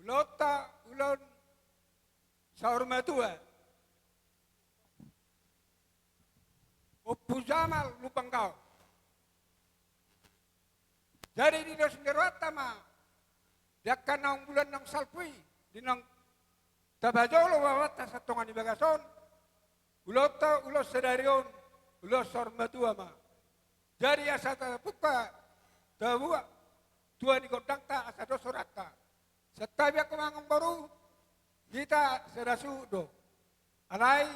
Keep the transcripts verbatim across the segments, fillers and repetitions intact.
Ulaonta ulaon saur matua. Ompu Jamal Lumban Gaol. Jadi didos ni rohanta ma di angka naung bulan naung salpu i, di naung tapajolo babanta satonga ni bagas on, ulaonta ulaon sadari on ulaon saur matua ma. Jadi asa tapungka tabuat tua ni gondangta asa dos rohanta. Santabi angka amangboru, hita sada suhut do. Alai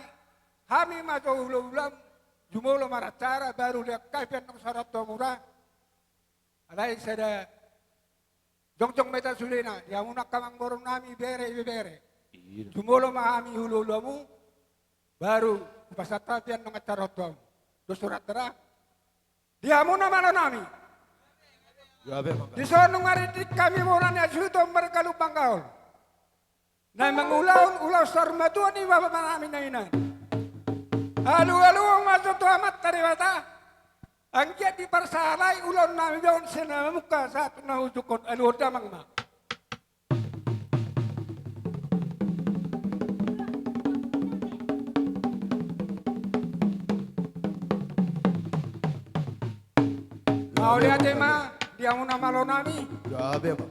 hami ma jo hulahulam, jumolo maracara baru lean hami pe annon saur matua. Alai sada jongjong ma hita sudena, di hamuna angka amangboru nami, bere, ibebere. Iya. Jumolo ma hami hulahulamu, baru hupasahat hami pe annon saur matua. Dos rohanta da. Di hamuna malo nami. Gabe ma. Dison nunga rindik hami bona ni hasuhuton marga Lumban Gaol na mangulahon ulaon saur matua ni bapa nami na hinan. Alualuhon ma jo tu Amanta Debata, anggiat diparsahalai ulaon nami on sian na mamungka sahat tu na ujung on. Aluhon damang ma. Mauliate ma di hamuna malo nami. Gabe ma.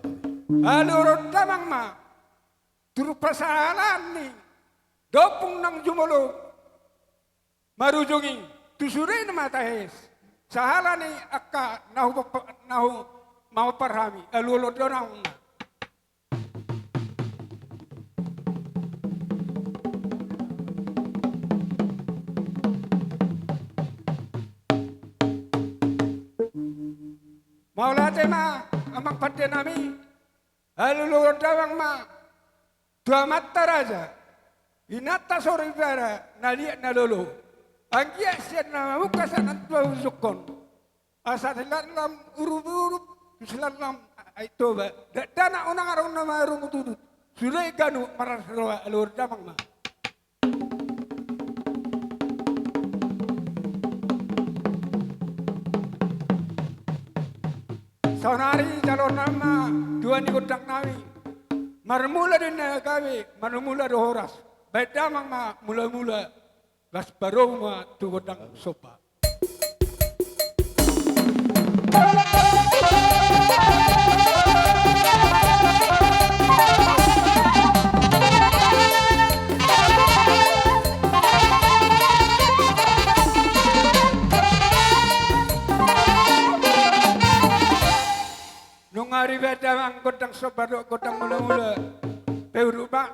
Aluhon damang ma. Turpuk pasahalan ni ompung naung jumolo marujung i, tu sude na ma tahes. Sahala ni angka na hu-, na hu-, maompar hami, alualuhon damang ma. Mauliate ma amang pande nami, alualuhon damang ma tu amanta raja, inanta soripada na liat na lolo, anggiat sian na mamungka sahat tu na ujung on. Asa silanlam urup-urup, silanlam Aek Toba, dakdanak unang adong na marungut udut, sude ganup marlas roha, aluhon damang ma. Saonari jaloonnami ma tua ni gondang nami, marmula do na gabe, marmula do horas. Baen damang ma mulamula, las parumaen tu gondang somba. Nunga dibaen damang gondang somba dohot gondang mulamula, pe uruk ma.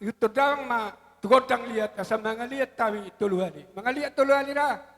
Ihuthon damang ma tu gondang liat, asa mangaliat hami tolu hali. Mangaliat tolu hali da.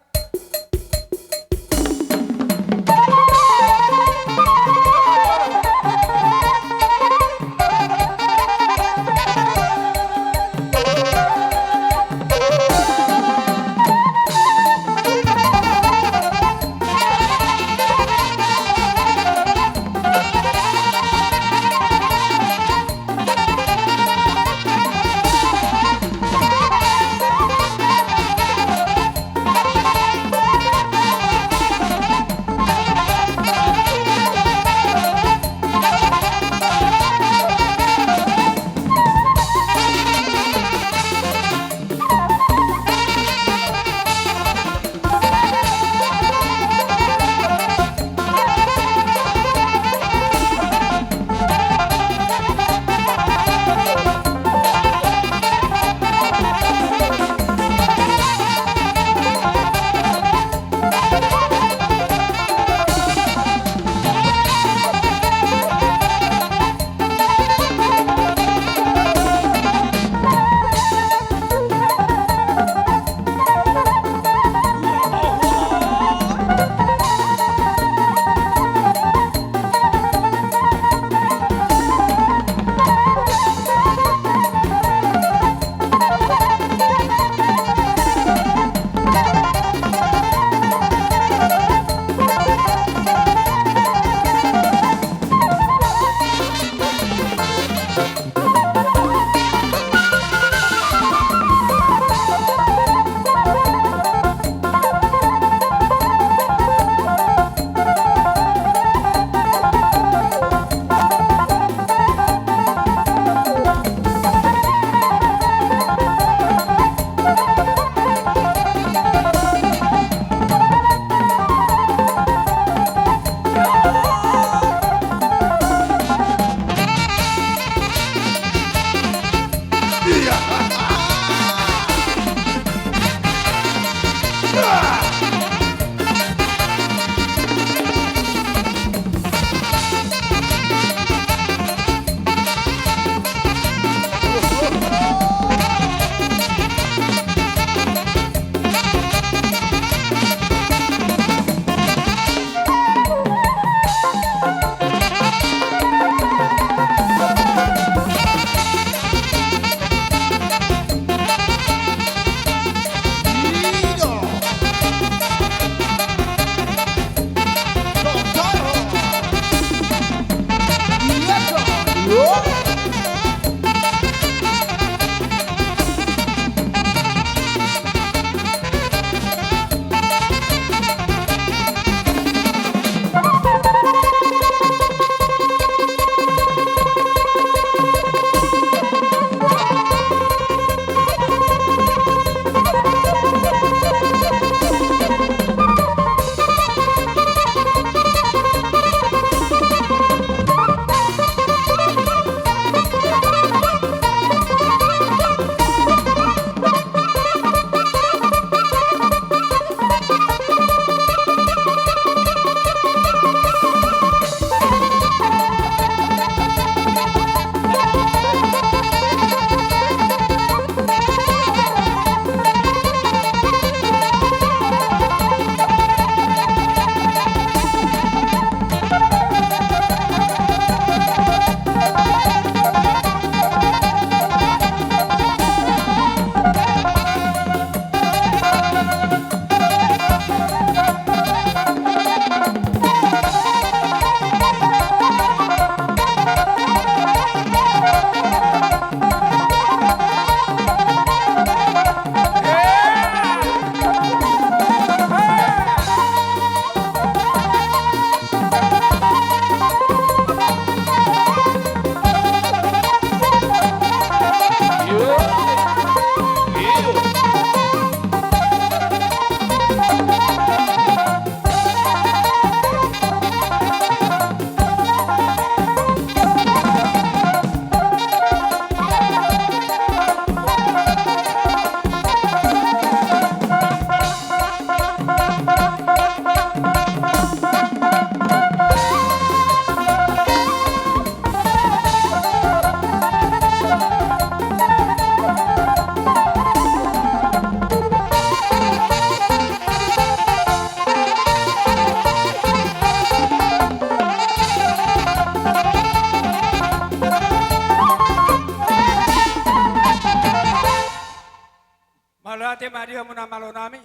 Mauliate ma di hamu na malo nami.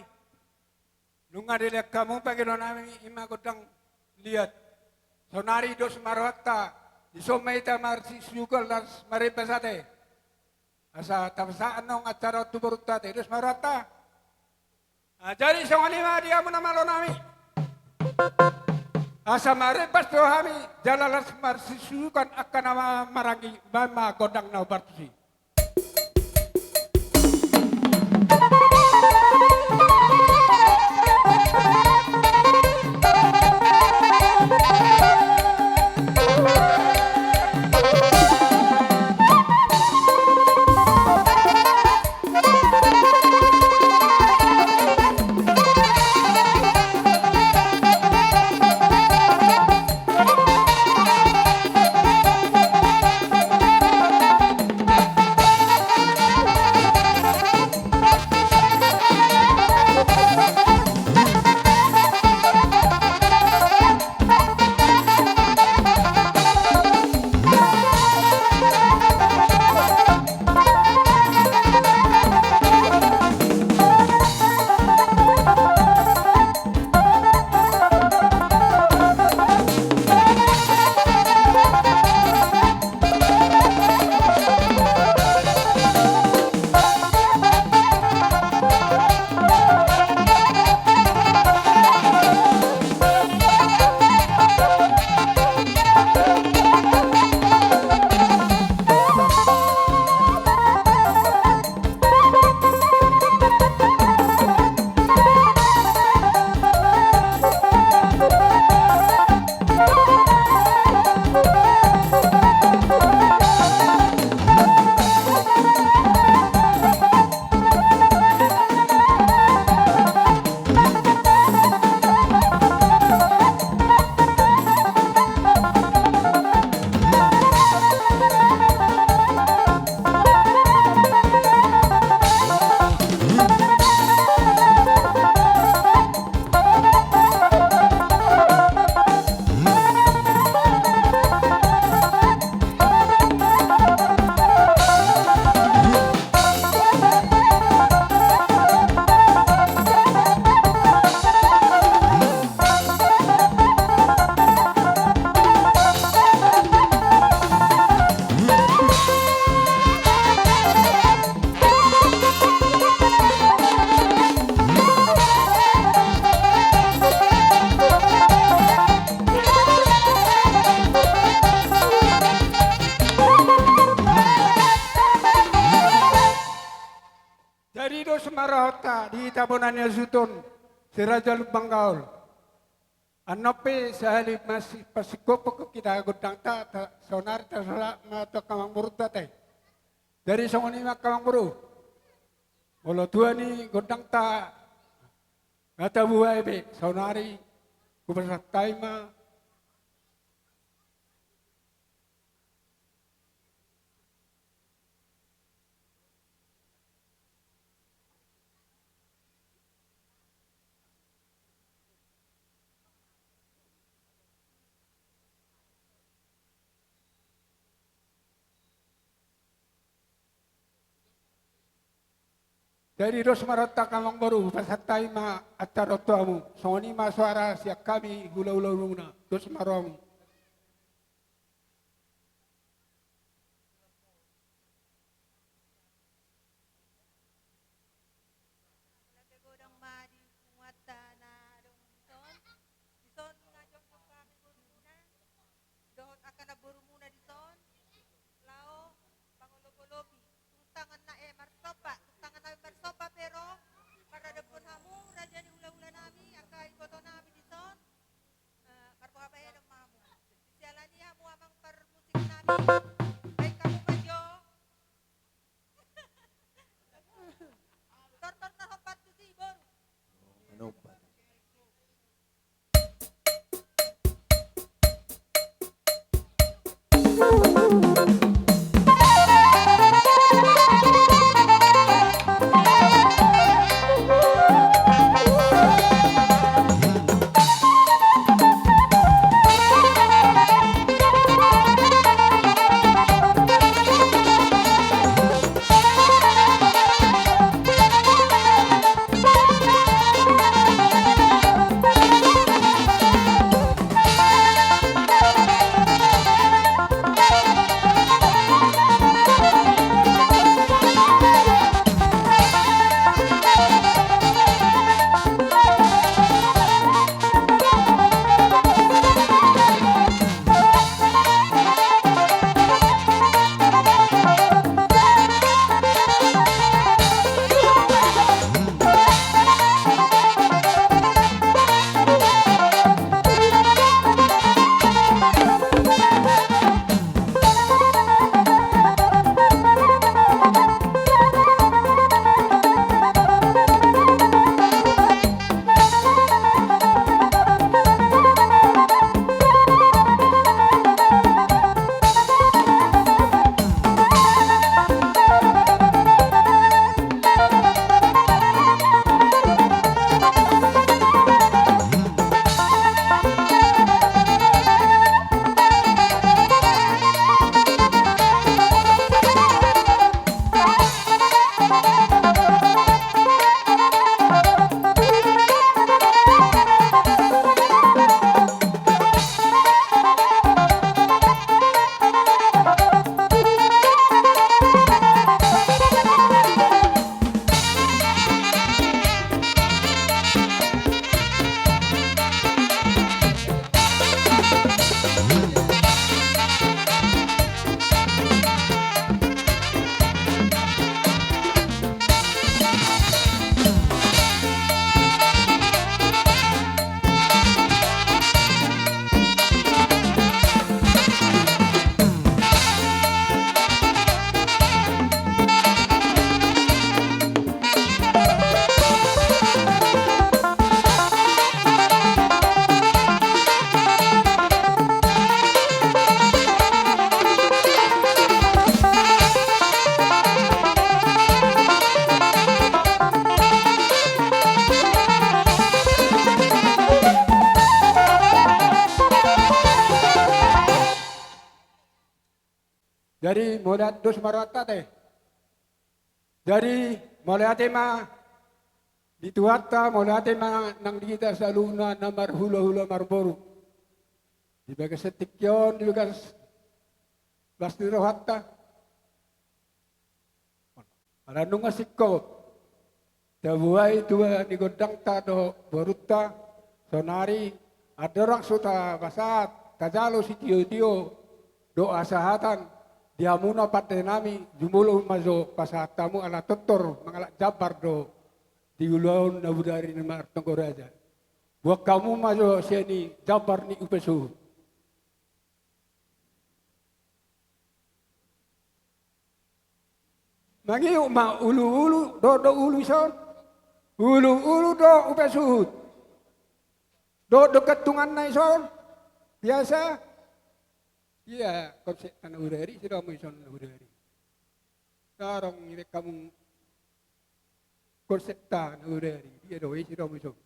Nunga dilehon hamu pangidoan nami, ima gondang liat. Saonari dos ma rohanta, dison ma hita marsisusuhon laos marembas ate. Asa tapasahat annon acara on tu borunta ate, dos ma rohanta. Ah, jadi songon i ma di hamu na malo nami. Asa marembas do hami, jala laos marsisusuhon angka na ma-, maranggi, baen ma gondang na hombar tusi. Jadi dos ma rohanta di hita bona ni hasuhuton, si Raja Lumban Gaol. Annon pe sahali masipasingkophon hita gondangta, ta-, saonari tasahat ma tu angka amangborunta ate. Jadi songon i ma angka amangboru. Molo tua ni gondangta nga tabuhai be, saonari hupasahat hami ma. Jadi dos ma rohanta angka amangboru, hupasahat hami ma acara on tu hamu. Songon i ma soara sian hami hulahula muna. Dos ma rohamu. Mauliate godang ma di punguanta na adong dison. Dison na jongjong hami borumuna dohot angka namborumuna dison, laho mangolopolopi. Tung tangan na, eh, marsomba, tung tangan nami marsomba pe ro maradophon hamu, raja ni hulahula nami, angka iboto nami dison. Eh, marboha bahenon ma hamu. Mauliate dos ma rohanta te. Jadi mauliate ma di Tuhanta, mauliate ma nang di hita saluhutna na marhulahula marboru. Di bagasan tingki on, di bagas las ni rohanta. Ala nunga singkop tabuhai tua ni gondangta dohot borunta, saonari andorang so tapasahat, tajalo sitiotio dohot hasahatan di hamuna pandenami, jumolo ma jo pasahat hamu ala tortor mangalap jambar do di ulaon na bodari na martonggo raja. Boan hamu ma jo sian i jambar ni upa suhut. Mangihut ma uluulu dohot do ulu ison. Uluulu dohot upa suhut. Dohot do gantunganna ison. Biasa. Ia konsepta na bodari, sidea ma ison na bodari. Tarong irik hamu konsepta na bodari. Ia do i, sidea ma ison.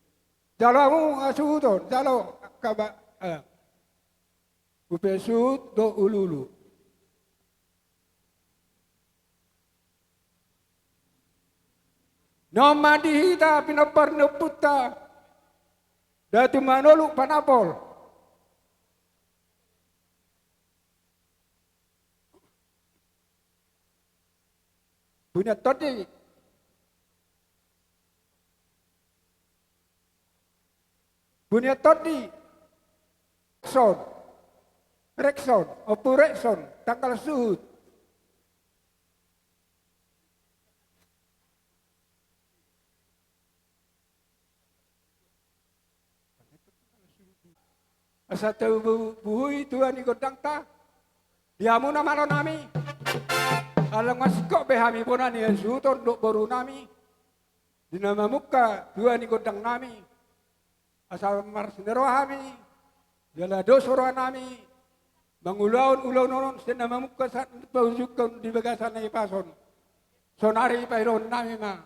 Jalo hamu hasuhuton, jalo angka ba, eh, upa suhut dohot uluulu. Na on ma di hita pinompar ni ompunta Datu Manoluk Panapol. Bunian tondi. Bunian tondi. Rekson. Rekson. Ompu Rekson. Tanggal suhut. Asa tabuhui tua ni gondangta di hamuna malonami. Ala nunga singkop be hami bona ni hasuhuton dohot borunami di na mamungka tua ni gondangnami. Asa marlas ni roha hami, jala dos rohanami mangulahon ulaon on sian na mamungka sahat paujungkon di bagasan na hipas on. Saonari paidahononnami ma.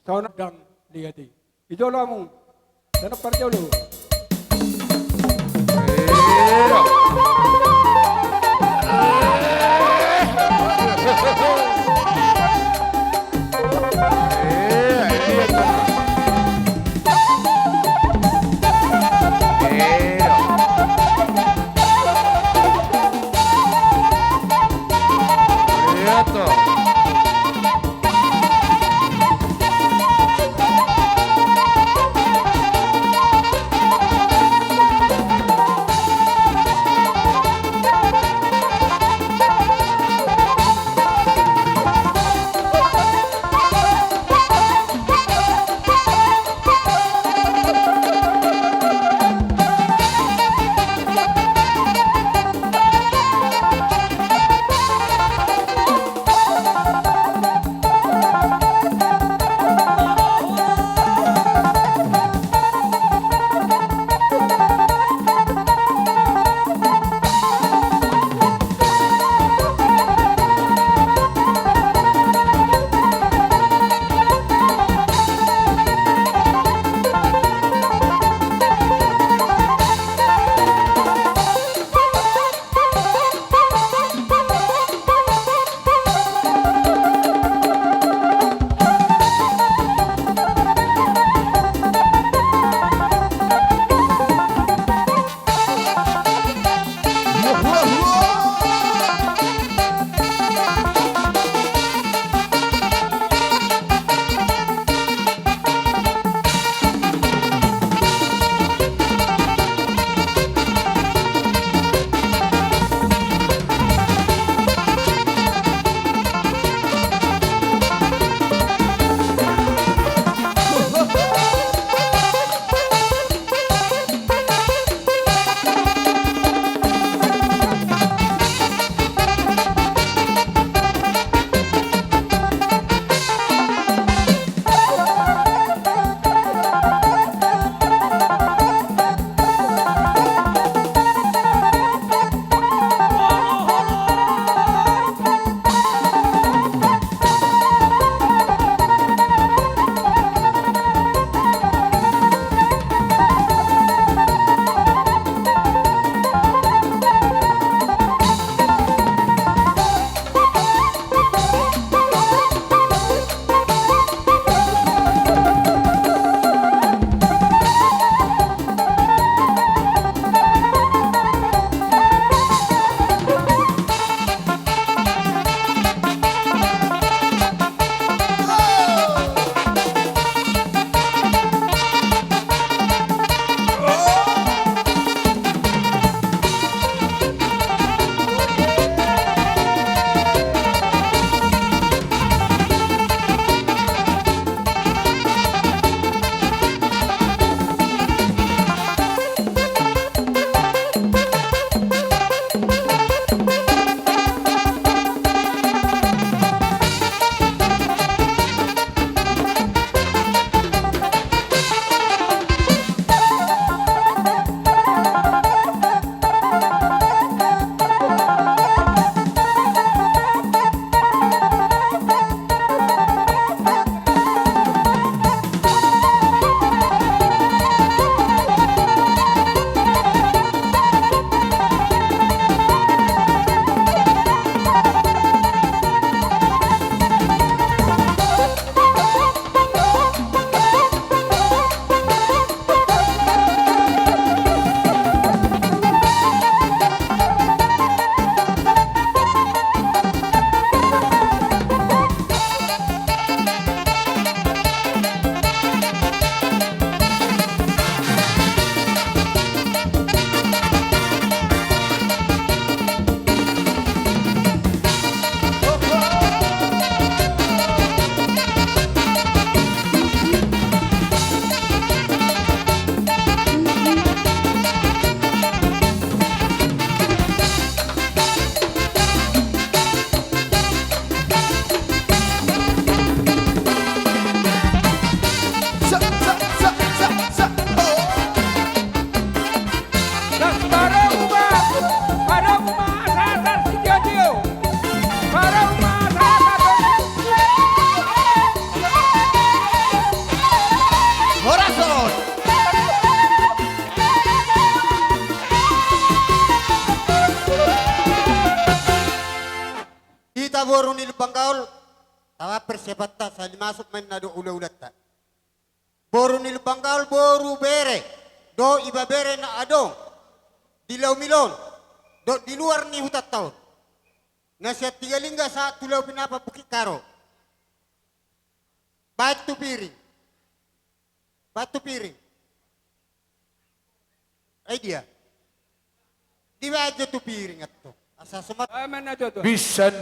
Saonari dang liat i. Di jolo hamu. Sian parjolo. Boru ni Lumban Gaol, tama persiapanta, sai masuk ma na do ulaulanta. Boru ni Lumban Gaol, boru bere, dohot ibebere na adong di Laumil on, dohot di luar ni hutanta on. Na sian Tiga Lingga sahat tu Laho Pinapak, Bukit Karo. Baen tu piring. Baen tu piring. Ai dia? Dibaen jo tu piring, antong. Asa somat. Aman na joto. Binsan,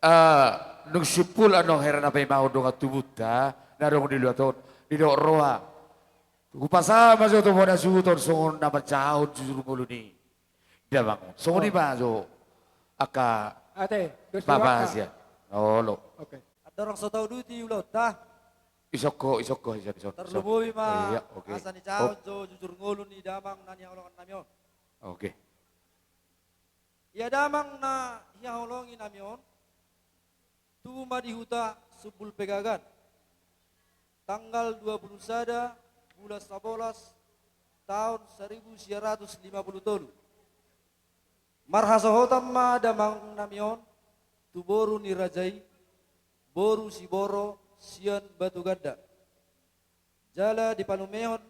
ah, nunga simpul annon hera na paimahon dongan tubunta na adong di luat on, didok roha. Hupasahat ma jo tu bona suhut on songon na manjahon jujur ngolu ni damang on. Songon i ma jo angka. Ate, dos bapa angka. Sia. Olo. Oke. Andorang so tauduti ulaonta. Ison ho, ison ho, ison, ison, ison. Tarlumobi ma. Iya, oke. Asa nijahon jo jujur ngolu ni damang na nihaholongan nami on. Oke. Ia damang na hihaholongi nami on, tubu ma di huta Sumbul Pegagan, tanggal dua puluh sada bulan sabolas, taon saribu sia ratus lima puluh tolu. Marhasohotan ma damang nami on tu boru ni raja i, boru Siboro sian Batu Ganda. Jala dipalumehon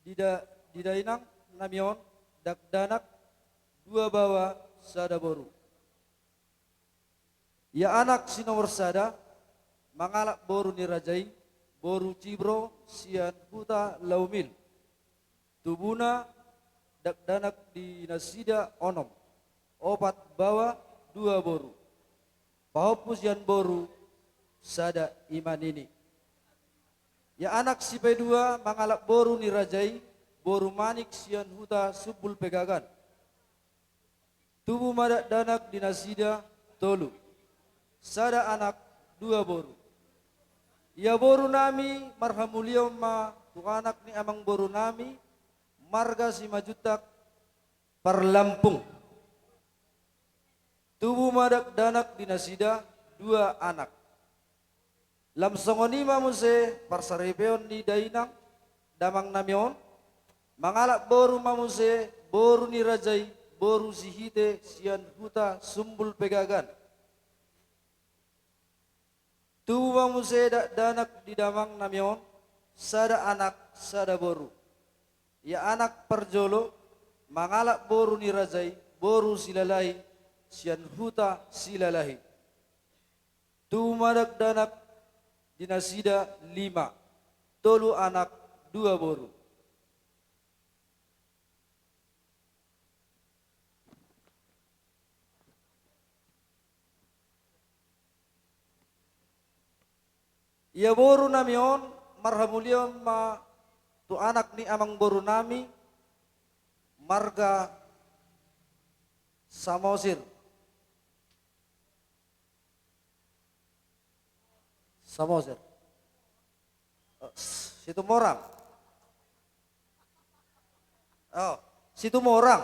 di da-, di dainang nami on dakdanak dua baoa sada boru. Ia anak si nomor sada mangalap boru ni raja i, boru Cibro sian huta Laumil. Tubuna dakdanak di nasida onom, opat baoa dua boru. Pahompu sian boru sada i ma nini. Ia anak si paidua mangalap boru ni raja i, boru Manik sian huta Sumbul Pegagan. Tubu ma dakdanak di nasida tolu, sada anak dua boru. Ia boru nami marhamulion ma tu anak ni amang boru nami, marga Simanjuntak Parlampung. Tubu ma dakdanak di nasida dua anak. Lam songon i ma muse parsaripeon ni dainang damang nami on, mangalap boru ma muse boru ni raja i, boru Sihite sian huta Sumbul Pegagan. Tubu ma muse dakdanak di damang nami on, sada anak sada boru. Ia anak parjolo mangalap boru ni raja i, boru Silalahi sian huta Silalahi. Tubu ma dakdanak di nasida lima, tolu anak dua boru. Ia boru nami on marhamulion ma tu anak ni amang boru nami, marga Samosir. Samosir. Eh, Situmorang. Oh, Situmorang.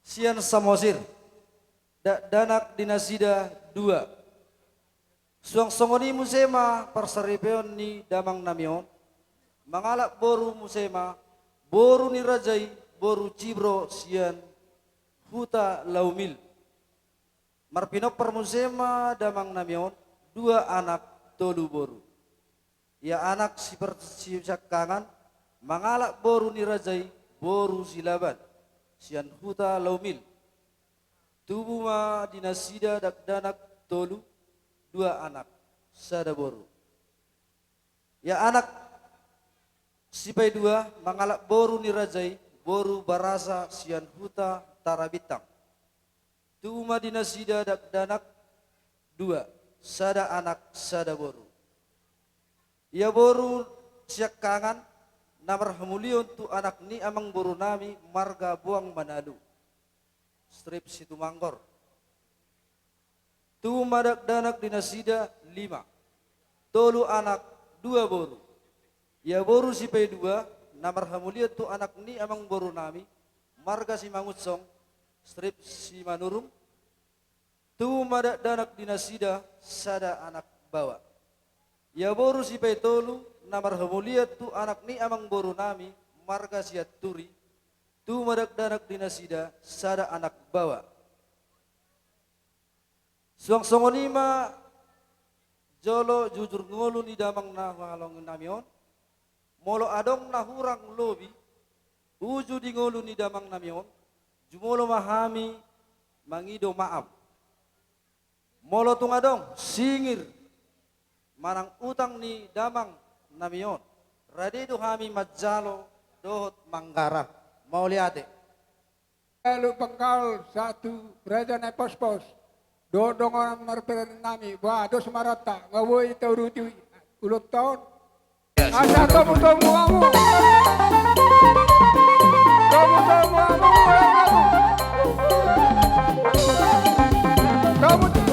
Sian Samosir. Dakdanak di nasida dua. Suang songon i muse ma parsaripeon ni damang nami on, mangalap boru muse ma, boru ni raja i, boru Cibro sian huta Laumil. Marpinompar muse ma damang nami on, dua anak tolu boru. Ia anak si par-, si siangkangan, mangalap boru ni raja i, boru Silaban sian huta Laumil. Tubu ma di nasida dakdanak tolu, dua anak sada boru. Ia anak si paidua mangalap boru ni raja i, boru Barasa sian huta Tarabintang. Tubu ma di nasida dakdanak dua, sada anak sada boru. Ia boru siangkangan na marhamulion tu anak ni amang boru nami, marga Boang Manalu, strip Situmanggor. Tubu ma dakdanak di nasida lima, tolu anak dua boru. Ia boru si paidua na marhamulion tu anak ni amang boru nami, marga Simangunsong, strip Simanurung. Tubu ma dakdanak di nasida sada anak baoa. Ia boru si paitolu na marhamulion tu anak ni amang boru nami, marga Sianturi. Tubu ma dakdanak di nasida sada anak baoa. Suang songon i ma jolo jujur ngolu ni damang na huhaholongi nami on. Molo adong na hurang lobi uju di ngolu ni damang nami on, jumolo ma hami mangido maaf. Molo tung adong singir manang utang ni damang nami on, rade do hami manjalo dohot manggarar. Mauliate. Alu Pangkal, satu raja na pospos. Dohot dongan marperanan nami, ba dos maranta, nga boi tauduti ulut taon. Asa tomu-tomu hamu. Tomu-tomu hamu. Tomu-tomu.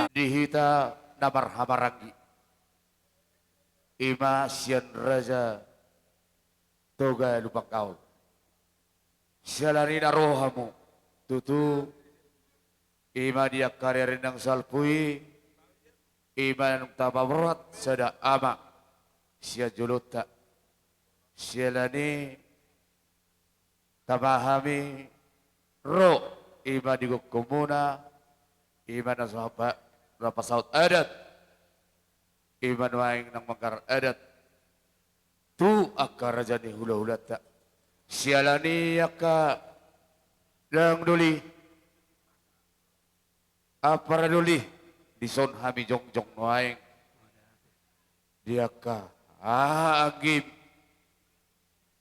Di hita na marhahamaranggi, i ma sian Raja Toga Lumban Gaol. Siala ni na ro hamu, tutu, i ma di angka ari-ari na salpu i, i ma naung tapaborhat sada ama sian jolonta. Siala ni tama hami ro, i ma di gokhonmuna, i ma na so hapa-, na pasaut adat, i ma nuaeng naung manggarar adat tu angka raja ni hula-hulanta. Siala ni angka dang doli, ampara doli, dison hami jongjong nuaeng di angka, ah, anggim.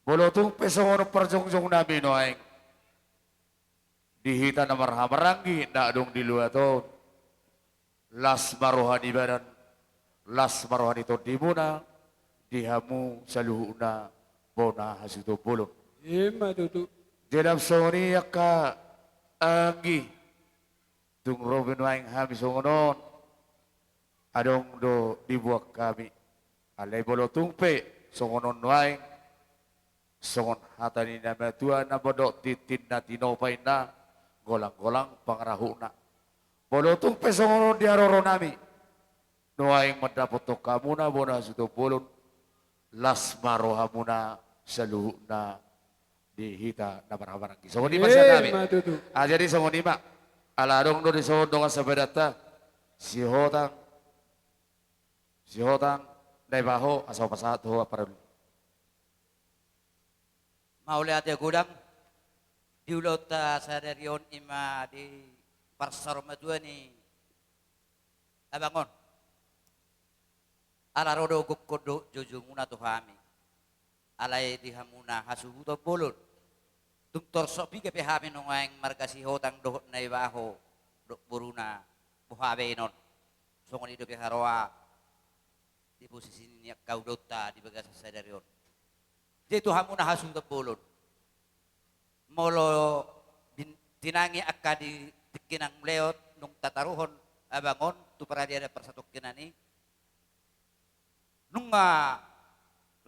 Molo tung pe songon on parjongjong nami nuaeng di hita na marhahamaranggi na adong di luat on, las ma roha ni badan, las ma roha ni tondimuna di hamu saluhutna bona hasuhuton bolon. Ima tutu. Jadi songon i angka anggi, tung ro pe nuaeng hami songon on, adong do diboan hami. Alai molo tung pe songon on nuaeng, songon hata ni na matua na mandok, tintin na tinopa inna, golang-golang pangarahutna. Molo tung pe songon on di haroro nami, nuaeng mandapothon hamuna bona hasuhuton bolon, las ma rohamuna saluhutna di hita na marhahamaranggi. Songon i ma sian hami. Ima tutu. Ah, jadi songon i ma. Ala adong do dison dongan sahapadanta, Sihotang, Sihotang, Naibaho, asa hupasahat ho ampara doli. Mauliate godang. Di ulaonta sadari on i ma di parsaurmatua ni abang on. Ala ro do gokhon dohot jojomuna tu hami. Alai di hamuna hasuhuton bolon, tung torsok piga pe hami nuaeng marga Sihotang dohot Naibaho dohot boruna, boha baenon. Songon i dope haroa di posisi ni angka ulaonta di bagasan sadari on. Jadi tu hamuna hasuhuton bolon, molo bin-, tinangi angka di tingki na mangulahon, nunga tataruhon abang on tu paradianan parsatongkinan i, nunga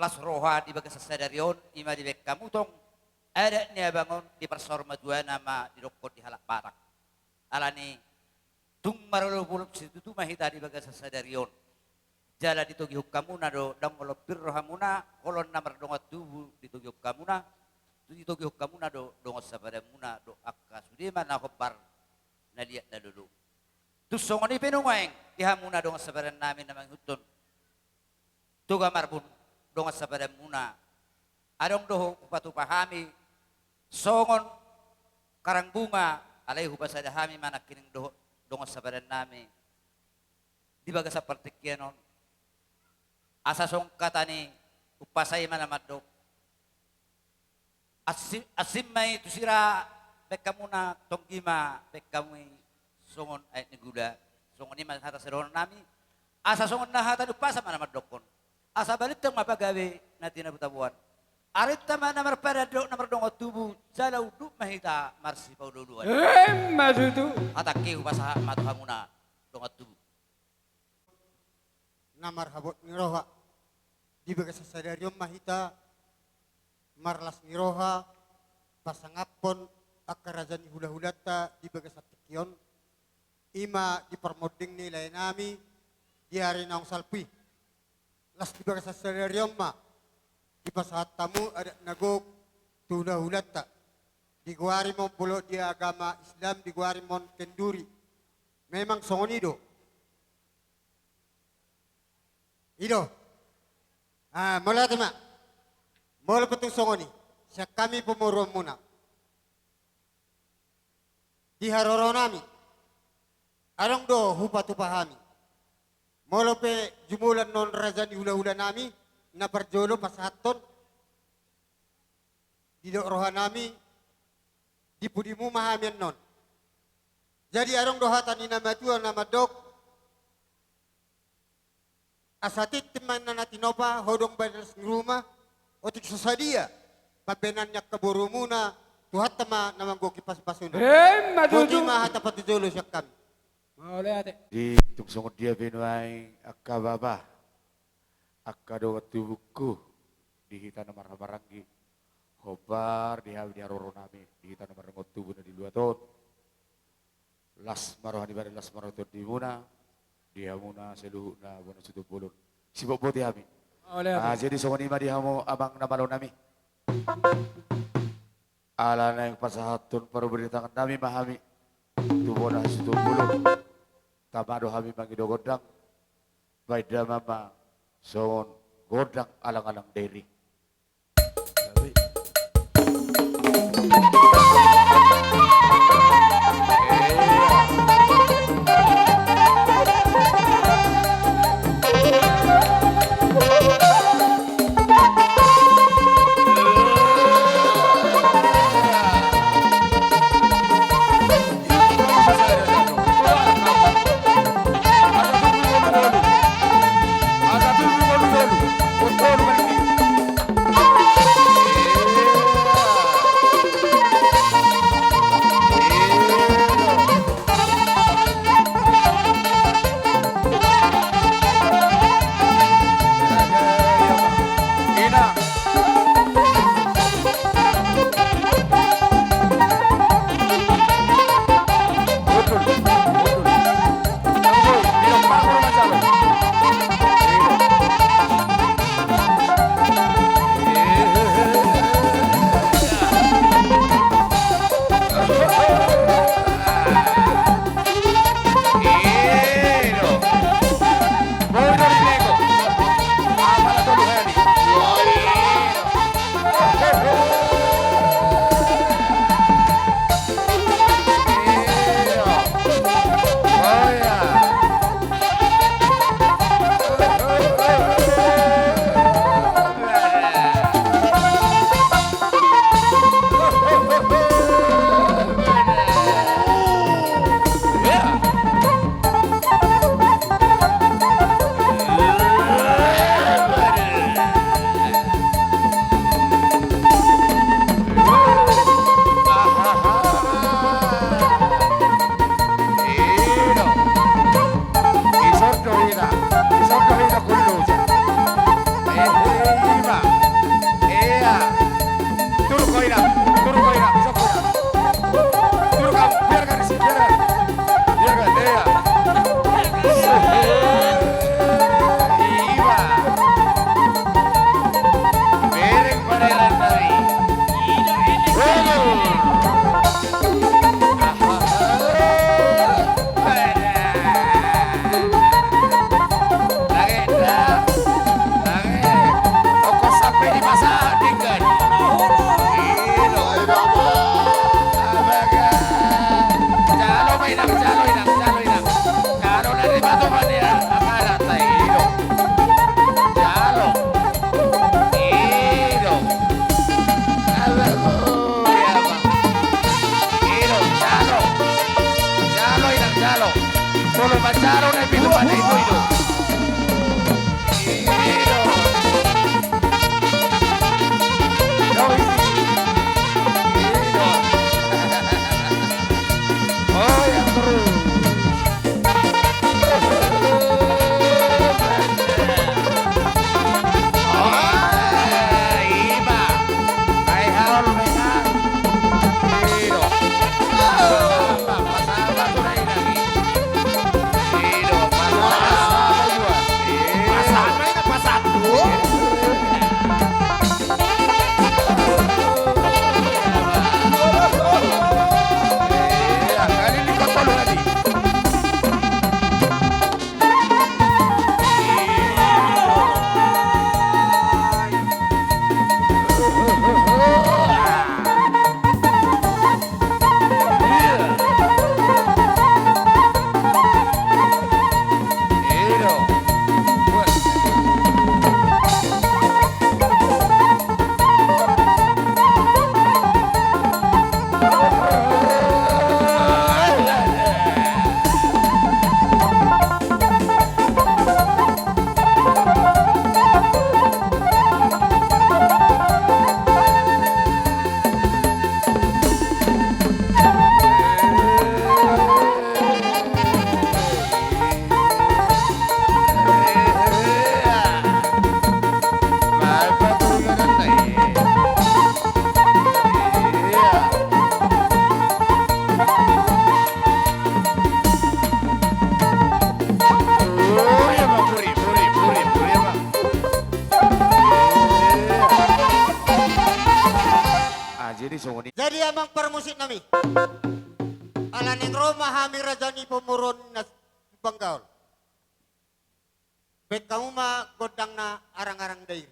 las roha di bagasan sadari on, i ma dibaen hamu tong adat ni abang on, diparsaor ma tuana ma didokkon di halak Batak. Alani tung marolopolop situtu ma hita di bagasan sadari on. Jala ditogihon hamuna do, ndang olo pir rohamuna, holan na mardongan tubu ditogihon hamuna, ditogihon hamuna do dongan sapadanmuna dohot angka sude ma na hombar na liat na lolo. Tung songon i pe nuaeng di hamuna dongan sapadannami na mangihuthon Toga Marbun, dongan sapadanmuna. Adong do hupatupa hami songon karang bunga, alai hupasada hami ma nangkining dohot dongan sapadannami di bagasan partingkian on. Asa songon hata ni umpasa i ma na mandok: Ansi-, ansim ma i tu sira, baen hamuna tonggi ma baen hamu i songon aek ni gula. Songon i ma hata sidohononnami. Asa songon na hata ni umpasa ma na mandokkon: Asa balintang ma pagabe na tinabutabuan, arinta ma na marpadan dohot na mardongan tubu, jala unduk ma hita marsipaolooloan. Emma tutu. Hatangki hupasahat ma tu hamuna dongan tubu. Na marhabot ni roha. Di bagasan sadari on ma hita marlas ni roha pasangaphon angka raja ni hulahulanta di bagasan tingki on, i ma di parmonding ni laenami di ari naung salpu i. Las di bagasan sadari on ma dipasahat hamu adat na gok tu hulahulanta. Digoari ma on molo di agama Islam, digoari ma on kenduri. Memang songon i do. I do. Ah, mauliate ma. Molo pe tung songon i, sian hami pamoruonmuna, di haroroanami, adong do hupatupa hami. Molo pe jumolo annon raja ni hulahulanami, na parjolo pasahathon, didok rohanami, di pudimu ma hami annon. Jadi adong do hata ni na matua na mandok: Asa tintin ma inna na tinopa, hodong baenas ni ruma, otik so sadia pambaenan ni angka borumuna, Tuhanta ma na manggohi pasupasuna. Emma tutu. Boti ma hata patujolo sian hami. Mauliate. Di tung songon dia pe nuaeng angka bapa, angka dongan tubungku, di hita na marhahamaranggi, hombar di hami di haroroanami, di hita na mardongan tubu na di luat on. Las ma roha ni badan, las ma roha ni tondimuna, di hamuna saluhutna bona hasuhuton bolon. Sibotboti hami. Mauliate. Ah, jadi songon i ma di hamu amang na malonami. Ala naeng pasahathon paruberitangan nami ma hami tu bona hasuhuton bolon. Tama do hami mangido gondang. Baen damang ma songon gondang alang-alang deri. Songon i. Jadi amang parmusik nami, ala naeng ro ma hami raja ni pamoruon na Sumbawa Gaol, baen hamu ma gondangna Arang-arang Dairi.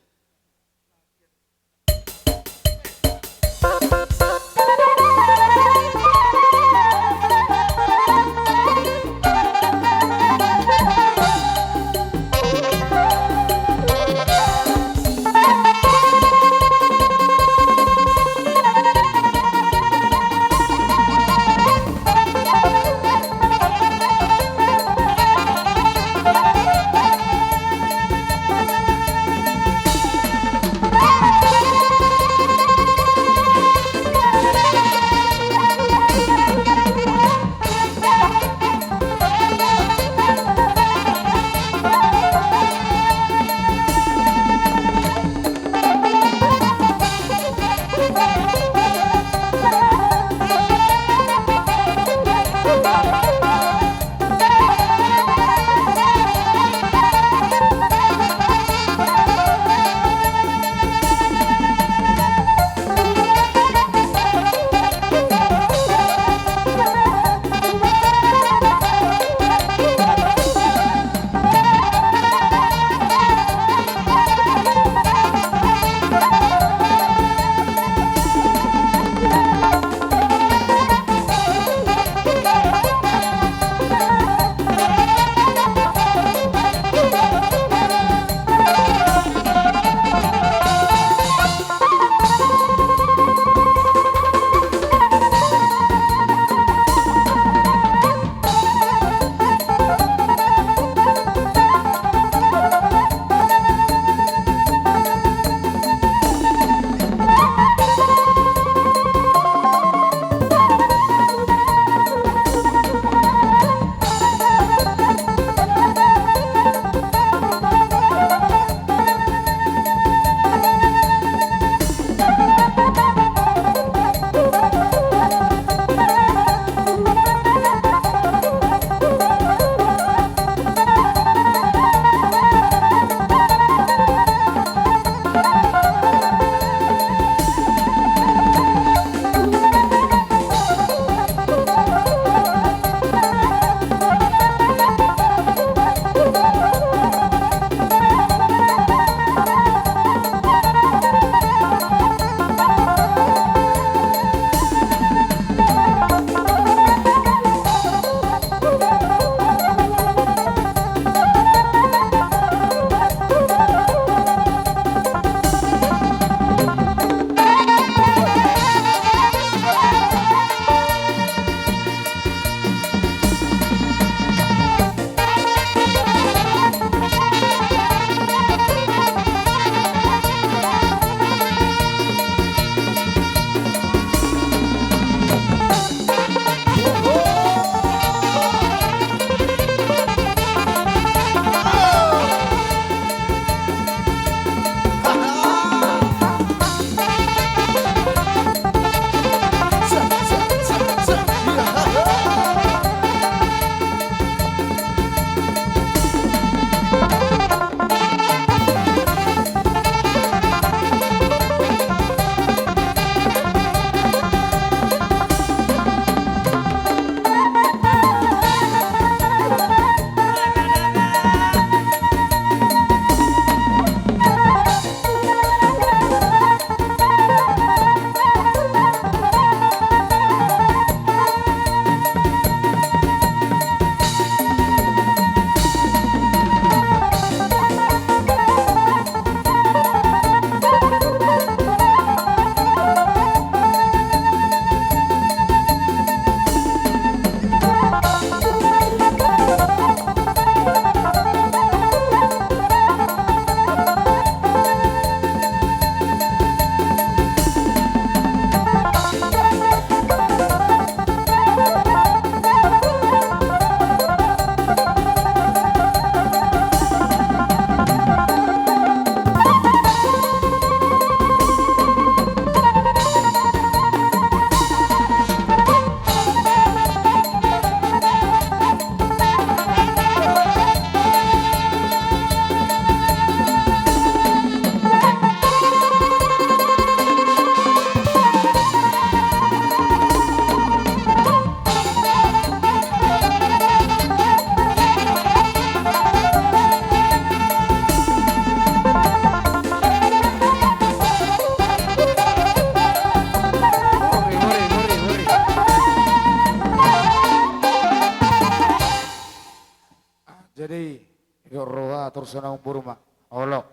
Sonang umbur ma. Olo.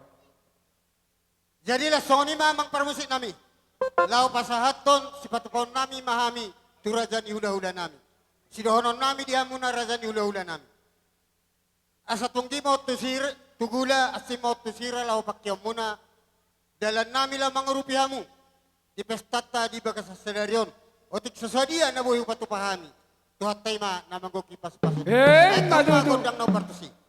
Jadilah songon i ma amang parmusik nami. Laho pasahathon sipatupaon nami ma hami tu raja ni hulahula nami. Sidohonon nami di hamuna raja ni hulahula nami. Asa tunggi ma on tu sir-, tu gula, asi ma on tu sira laho pangkeonmuna. Dalan nami laho mangurupi hamu di pestanta di bagasan sadari on. Otik so sadia na boi hupatupa hami, Tuhanta i ma na manggohi pasupasu. Eh, eh, ma tutu. Gondang na partusi.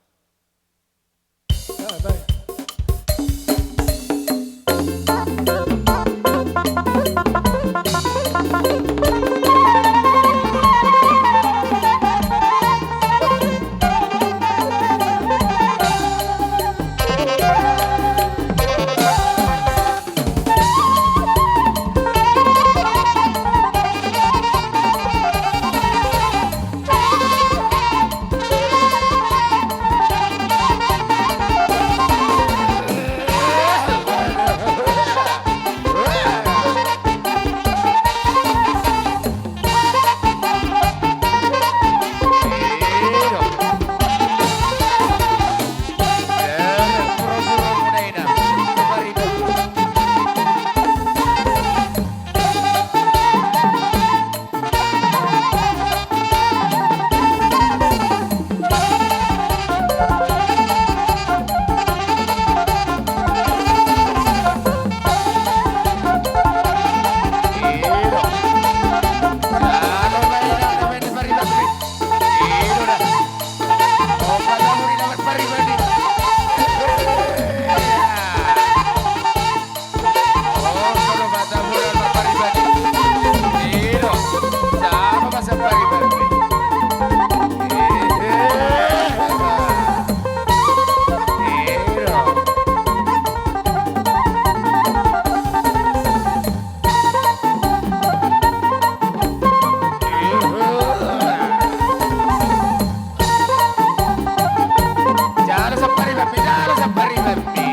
Jalo sampari bammi, jalo sampari bammi.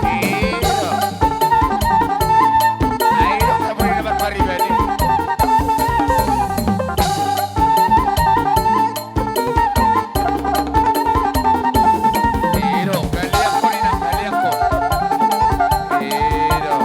Iro. Ai, iro, sampari na parpari bammi. Iro, galiangko ninna, galiangko. Iro.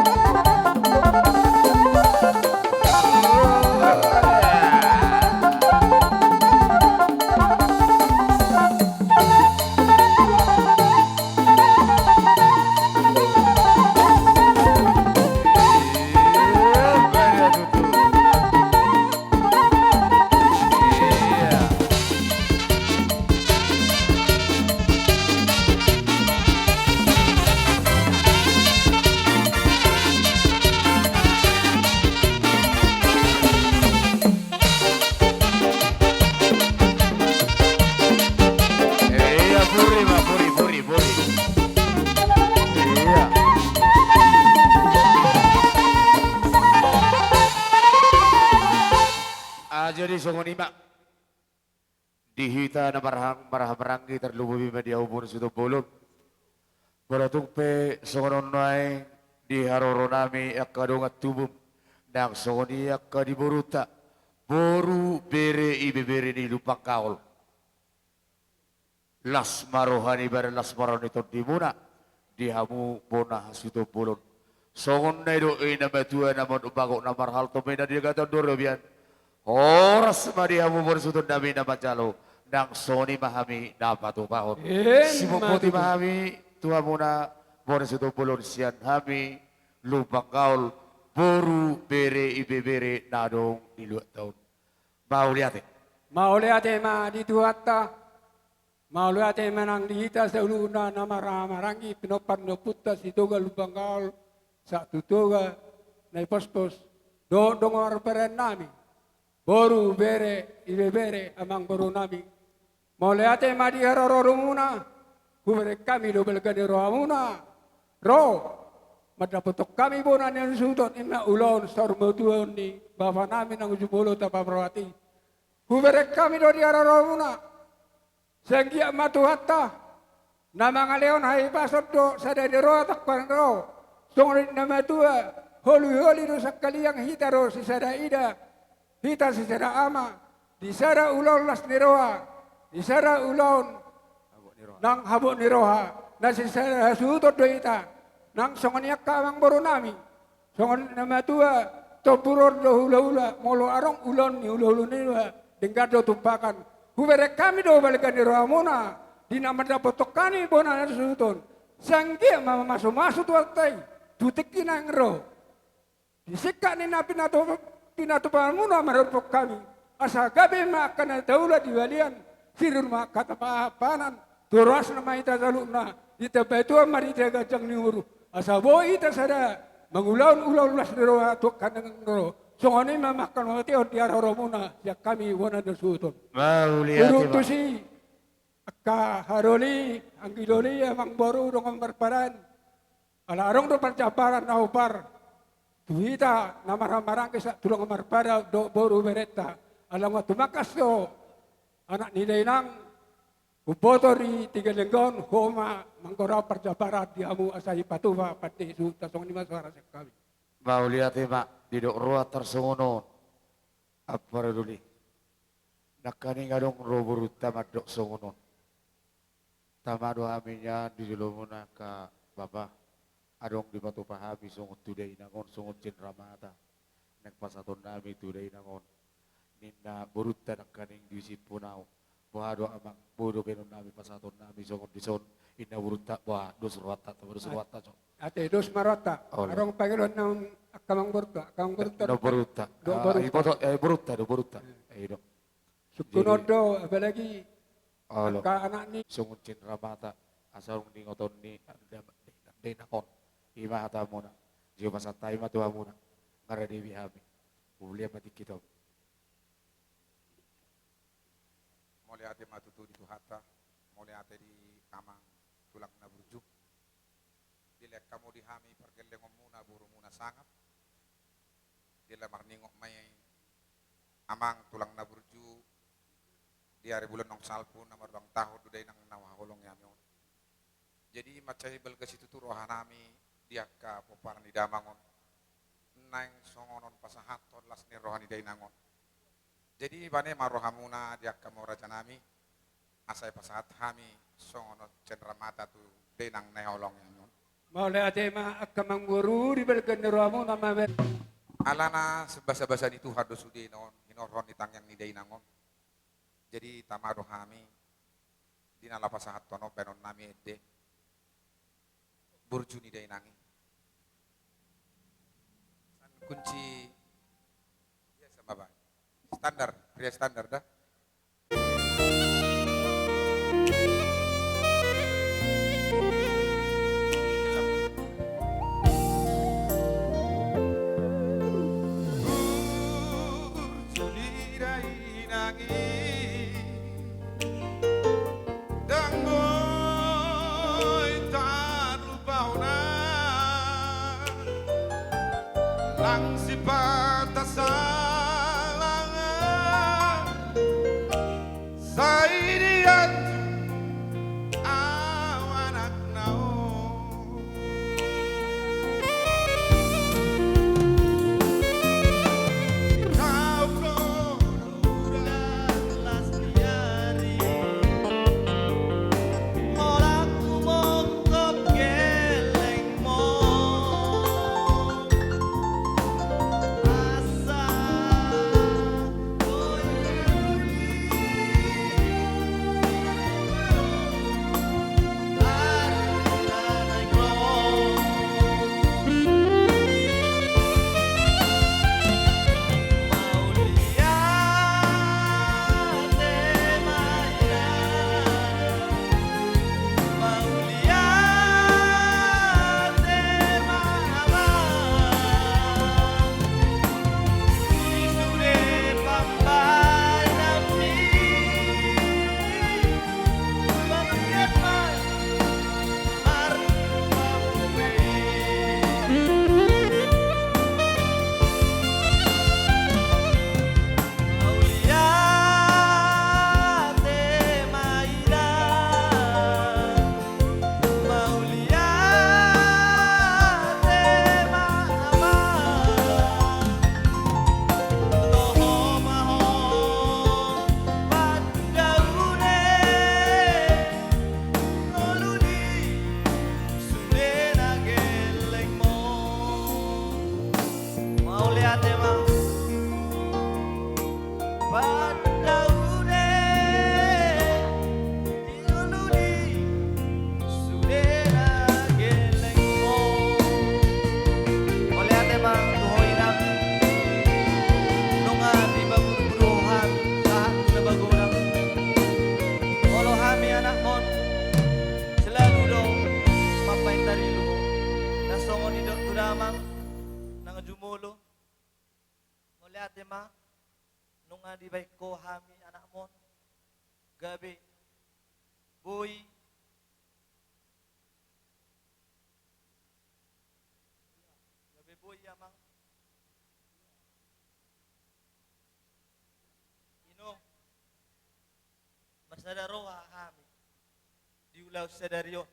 Ia, puri ma, puri, puri, puri. Ia. Ah, jadi songon i ma. Di hita na marhang-, marhahamaranggi, tarlumobi ma di hamu bona Sitobolon. Molo tung pe songon on nai di haroro nami angka dongan tubum, nang songon i angka di borunta, boru, bere, ibebere ni Lumban Gaol. Las ma roha ni ibana, las ma roha ni tondimuna, di hamu bona Sitobolon. Songon na nidok ni na matua, na mandok bagot na marhalto ma i na di hagaton do robean. Horas ma di hamu bona suhut nami na manjalo, nang songon i ma hami na patupahon. Emma tutu. Siboan boti ma hami tu hamuna bona Sitobolon sian hami Lumban Gaol, boru, bere, ibebere na adong di luatta on. Mauliate. Mauliate ma di Tuhanta. Mauliate ma nang di hita saluhutna na marhahamaranggi, pinompar ni ompunta Sitoga Lumban Gaol, sahat tu Toga Naipospos, dohot dongan marparean nami, boru, bere, ibebere, amangboru nami. Mauliate ma di haroronmuna, hubereng hami do balga ni rohamuna, ro mandapothon hami bona ni suhut on, ima ulaon saur matua on ni bapa nami nang jumolo tapaparwati. Hubereng hami do di haroronmuna. Sai anggiat ma Tuhanta na mangalehon hahipason dohot sada ni roha tangkas ro, songon na nidok ni na matua, holiholi do sangkaliang, hita do sisada ida, hita sisada ama, di sada ulaon las ni roha, di sada ulaon nang habot ni roha, na sisada hasuhuton do hita, nang songon i angka amangboru nami, songon na matua, tombur on do hulahula, molo adong ulaon ni hulahula niba, denggan do tumpakan. Hubereng hami do balga ni rohamuna, di na mandapothon hami bona na suhut on. Sai anggiat ma mamasumasu Tuhanta i, tu tingki na naeng ro. Di singkat ni na pinatu-, pinatupaonmuna mandophon hami, asa gabe ma angka na taula di balian, sirur ma angka tapahapanan, tu rohasna ma hita saluhutna, ditambai Tuhan ma di hita ganjang ni umur, asa boi hita sada mangulahon ulaon las ni roha tu angka na naeng ro. Songon i ma angka na mauliate on di haroromuna, sian hami bona na suhut on. Mauliate, Pak. Urung tusi, angka hadoli, anggi doli, amangboru, dongan marpadan. Ala adong do parjambaran na hombar tu hita na marhahamaranggi sahat tu dongan marpadan dohot boru berenta. Ala nunga tumangkas do anak ni dainang, umboto di Tiga Lengga on, ho ma manggora parjambaran di hamu asa dipatupa pande suhutna. Songon i ma suara sian hami. Mauliate ma, didok roha tarsongon on. Ampa doli. Nangkaning adong ro borunta mandok songon on. Tama do hami nian di jolomuna angka bapa. Adong dipatupa hami songon tu dainang on, songon cenramata. Naeng pasahaton nami tu dainang on. Ninna borunta nangkaning di Simpunau. Boha do amang, boi do baenon nami pasahaton nami songon dison. Ninna borunta, boha, dos rohanta, tama dos rohanta, so. Ate, dos ma rohanta. Olo. Adong pangidoan nang angka amangborunta, angka amangborunta. Do borunta. Do, ah, borunta. Iboto, eh, borunta, do borunta. Eh, do. Sungkun on do, apalagi, olo, angka anak ni. Songon cenramata, asa dung diingoton ni, ah, da-, da-, dainang on. I ma hatamuna. Jolo pasahat hami ma tu hamuna. Nga rade be hami. Hulian ma tingki on. Mauliate ma tutu di Tuhanta, mauliate di amang tulang na burju. Dilehon hamu di hami pargellengonmuna, borumuna sangap. Dilehon marningot ma i amang tulang na burju, di ari bulan naung salpu na marulang tahun do dainang na huhaholongi hami on. Jadi mansai balga situtu rohanami di angka pomparan ni damang on, naeng songon on pasahathon las ni roha ni dainang on. Jadi bane ma rohamuna di angka amang rajanami, asa dipasahat hami songon on cenramata tu dainang na huhaholongi hami on. Mauliate ma angka amangboru di balga ni rohamuna ma be. Alana basa-basa ni Tuhan do sude on, hinorhon ni tangiang ni dainang on. Jadi tama do hami di na laho pasahathon on baenonnami ende burju ni dainang i. San kunci biasa ma ba. Standar, pria standar da. Ndang boi tarlupa hona, ndang sipata sala, sai dianju au anakna on. Ate ma. Pandaune di ulu ni sude na gellengmon. Mauliate ma tu ho inang. Nunga dibagurburu hami sahat tu na bagodang. Molo hami anakmon selalu do mambahen tarilu. Na songon i do tu damang nang jumolo. Mauliate ma, nunga dibahen ho hami anakmon, gabe boi, gabe boi amang. Inong, marsada roha hami di ulaon sadari on.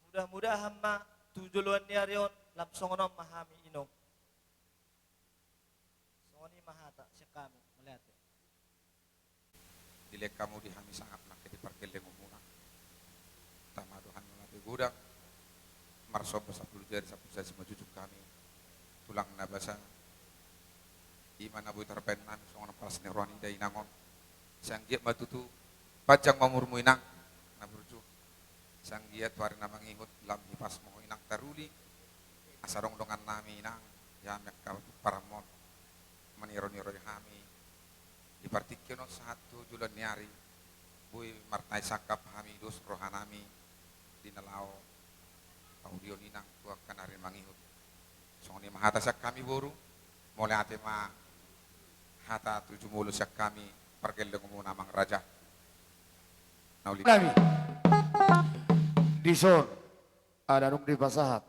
Mudah-mudahan ma tu joloan ni ari on lam songon on ma hami inong. Songon i ma hata sian hami, mauliate. Dilehon hamu di hami sangap nangkin di pargellengonmuna. Tama do hami mauliate godang. Marsomba sampulu jari sampulu sada simanjujung hami. Tulang na basa. I ma na boi tarbahen nami songon palas ni roha ni dainang on. Sai anggiat ma tutu panjang ma umurmu inang na burju. Sai anggiat tu ari na mangihut lam hipasmu inang taruli. Asa adong dongan nami inang, di hami angka pomparanmon. Maniroi-niroi hami. Di partingkian on sahat tu joloan ni ari. Boi marnai sangkap hami dos roha nami. Di na laho pauli on inang tu angka na ari na mangihut. Songon i ma hata sian hami boru, mauliate ma hata tu jumolo sian hami pargellengonmuna amang raja. Na uli. Nami. Dison, ala dung dipasahat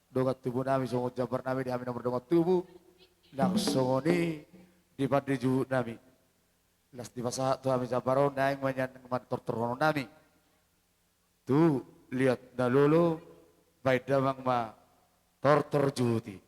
dongan tubu nami songon jambar nami di hami na mardongan tubu, nang songon i di pande juhut nami. Las dipasahat tu hami jambar on naeng ma nian mantortorhonon nami. Tu liat na lolo, baen damang ma tortor juhut i.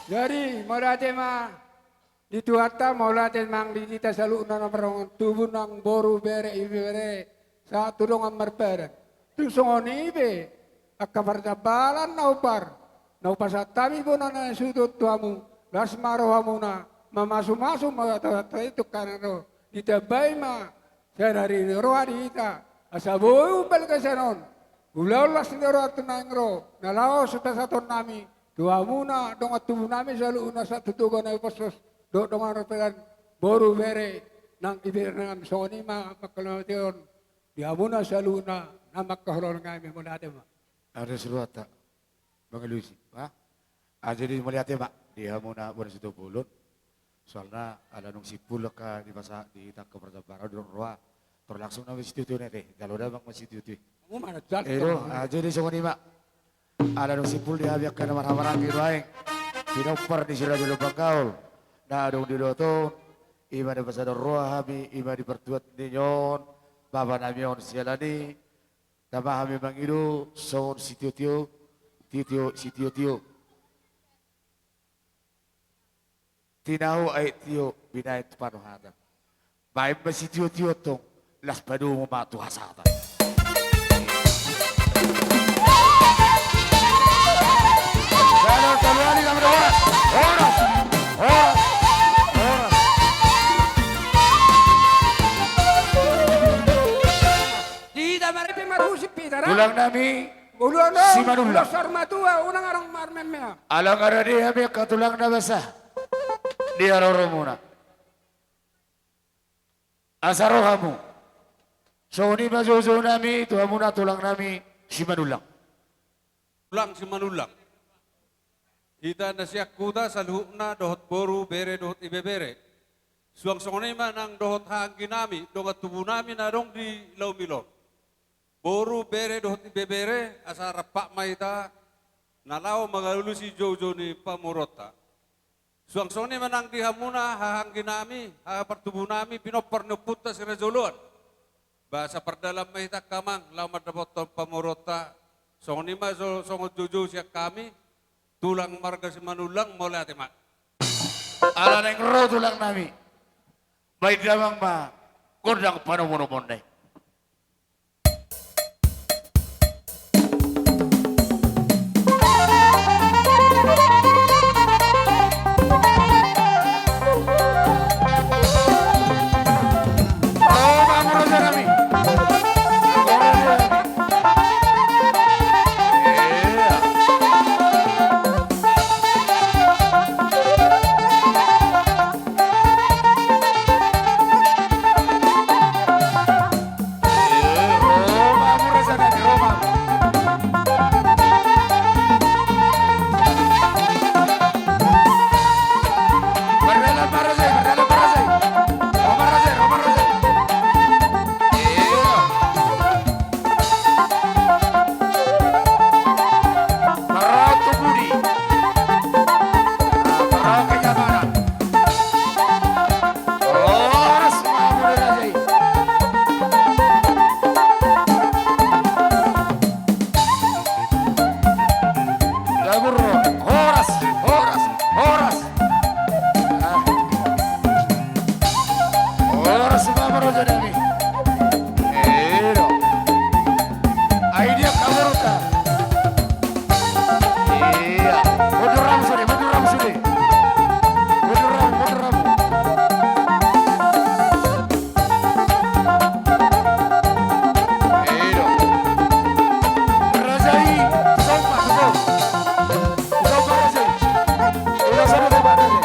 Jadi, mauliate ma di Tuhanta, mauliate ma di hita saluhutna na mardongan tubu nang boru bere ibebere sahat tu dongan marpadan. Tung songon i pe angka parjambaran na hombar na hupasahat hami bona na suhut tu hamu, las ma rohamuna, mamasumasu ma Tuhanta i tu angka na ro, ditambai ma sada ni roha di hita, asa boi umbalga sian on ulaon las ni roha tu naeng ro, na laho sipasahaton nami tu hamuna dongan tubu nami saluhutna sahat tu toga na hupasos dohot dongan marpadan, boru bere nang ibebere nami. Songon i ma mangkaholongi on di hamuna saluhutna na mangkaholongi nami, mauliate ma. Ada suruata. Mangalusi, ha? Ah, jadi mauliate ma di hamuna bona Sitobolon. Soalna ala dung simpul angka dipasahat di hita angka parjambaran, dung roha, tor langsung nama sitiotio na te, jalo damang ma sitiotio. Hamu mana jalo. Ero, ah, jadi songon i ma. Ala dung simpul di hami angka na marhahamaranggi nuaeng, pinompar ni si Raja Lumban Gaol na adong di luat on, i ma na pasadar roha hami, i ma di partuat ni on bapa nami on siala ni. Tama hami mangido songon sitiotio, titio, sitiotio. Tinahu aek tio binaen tu panuhatan. Baen ma sitiotio tong, las padomu ma tu hasahatan. Horas, horas, horas, horas. Di hita marhite marhusip hita ra. Tulang nami. Uluan on, Simanullang. Uluan saur matua, unang adong marmeamea. Ala nga rade hami angka tulang na basa. di haroromuna. Asa ro hamu. Songon i ma joujou nami tu hamuna tulang nami Simanullang. Tulang Simanullang. Hita na sian huta saluhutna dohot boru, bere dohot ibebere. Suang songon i ma nang dohot haha anggi nami, dongan tubu nami na adong di Laumil on. Boru, bere dohot ibebere, asa rampak ma hita na laho mangalusi joujou ni pamoruonta. Suang songon i ma nang di hamuna haha anggi nami, haha partubu nami, pinompar ni ompunta si raja oloan. Ba asa pardalan ma hita angka amang laho mandapothon pamoruonta. Songon i ma jo-, songon joujou sian hami, tulang marga Simanullang, mauliate ma. Ala naeng ro tulang nami, baen damang ma gondang panomunomuonna i. Horas ma muna raja i. Horas, horas, horas. Ah. Horas ma muna raja nami. Ero. Ai dia kabar uta. Iya. Mundur hamu sude, mundur hamu sude. Mundur hamu, mundur hamu. Iya. Raja i, somba, somba. Somba raja i. Udah sana somba raja i.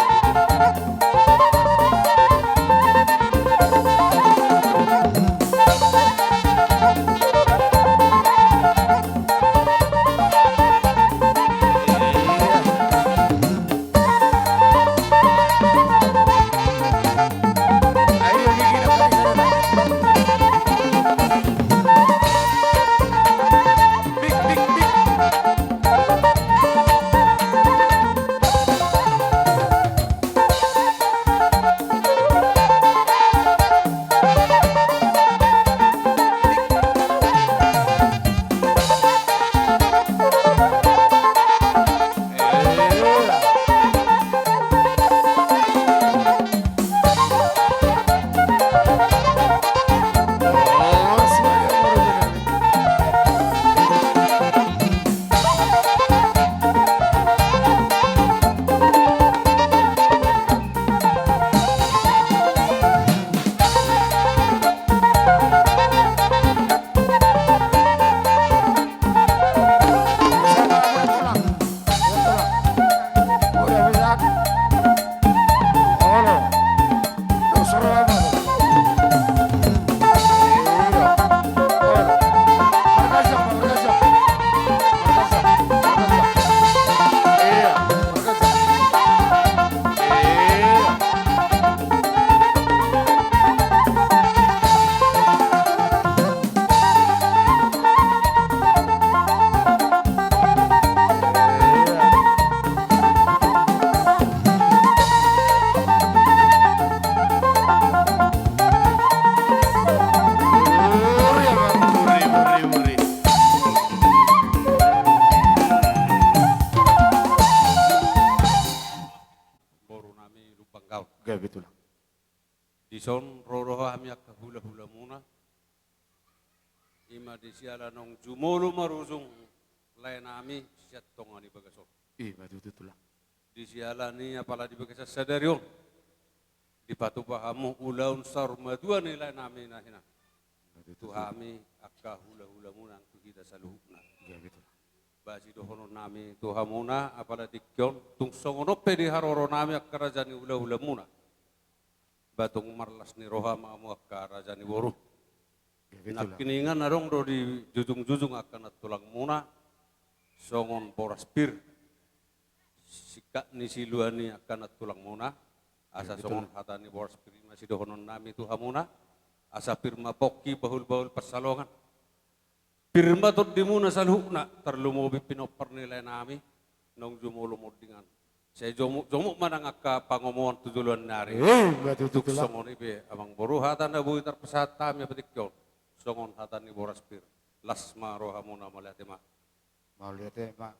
Boru nami Lumban Gaol. Gabe tulang. Dison ro do hami angka hulahulamuna. Ima di siala naung jumolo marujung laenami sian tonga ni bagas on. Ima tutu tulang. Di siala ni apala di bagasan sadari on dipatupa hamu ulaon saur matua ni laenami na hinan. Ima tutu tulang. Tu hami angka hulahulamuna nang tu hita saluhutna. Gabe tulang. Sidohononnami tu hamuna, apala tingki on, tung songon on pe di haroronami angka raja ni hulahulamuna. Ba tung marlas ni roha ma hamu angka raja ni boru. Nangkiningan adong do dijujungjujung angka nantulangmuna songon boras pir. Singkat ni siluan ni angka nantulangmuna, asa songon hata ni boras pir i ma sidohononnami tu hamuna, asa pir ma pongki bahulbahul pansalongan. Pir ma tondimuna saluhutna, tarlumobi pinompar ni laenami, naung jumolo mondingan. Sai jomuk, jomuk ma nang angka pangomoan tu joloan ni ari. Tung songon i pe amang boru hata na boi tarpasahat hami partingkian on. Songon hata ni boras pir. Las ma rohamuna, mauliate ma. Mauliate ma.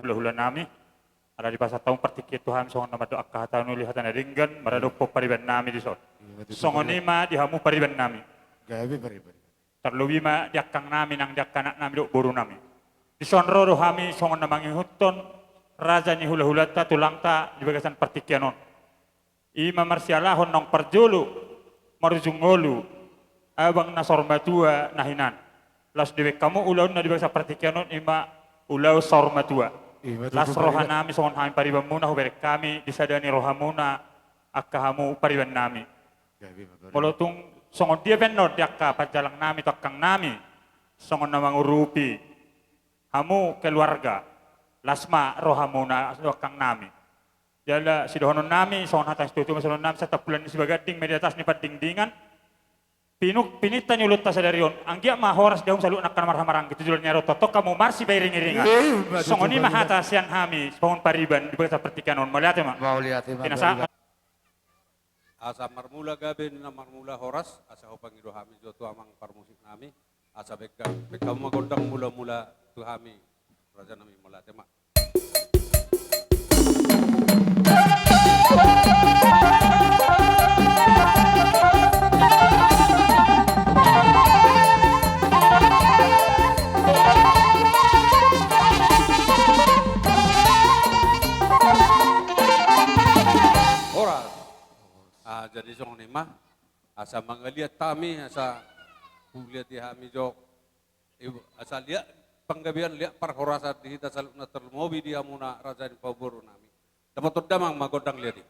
Hulahulanami. Ala dipasahat hamu partingkian tu hami songon na mandok angka hata na uli hata na denggan maradophon paribannami dison. Songon i ma di hamu paribannami. Gabe pariban. Tarlobi ma di angkangnami nang di angka anaknami dohot borunami. Dison ro do hami songon na mangihuthon raja ni hulahulanta tulangta di bagasan partingkian on. I ma marsialahon naung parjolo marujung ngolu abang na saur matua na hinan. Laos dibaen hamu ulaonna di bagasan partingkian on i ma ulaon saur matua. Las rohanami songon hami paribanmuna hubereng hami di sada ni rohamuna angka hamu paribannami. Molo tung songon dia pe annon di angka panjalangnami tu angkangnami songon na mangurupi hamu keluarga, las ma rohamuna tu angkangnami. Jala sidohononnami songon hata ni situtu ma sidohononnami, santabulan ni Sibaganding ma di atas ni Pandingdingan. Pinuk pininta ni ulaonta sadari on, anggiat ma horas di hamu saluhutna angka na marhahamaranggi tu joloan ni ari on, tongtong hamu marsipairingiringan. Songon i ma hata sian hami songon pariban di bagasan partingkian on. Mauliate ma. Asa marmula gabe ninna marmula horas, asa hupangido hami jo tu amang parmusiknami, asa baen hamu ma gondang mulamula tu hami rajanami. Mauliate ma. Horas. Ah, jadi songon i ma, asa mangaliat hami, asa huliati hami jo. Asa liat panggabean, liat parhorasan di hita saluhutna, tarlumobi di hamuna raja ni paborunami. Dapothon damang ma gondang liat i.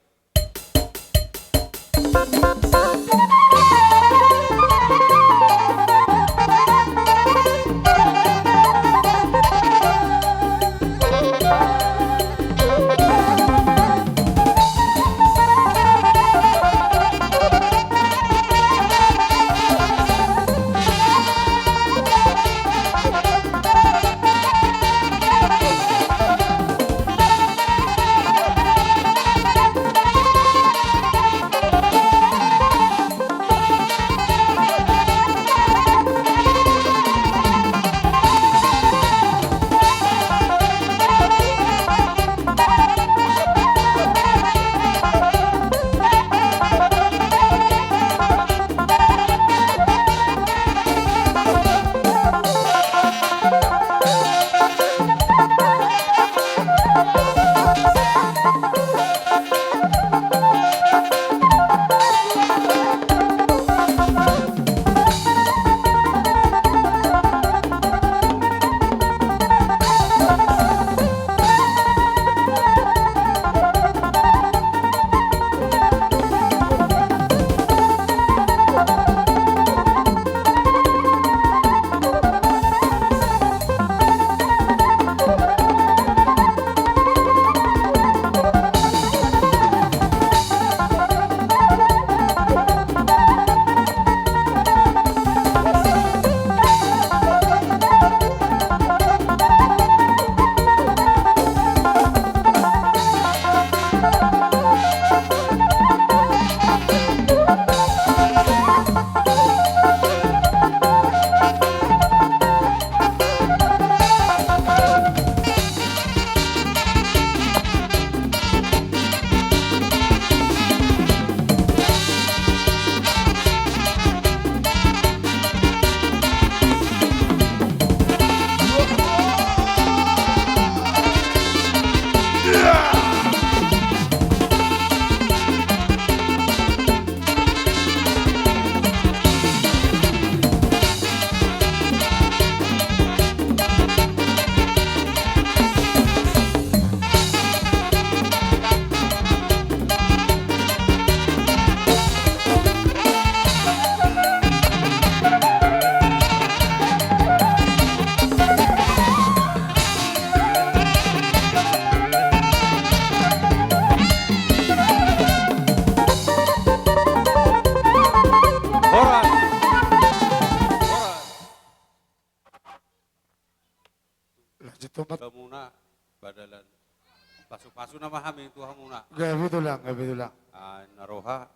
Pasu-pasu nama hami tu hamuna. Gabe tulang, gabe tulang. Ah, na roha.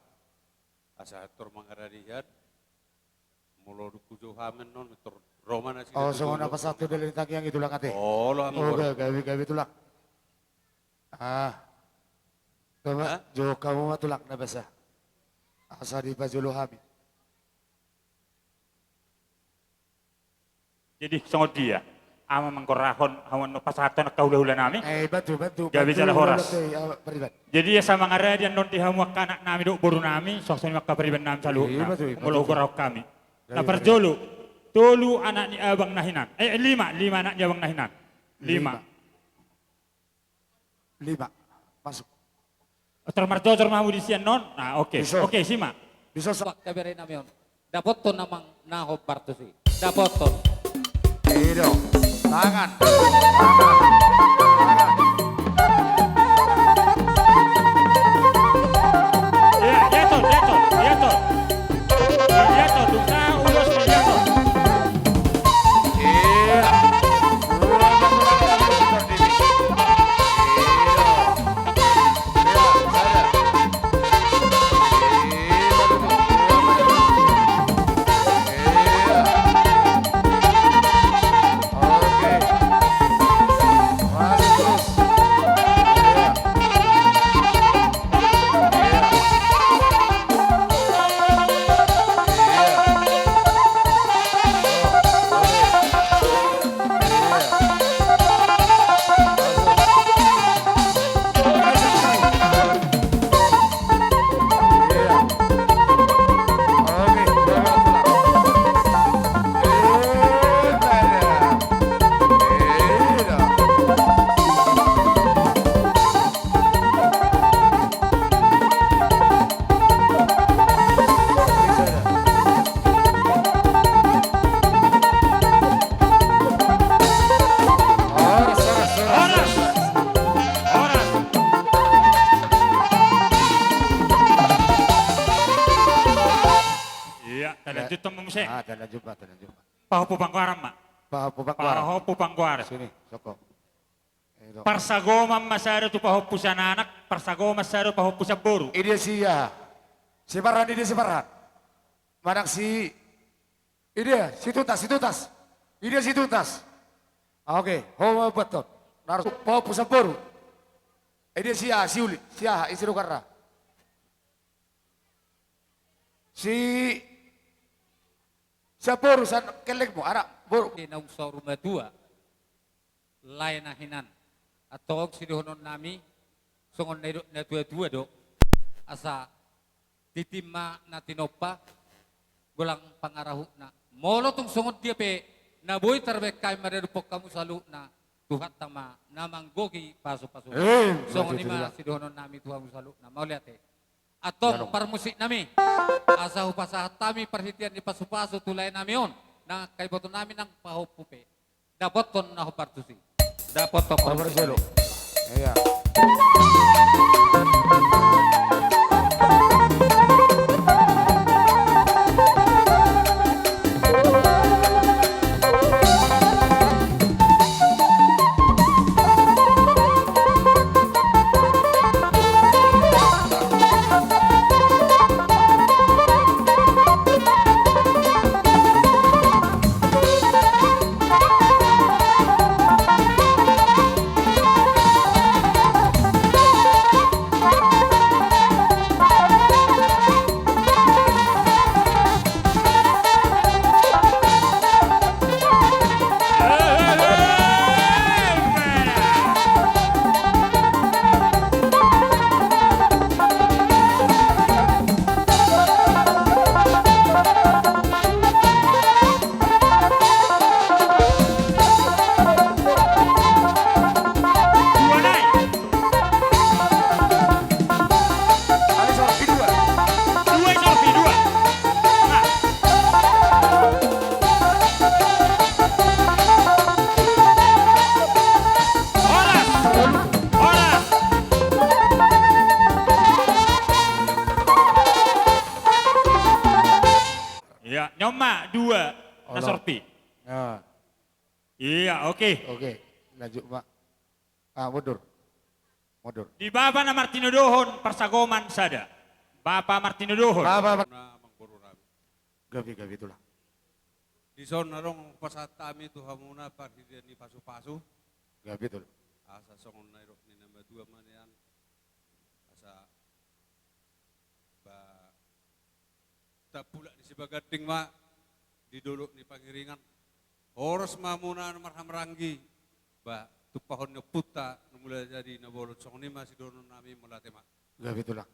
Asa tor mangaradi hian. Molo dung hujou hami annon, tor ro ma nasida. Oh, tu songon jolo. Apa satu dari tangiang i tulang ate. Olo, hami. Oh, gabe, gabe, gabe tulang. Ah. Coba, hah? Jolo hamu ma tulang na basa. Asa dipajolo hami. Jadi songon dia, ama manggorahon, hamu annon pasahathon angka hula-hula nami. Eh, batu, batu, gabe batu, jala horas. Batu, ya, Pariban. Jadi asa mangaradi annon di hamu angka anak nami dohot boru nami, songon i ma angka pariban nami saluhutna. Iya, batu, batu. Molo hugorahon hami. Gabe, gabe. Na parjolo, tolu anak ni abang na hinan. Eh, lima, lima anak ni abang na hinan. Lima. Lima. Lima. Masuk. Tor marjojor ma hamu disi annon. Nah, oke. Bisa. Oke, si ma. Bisa sa- Pak, kabar nami on. Dapothon nama na hombar tusi. Dapothon. Ido. Tangan. Tangan. Tangan. Iya, iya, Ton, iya, Ton, iya, Ton. Iya, Ton, dung sa ulos, iya, Ton. Horas, horas, horas. Horas. Iya, talanjut ma muse. Ah, talanjut ma, talanjut ma. Pahompu panggoaran ma. Pahompu panggoaran. Pahompu panggoaran. Sini, soko. Parsagoman ma sada tu pahompu sian anak, parsagoman sada tu pahompu sian boru. Idia si aha? Si Parhan, idia si Parhan. Manang si, idia, si Tuntas, si Tuntas. Idia si Tuntas. Ah, oke, ho ma buat on. Harus pahompu sian boru. Idia si aha, si Uli, si aha, isi dokarna. Si, sian boru, sian kellengmu, anak boru. Naung saur matua. Lae na hinan. Antong sidohonon nami, songon na nidok natua-tua do, asa tintin ma na tinompa, golang pangarahutna. Molo tung songon dia pe, na boi tarbahen hami mandapothon hamu saluhutna, Tuhanta ma na manggohi pasu-pasu. Eh, songon i ma sidohonon nami tu hamu saluhutna. Mauliate. Antong parmusik nami, asa hupasahat hami parhitean ni pasu-pasu tu lae nami on, nang angka iboto nami nang pahompu pe. Dapothon na hombar tusi. Dapothon hombar parmusik jolo nami. Iya. Iya, nyoma dua. Olo. Na sorpi. Ya. Iya, oke. Oke, lanjut, Pak. Ah, mundur. Mundur. Di Bapa na martinodohon parsagoman sada. Bapa martinodohon. Bapa mar- Na mangboru rami. Gabe, gabe tulang. Dison adong pasahat hami tu hamuna parhitean ni pasupasu. Gabe tulang. Asa songon na nidok ni na matua ma nian. Asa ba tapulak ni Sibaganding ma di dolok ni Pangiringan. Horas ma hamuna na marhahamaranggi. Ba tumpahon ni ompunta na mula jadi na bolon, songon i ma sidohonon nami, mauliate ma. Gabe tulang.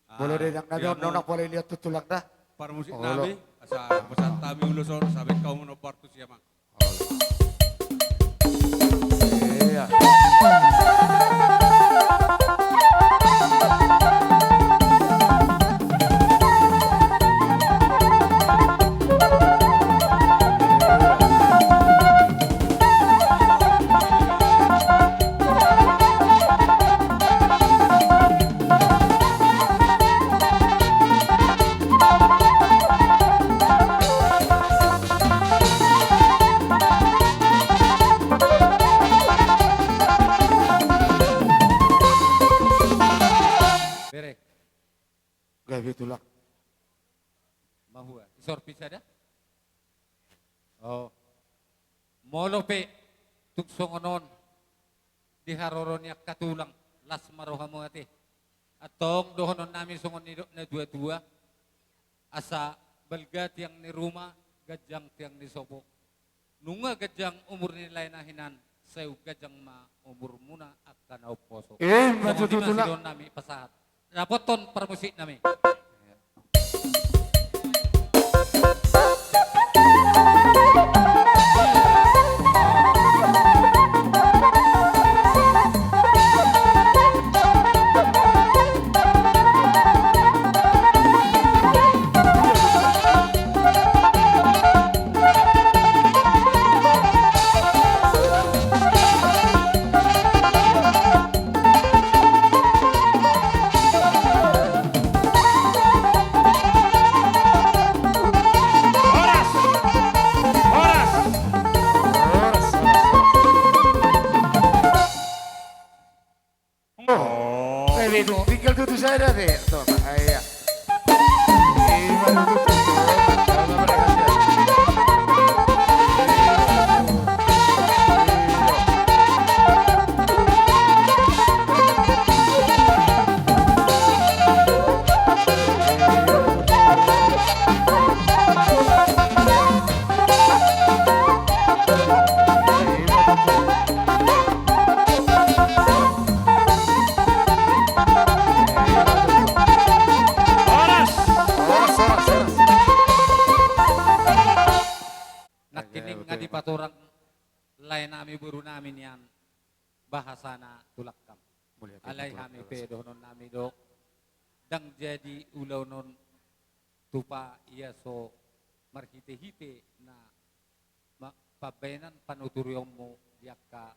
Ah, molo didok nami on, unang pola liat tu tulang da. Parmusik nami, asa pasahat hami ulos on, asa baen hamu nombar tu si amang. Iya. Bere. Gabe tulang. Mahua, isor pisa da? Oh. Molo pe tung songon on di haroro ni angka tulang, las ma rohamu ate. Antong dohonon nami songon nidok na tuatua, asa balga tiang ni ruma, ganjang tiang ni sopo. Nunga ganjang umur ni lae na hinan, sai ganjang ma umurmuna angka na umposo. Eh, songon i ma tutu, tulang. Sidohonon nami pasahat. Dapothon parmusik nami. Horas! Horas! Horas, horas, horas. Oh. Eh, bego, tinggal tutu sada deh. Tuh, ah, iya. Iya, tutu. Horas. Horas, horas, horas. Nangkining nga dipatorang lae nami boru nami nian bahasana tulangkam. Alai hami pe dohonon nami do, ndang jadi ulaon on tupa ia so marhitehite na ma-, pambahenan panuturionmu di angka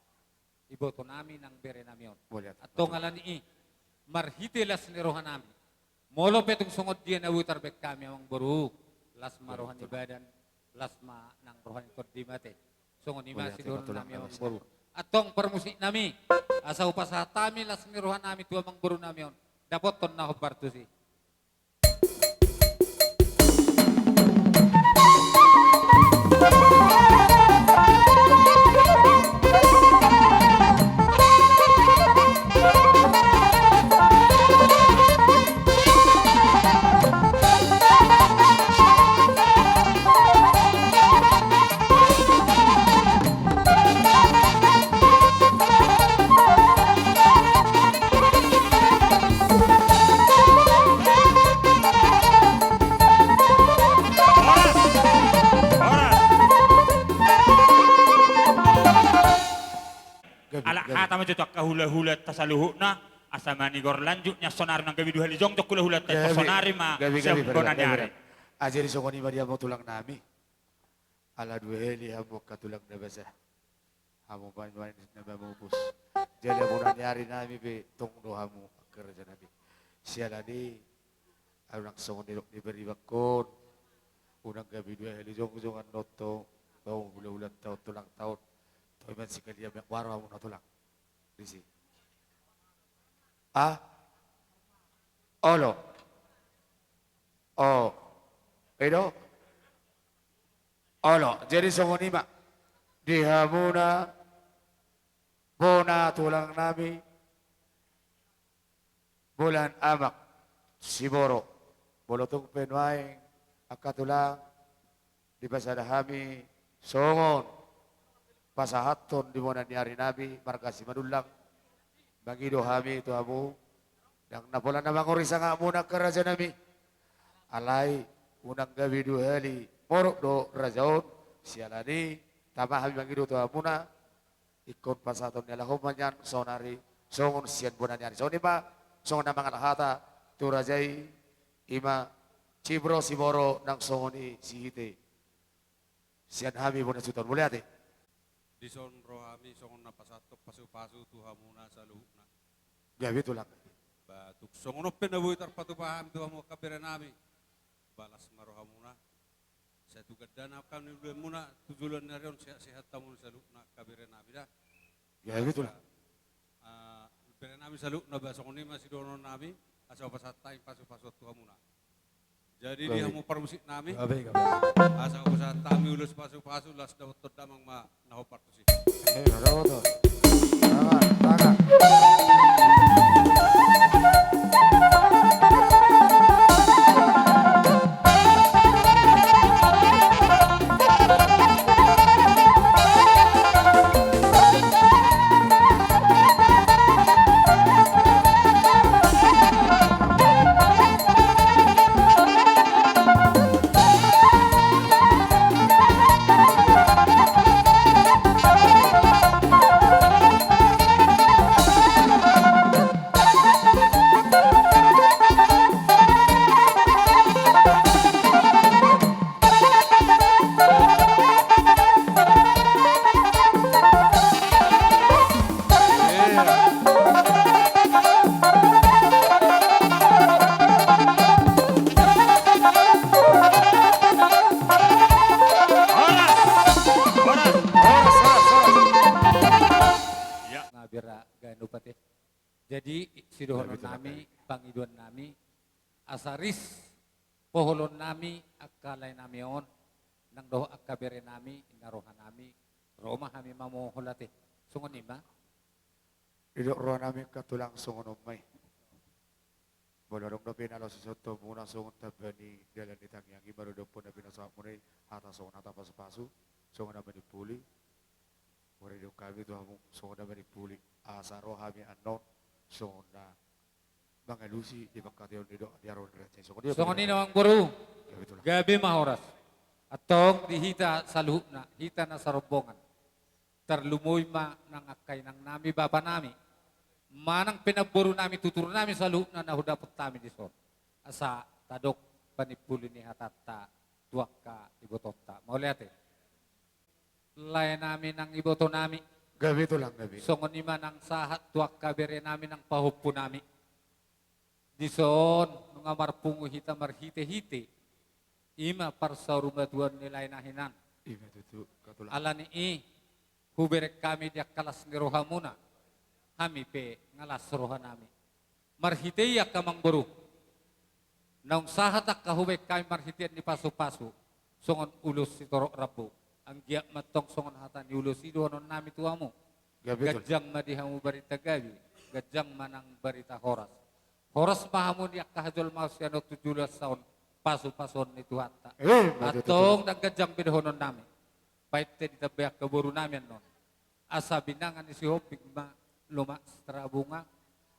iboto nami nang bere nami on. Antong alani i, marhite las ni roha nami, molo pe tung songon dia na boi tarbaen hami, amang boru, las ma roha ni badan, las ma nang roha ni tondi ma ate. Songon i ma sidohonon nami, amang boru. Antong parmusik nami, asa hupasahat hami las ni roha nami tu amang boru nami on, dapothon na hombar tusi. Horas! Horas! Gabe, ala gabe. Hata ma jo tu angka hulahulanta saluhutna, asa manigor lanjut nian sonari nang gabe dua hali jongjong hulahulanta. Gabe, sonari ma gabe, gabe, sian bona ni ari. Jadi songon i ma di hamu tulang nami. Ala dua hali hamu angka tulang na basa. Hamu main-main na mamupus. Jadi hamu na niari nami pe tong do hamu angka raja nami. Siala ni, unang songon nidok ni paribakkon. Unang gabe dua hali jongjong annon tong. Tong hulahulanta on tulang, tong. Tong iman sikali amek waro hamu na tulang. Disi. Ah? Olo. O. I do. Olo. Jadi songon i ma. Di hamuna bona tulang nami, Bolan Amak Siboro. Molo tung pe nuaeng angka tulang, dipasada hami songon pasahathon di bona ni ari nami marga Simanullang. Mangido hami tu hamu, ndang na pola na mangori sangapmuna angka raja nami. Alai unang gabe dua hali morok do raja on, siala ni i tama hami mangido tu hamuna. Ingkon pasahaton ni halak on ma nian saonari songon sian bona ni ari. Songon i ma, songon na mangalap hata tu raja i, i ma Cibro Siboro nang songon i Sihite. Sian hami bona Suton, mauliate. Dison ro hami songon na pasahathon pasupasu tu hamuna saluhutna. Gabe tulang. Ba tung songon on pe na boi tarpatupa hami tu hamu angka bere nami, ba las ma rohamuna. Sai tu gandana angka na niulamuna tu joloan ni ari on, sehat-sehat hamu saluhutna angka bere nami da. Gabe tulang. Ah, bere nami saluhutna, ba songon i ma sidohonon nami, asa hupasahat hami pasupasu tu hamuna. Jadi di hamu parmusik nami, gabe, gabe, asa hupasahat hami ulos pasupasu, laos dapothon damang ma na hombar tusi. Eh, dapothon. Tangan, tangan. Horas, horas, horas, horas. Ya. Nabira ganupat e. Jadi sidohonon nami, pangidoan nami, asa ris poholon nami angka lae nami on, nang dohot angka bere nami, inna roha nami, ro ma hami mamohol ate. Songon i ma. Didok roha nami angka tulang, songon on ma i. Molo adong dope na laos isonton muna songon tamba ni dalan ni tangiang i, molo dope na pinasahat muna i hata songon hata pasupasu, songon na manimpuli. Molo didok hami tu hamu songon na manimpuli, asa ro hami annon songon na mangalusi di pangkataion ni do-, di ari on, di raja i. Songon i ma, amang boru. Gabe ma horas. Antong di hita saluhutna, hita na sarombongan, tarlumobi ma nang angka inang nami, bapa nami, manang pe namboru nami, tutur nami saluhutna na hudapot hami dison, asa tadok panimpuli ni hatanta tu angka ibotonta. Mauliate. Lae nami nang iboto nami. Gabe tulang, gabe. Songon i ma nang sahat tu angka bere nami nang pahompu nami. Dison nunga marpungu hita marhitehite, i ma parsaurmatuaon ni lae na hinan. I ma tutu, angka tulang. Ala ni i hubereng hami di angka las ni rohamuna, hami pe nga las roha nami. Marhite i angka amang boru, naung sahat angka hubaen hami marhitean ni pasupasu, songon ulos sitorop rambu. Anggiat ma antong songon hata ni ulos i dohonon nami tu hamu. Gabe tulang. Ganjang ma di hamu barita gabe, ganjang ma nang barita horas. Horas ma hamu di angka hajolmaon sian on tu joloan on, pasupasuon ni Tuhanta. Eh, ma tutu tulang. Antong ndang ganjang be dohonon nami. Painte ditambai angka boru nami annon. Asa binanga ni Sihombing ma lomak Sitra Bunga,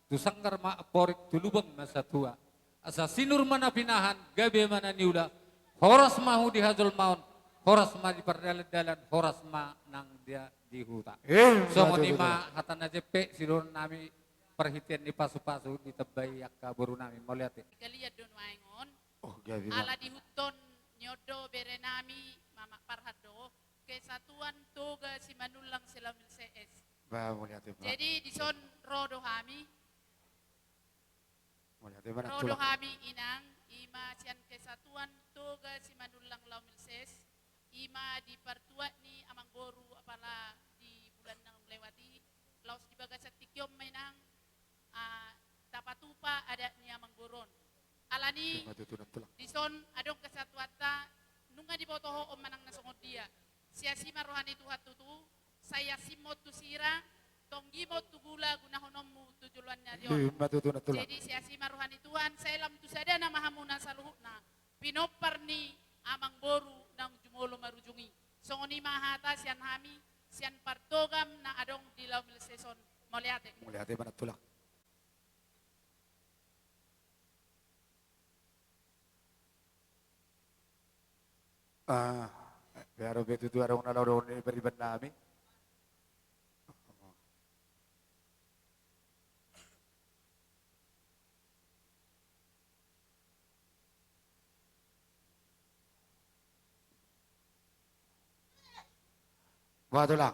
tu sanggar ma amporik, tu lubang ma satua. Asa sinur ma na pinahan, gabe ma na niula, horas ma hamu di hajolmaon, horas ma di pardalandalan, horas ma nang dia di huta. Eh, songon i ma hata na jempek sidohonon nami, parhitean ni pasupasu ditambai angka boru nami. Mauliate. Digalian do nuaeng on. Oh, gabe ma. Ala diihuthon ni on do bere nami, Mamak Parhad do. Kesatuan Toga Simanullang se-Laumilses. Ba, mauliate, ba. Jadi dison ro do hami. Mauliate, ba, ro do hami, Inang, i ma sian Kesatuan Toga Simanullang Laumilses, i ma di partuat ni amang boru apala di bulan na lewat i, laos di bagasan tingki on ma, Inang, ah, ni amangboru on. Alani i ma tutu, Nantulang. Dison adong kesatuanta, nunga diboto ho on manang na songon dia. Siasi ma roha ni Tuhan tutu, sai asing ma on tu sira, tonggi ma on tu gula gunahononmu tu joloan ni ari on. I ma tutu, Nantulang. Jadi siasi ma roha ni Tuhan, sai lam tu sadana ma hamuna saluhutna, pinompar ni amangboru naung jumolo marujung i. Songon i ma hata sian hami, sian partogam na adong di Laum Lelses on. Mauliate. Mauliate ma, Nantulang. Ah, biar be tutu adong na laho dohon ni pariban nami. Bah, Tulang.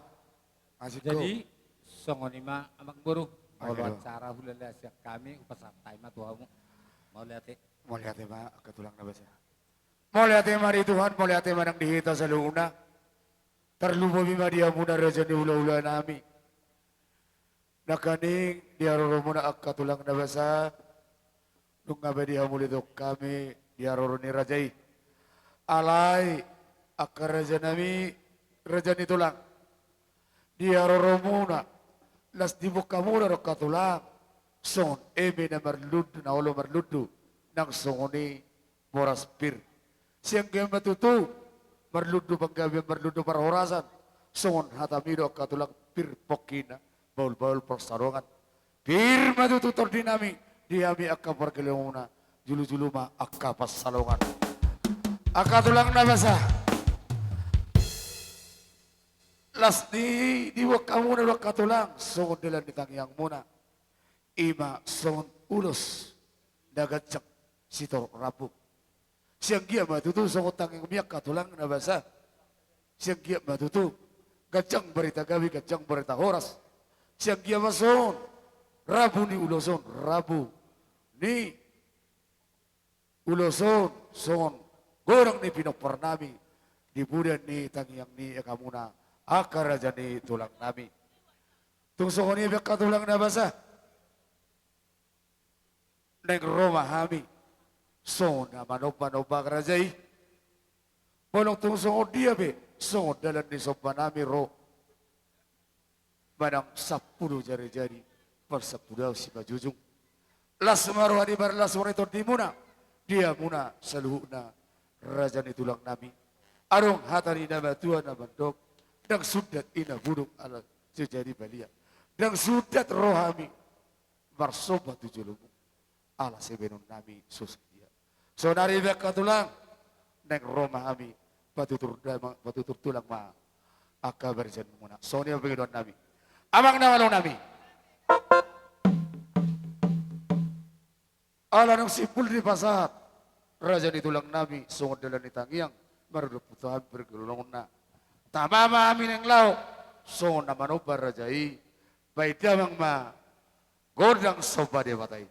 Asik. Jadi songon i ma, Amangboru. Molo acara hulala sian hami, hupasahat ma tu hamu. Mauliate. Mauliate ma, angka tulang na basa. Mauliate ma di Tuhan, mauliate ma nang di hita saluhutna. Tarlumobi ma di hamuna raja ni hulahula nami. Nangkaning di haroromuna, angka tulang na basa, nunga be dihamuliathon hami di haroro ni raja i. Alai angka raja nami, raja ni tulang, di haroromuna, las diboan hamuna do, angka tulang, songon eme na marlundu, na olo marlundu, nang songon i boras pir. Sian dia ma tutu marlundu panggabean, marlundu parhorasan, songon hatami do, angka tulang, pir pongkina, bahulbahul pansalongan. Pir ma tutu tondi nami di hami angka pargellengmuna, juljulu ma angka pansalongan. Angka tulang na basa, las ni diboan hamuna do, angka tulang, songon dalan ni tangiangmuna. I ma songon ulos na ganjang sitorop rambu. Sian dia ma tutu songon tangiangmi, angka tulang na basa. Sian dia ma tutu ganjang barita gabe, ganjang barita horas. Sian dia ma songon rambu ni ulos on, rambu ni ulos on, songon godang ni pinompar nami di pudian ni tangiang ni angka hamuna, angka raja ni tulang nami. Tung songon i be, angka tulang na basa, naeng ro ma hami songon na manomba-nomba raja i. Molo tung songon dia pe, songon dalan ni somba nami ro, manang sampulu jari-jari, parsapuluaon simanjujung. Las ma roha ni parlas roha ni tondimuna di hamuna saluhutna, raja ni tulang nami. Adong hata ni na matua na mandok, ndang sundat i na buduk ala so jadi balian. Ndang sundat rohami marsomba tu jolomu ala sibahenon nami so sadia. Saonari be, angka tulang, naeng ro ma hami patutur dama-, patutur tulang ma angka barisan muna. Songon i ma pangidoan nami, amang na malo nami. Ala naung simpul dipasahat raja ni tulang nami songon dalan ni tangiang marudop tu hami pargellengna, tama ma hami naeng laho songon na manomba raja i. Bahen damang ma gondang somba Debata i.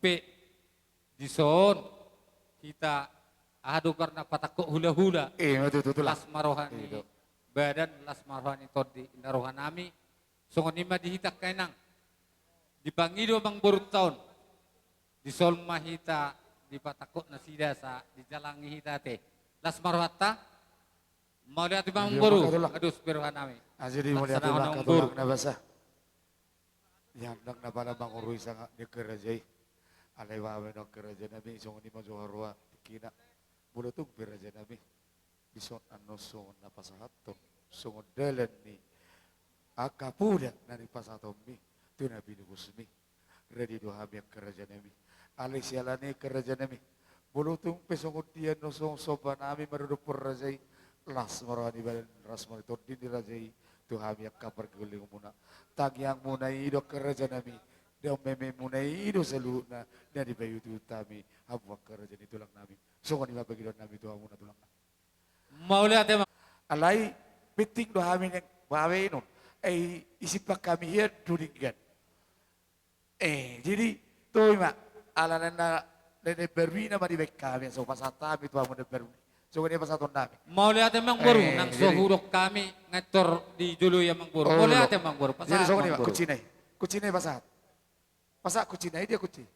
Pe dison hita aha do goarna, patangkok hula-hula. Eh, betul, betul lah. Las ma roha ni, iya, do, badan, las ma roha ni tondi, inna roha nami. Songon i ma di hita angka inang. Dipangido amangborunta on. Dison ma hita dipatangkok nasida asa dijalangi hita ate. Las ma rohanta. Mauliate ma, iya, amangboru. Mauliate lah. Adus be roha nami. Aja di mauliate. Laksana ma, angka tulang na basa. Ia ndang na pala mangorui sanga di angka raja i. Alai bahen do angka raja nami, songon i ma jo haroa tingkina. Molo tung pe raja nami, dison annon songon na pasahathon, songon dalan ni angka poda na nipasahatonmi tu na pinupusmi. Rade do hami angka raja nami. Alai siala ni angka raja nami, molo tung pe songon dia annon songon somba nami maradophon raja i, las ma roha ni badan, las ma roha ni tondi ni raja i tu hami angka pargellengonmuna. Tangiangmuna i do angka raja nami, dao mememuna i do saluhutna na dipaihutihut hami, hamu angka raja ni tulang nami. Songon i ma pangidoan nami tu hamuna tulang nami. Mauliate ma. Alai penting do hami naeng bahenon. Eh, isimpan hami hian do denggan. Eh, jadi, toe ma, ala na, na, na, na baru i nama dibaen hami, asa hupasahat hami tu hamu na baru i. Songon i pasahaton nami. Mauliate amangboru, eh, nang so jadi hudok hami, ngator di jolo i amangboru. Oh, mauliate amangboru, jadi pasahat songon i ma, amangboru. Kuncina i. Kuncina i pasahat. Pasahat kuncina i, dia kunci.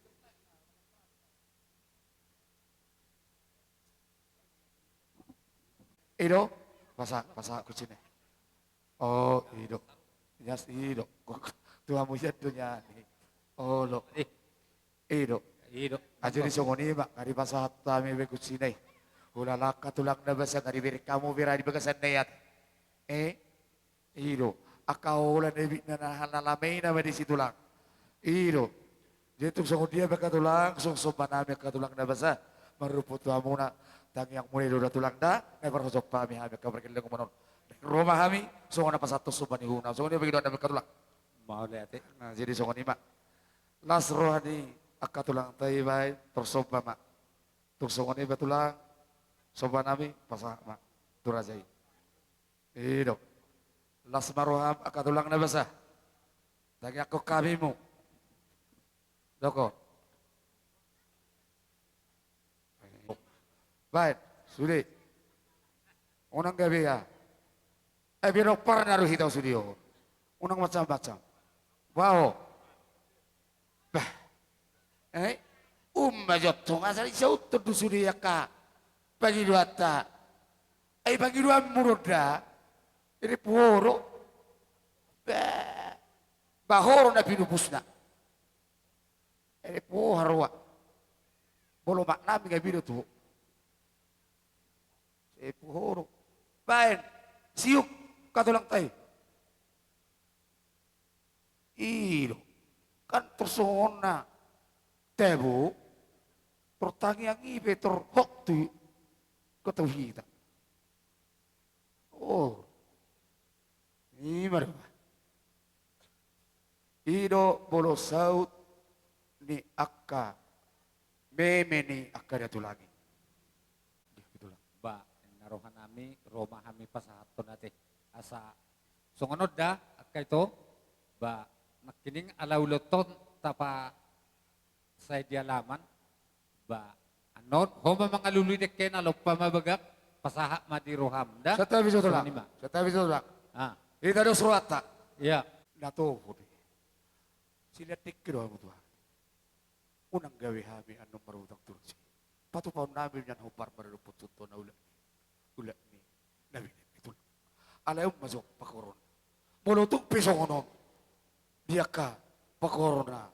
I do, pasahat, pasahat kuncina. Oh, i do. Nyas, i do. Tu hamu hian do nian i. Olo. Eh. I do. I do. Ah, jadi songon i ma, nga dipasahat hami be kuncina i. Hulala angka tulang na basa, nga dibereng hamu be ra di bagasan na i ate. Eh? I do. Angka holan na ibitna na, na lama i nama disi tulang. I do. Jadi tung songon dia pe angka tulang, songon somba nami angka tulang na basa, maradophon tu hamuna, tangiangmuna i do da tulang da, na parhosop hami, hami angka pargellengonmuna on. Ro ma hami, songon na pasahathon somba ni uhumuna, songon i ma pangidoan nami angka tulang. Mauliate. Nah, jadi songon i ma. Las roha ni angka tulangta i baen, tor somba ma. Tung songon i ma tulang, somba nami, pasahat ma tu raja i. I do. Las ma roham angka tulang na basa. Tangiangkon hami hamu. Dokon. Baen, sude. Unang gabe ia. Eh, biar oparna do hita sude on. Unang macam-macam. Baho. Bah. Eh, umma jottong asa disauthon do sude angka pangidoanta. Ai pangidoanmu do da. Ede puhoro. Bah. Bahoro na pinupusna. Ede puhoro. Bolo maknami gabe do tu. Sai puhoro. Baen. Siuk. Angka tulangta i. I do. Kan tor songon na tabo, tor tangiang i pe tor hot tu, hot tu hita. Oh. I ma do. I do molo saut ni angka meme ni angka datulang i. Ba, inna roha nami, ro ma hami pasahathon ate. Asa songon on da, angka ito, ba, nangkining ala ulaonta on tapa sai di alaman, ba, annon, ho ma mangalului dengke na lompa ma bagak, pasahat ma di roham da. Santabi jo tulang. Songon i ma. Santabi jo tulang. Ah. Hita dos rohanta. Ia. Na toho do i. Silean dengke do hamu tu hami. Unang gabe hami annon marhutang tu raja i. Patupahon nami nian hombar maradophon tu tona ulak ni, ulak ni na binaen ni tulang. Alai on ma jo pangkorona. Molo tung pe songon on. Di angka pangkorona.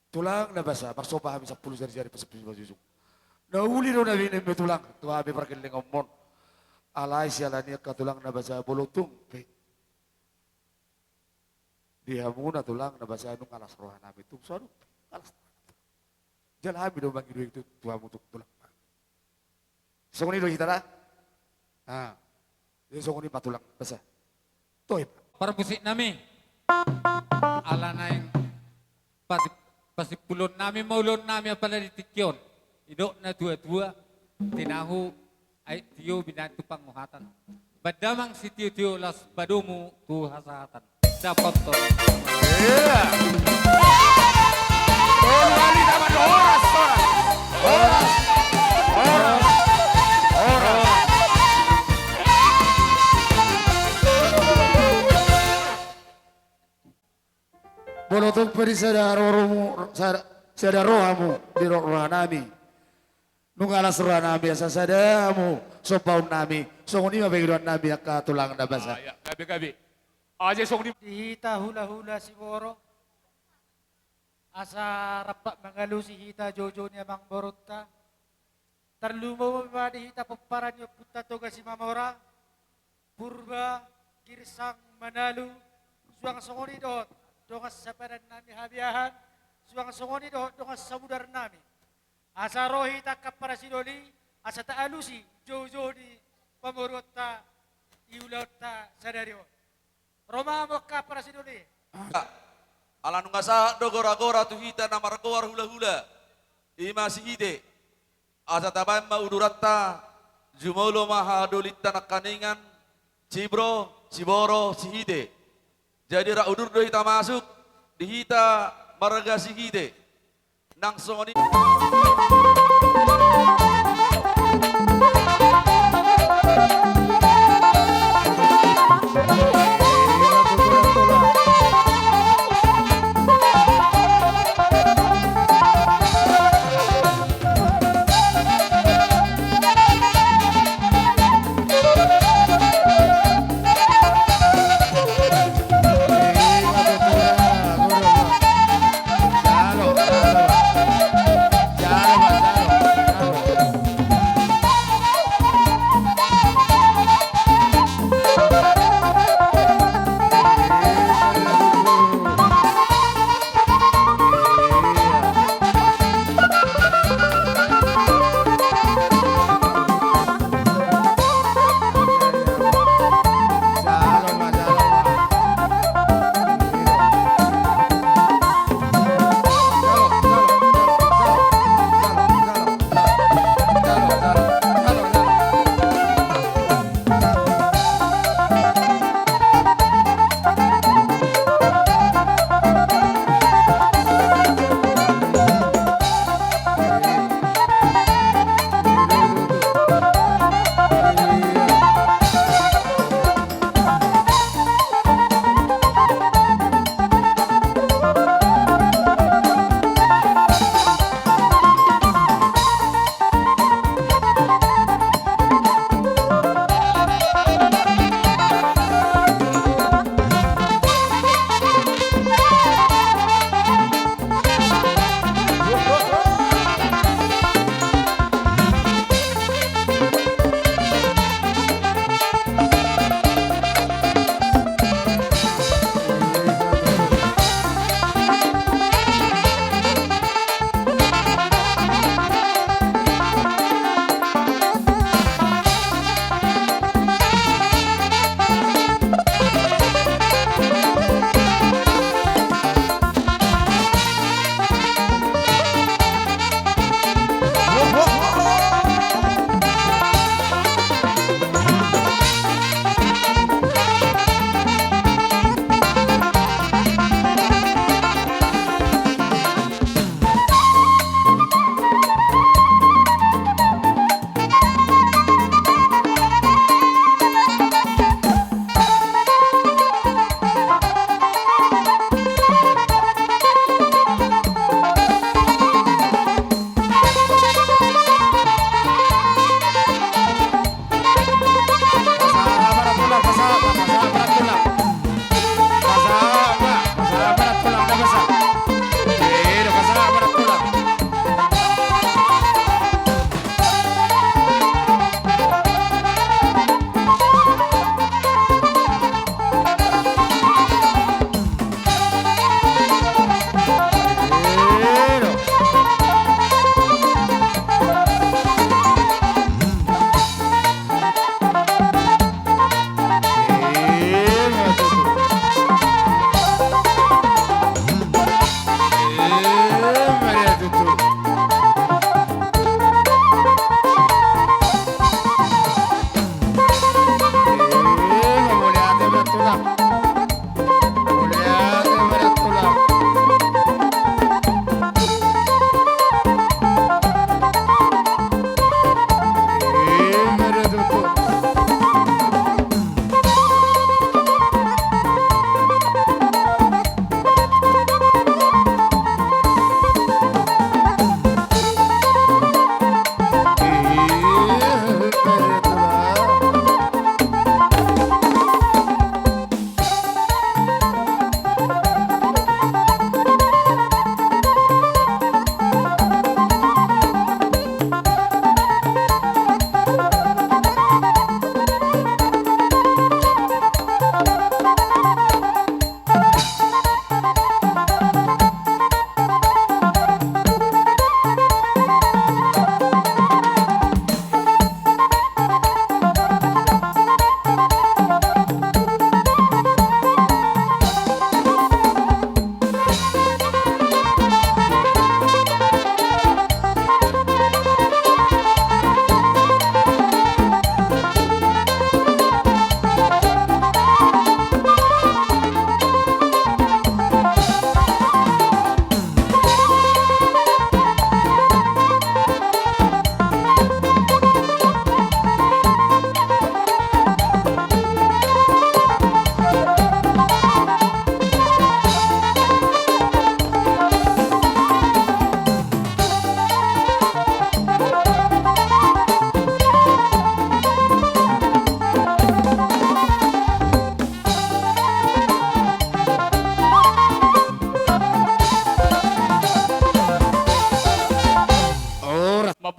Tulang na basa, marsomba hami sampulu jari-jari, pasampulu pajujung. Na uli do na binaen ni tulang, tu hami pargellengonmon. Alai siala ni angka tulang na basa, molo tung pe. Di hamuna tulang na basa, nunga las roha nami tung so adong pe. Las. Jala hami do mangido i tu, tu hamu tu tulang. Songon i do hita da. Ah. Jadi songon i ma tulang basa. Toe ma. Parmusik nami. Ala naeng pasi-, pasimpulon nami ma ulaon nami apala di tingki on. Didok na tua-tua, tinahu aek tio binaen tu panguhatan. Ba damang sitio-tio las padomu tu hasahatan. Dapothon. Iya. Tolu kali Molo tung pe di sada rohamu, sada, sada rohamu di ro-, rohanami. Nunga las rohanami asa sada hamu sombaonnami. Songon i ma pangidoannami angka tulang na basa. Ah, ya, gabe, gabe. Aja songon i. Di hita hulahula Siboro. Asa rampak mangalusi hita joujou ni amangborunta. Tarlumobi ma di hita pomparan ni ompunta Toga Simamora, Purba, Girsang, Manalu, suang songon i dohot dongan sapadannami Habiahan, suang songon i dohot dongan samudarnami. Asa ro hita angka parasidoli, asa taalusi joujou ni pamoruonta di ulaonta sadari on. Ro ma hamu angka parasidoli. Ala nunga sahat do goragora tu hita na margoar hulahula, i ma Sihite. Asa tabaen ma uduranta, jumolo ma hahadolinta nangkaningan, Sibro, Siboro, Sihite. Jadi rap udur do hita masuk di hita marga Sihite. Nang songon i.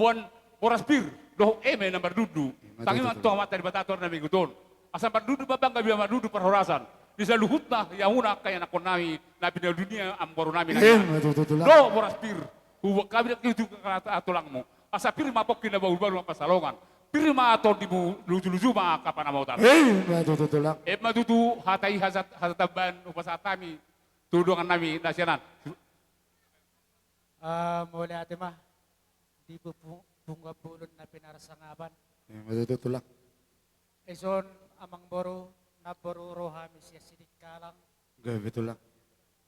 Boan boras pir dohot eme na marnundu. Ima tutu, tulang. Tangiangan tu Amanta Debata tu ari na mangihut on, asa marnundu parbanggaan, marnundu parhorasan di saluhutna di hamuna angka ianakkonnami na pinardunia amangborunami na hinan. Ima tutu, tulang. Dohot boras pir huboan hami nangkin tu tulangmu, asa pir ma pongki na bahulbahul marpansalongan, pir ma tondimu, lujuluju ma angka panamotan. Ima tutu, tulang. Ima tutu hata i, hata, hata tambahan hupasahat hami tu dongannami na sian an. Ah, mauliate ma di pu-, pu-, punggawa bolon na pinarsangapan. Ima tutu, tulang. Dison, amangboru, namboru, ro hami sian Sidikalang. Gabe, tulang.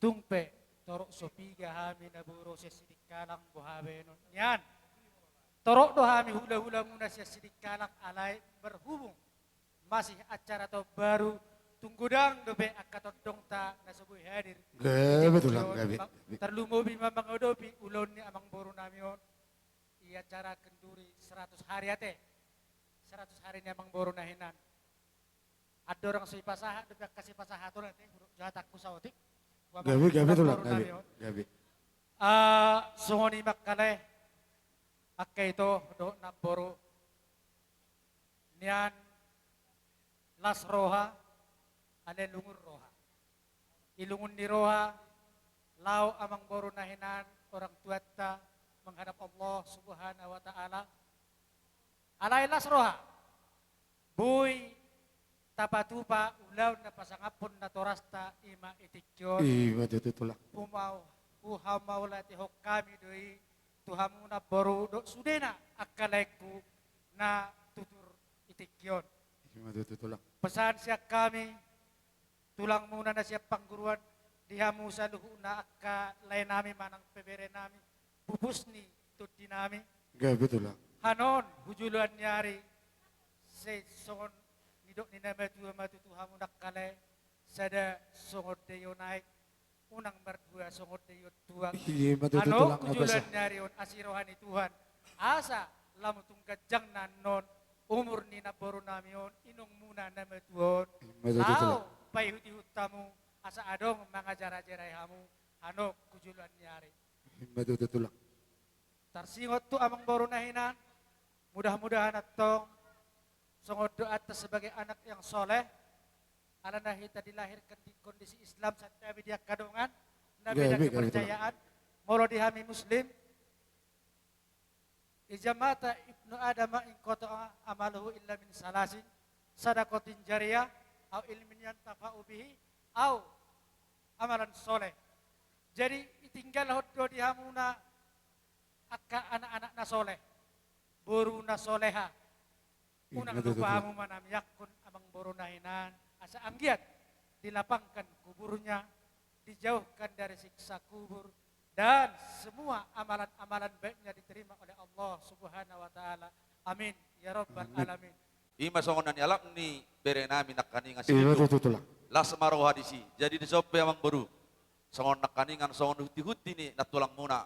Tung pe torop so piga hami na boi ro sian Sidikalang, boha baenon nian. Torop do hami hulahulamuna sian Sidikalang, alai berhubung masih acara taon baru, tung godang dope angka tondongta na so boi hadir. Gabe, tulang, gabe. Tarlumobi ma mangadopi ulaon ni amangborunami on di acara kenduri seratus hari ate. Seratus hari ni amangboru na hinan. Andorang so dipasahat dope angka sipasahaton ate, hudok jo hatangku saotik. Gabe, gabe, tulang, gabe. Gabe. Ah, songon i ma angka lae, angka ito dohot namboru. Nian las roha, alai lungun roha. Di lungun ni roha, laho amangboru na hinan, orang tuanta, menghadap Allah Subhanahu wa Ta'ala. Alai las roha, boi tapatupa ulaon na pasangaphon natorasta, ima i tingki on. Ima tutu, tulang. Humau-, huhamauliatehon hami do i tu hamu namboru dohot sudena angka laengku na tutur i tingki on. Ima tutu, tulang. Pesan sian hami, tulangmuna na sian pangguruan, di hamu saluhutna angka laenami manang pe berenami, pupus ni tondinami. Gabe, tulang. Hanon, tu joloan ni ari, sai songon nidok ni na matua ma tutu, hamu angka lae, sada songon daion aek, unang mardua songon daion tuak. Ima tutu, tulang. Hanon, tu joloan ni ari on, asi roha ni Tuhan, asa lam tung ganjang annon umur ni namborunami on, inongmuna na matua on. Ima tutu, tulang. Laho paihutihut hamu, asa adong mangajarajari hamu, hanon, tu joloan ni ari. Ima tutu, tulang. Tarsingot tu amangboru na hinan, mudah-mudahan antong songon doanta sebagai anak yang soleh, alana hita dilahirkan di kondisi Islam, santabi di angka dongan na beda kepercayaan. Gabe, gabe, tulang. Molo di hami Muslim, "Iza mata ibnu Adama inqata'a amaluhu illa min salasin, sadaqatin jariyah, au ilmin yuntafa'u bihi, au amalan soleh." Jadi, ditinggalhon do di hamuna angka anak-anak na soleh, boru na soleha. Ima tutu, tulang. Unang lupa hamu manamiangkon amangboru na hinan, asa anggiat dilapangkan kuburnya, dijauhkan dari siksa kubur, dan semua amalan-amalan baiknya diterima oleh Allah Subhanahu wa Ta'ala. Amin ya rabbal alamin. Amin. Ima songon na nialap ni berenami nangkaningan si Tutu. Ima tutu, tulang. Las ma roha disi. Jadi dison pe, amangboru, songon nangkaningan, songon hunti-hunti ni nantulangmuna,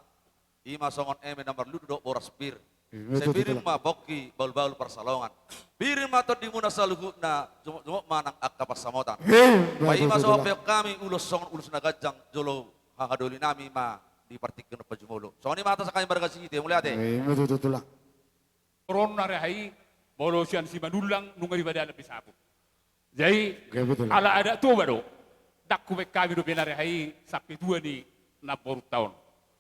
ima songon eme na marlundu dohot boras pir. Ima tutu, tulang. Sai pir ma pongki bahulbahul pansalongan. Pir ma tondimuna saluhutna, jumotjumot ma nang angka pansamotan. Ima tutu, tulang. Paima so peop hami ulos songon ulos na ganjang jolo hahadolinami ma di partingkian pajumolo. Songon i ma hata sian hami marga Sihite, mauliate. Ima tutu, tulang. Ro na ari i, molo sian Simanullang nunga dipadalan be sapu. Jadi, gabe, tulang, ala adat Toba do, ndang hubaen hami dope na ari i sampe tua ni namborunta on.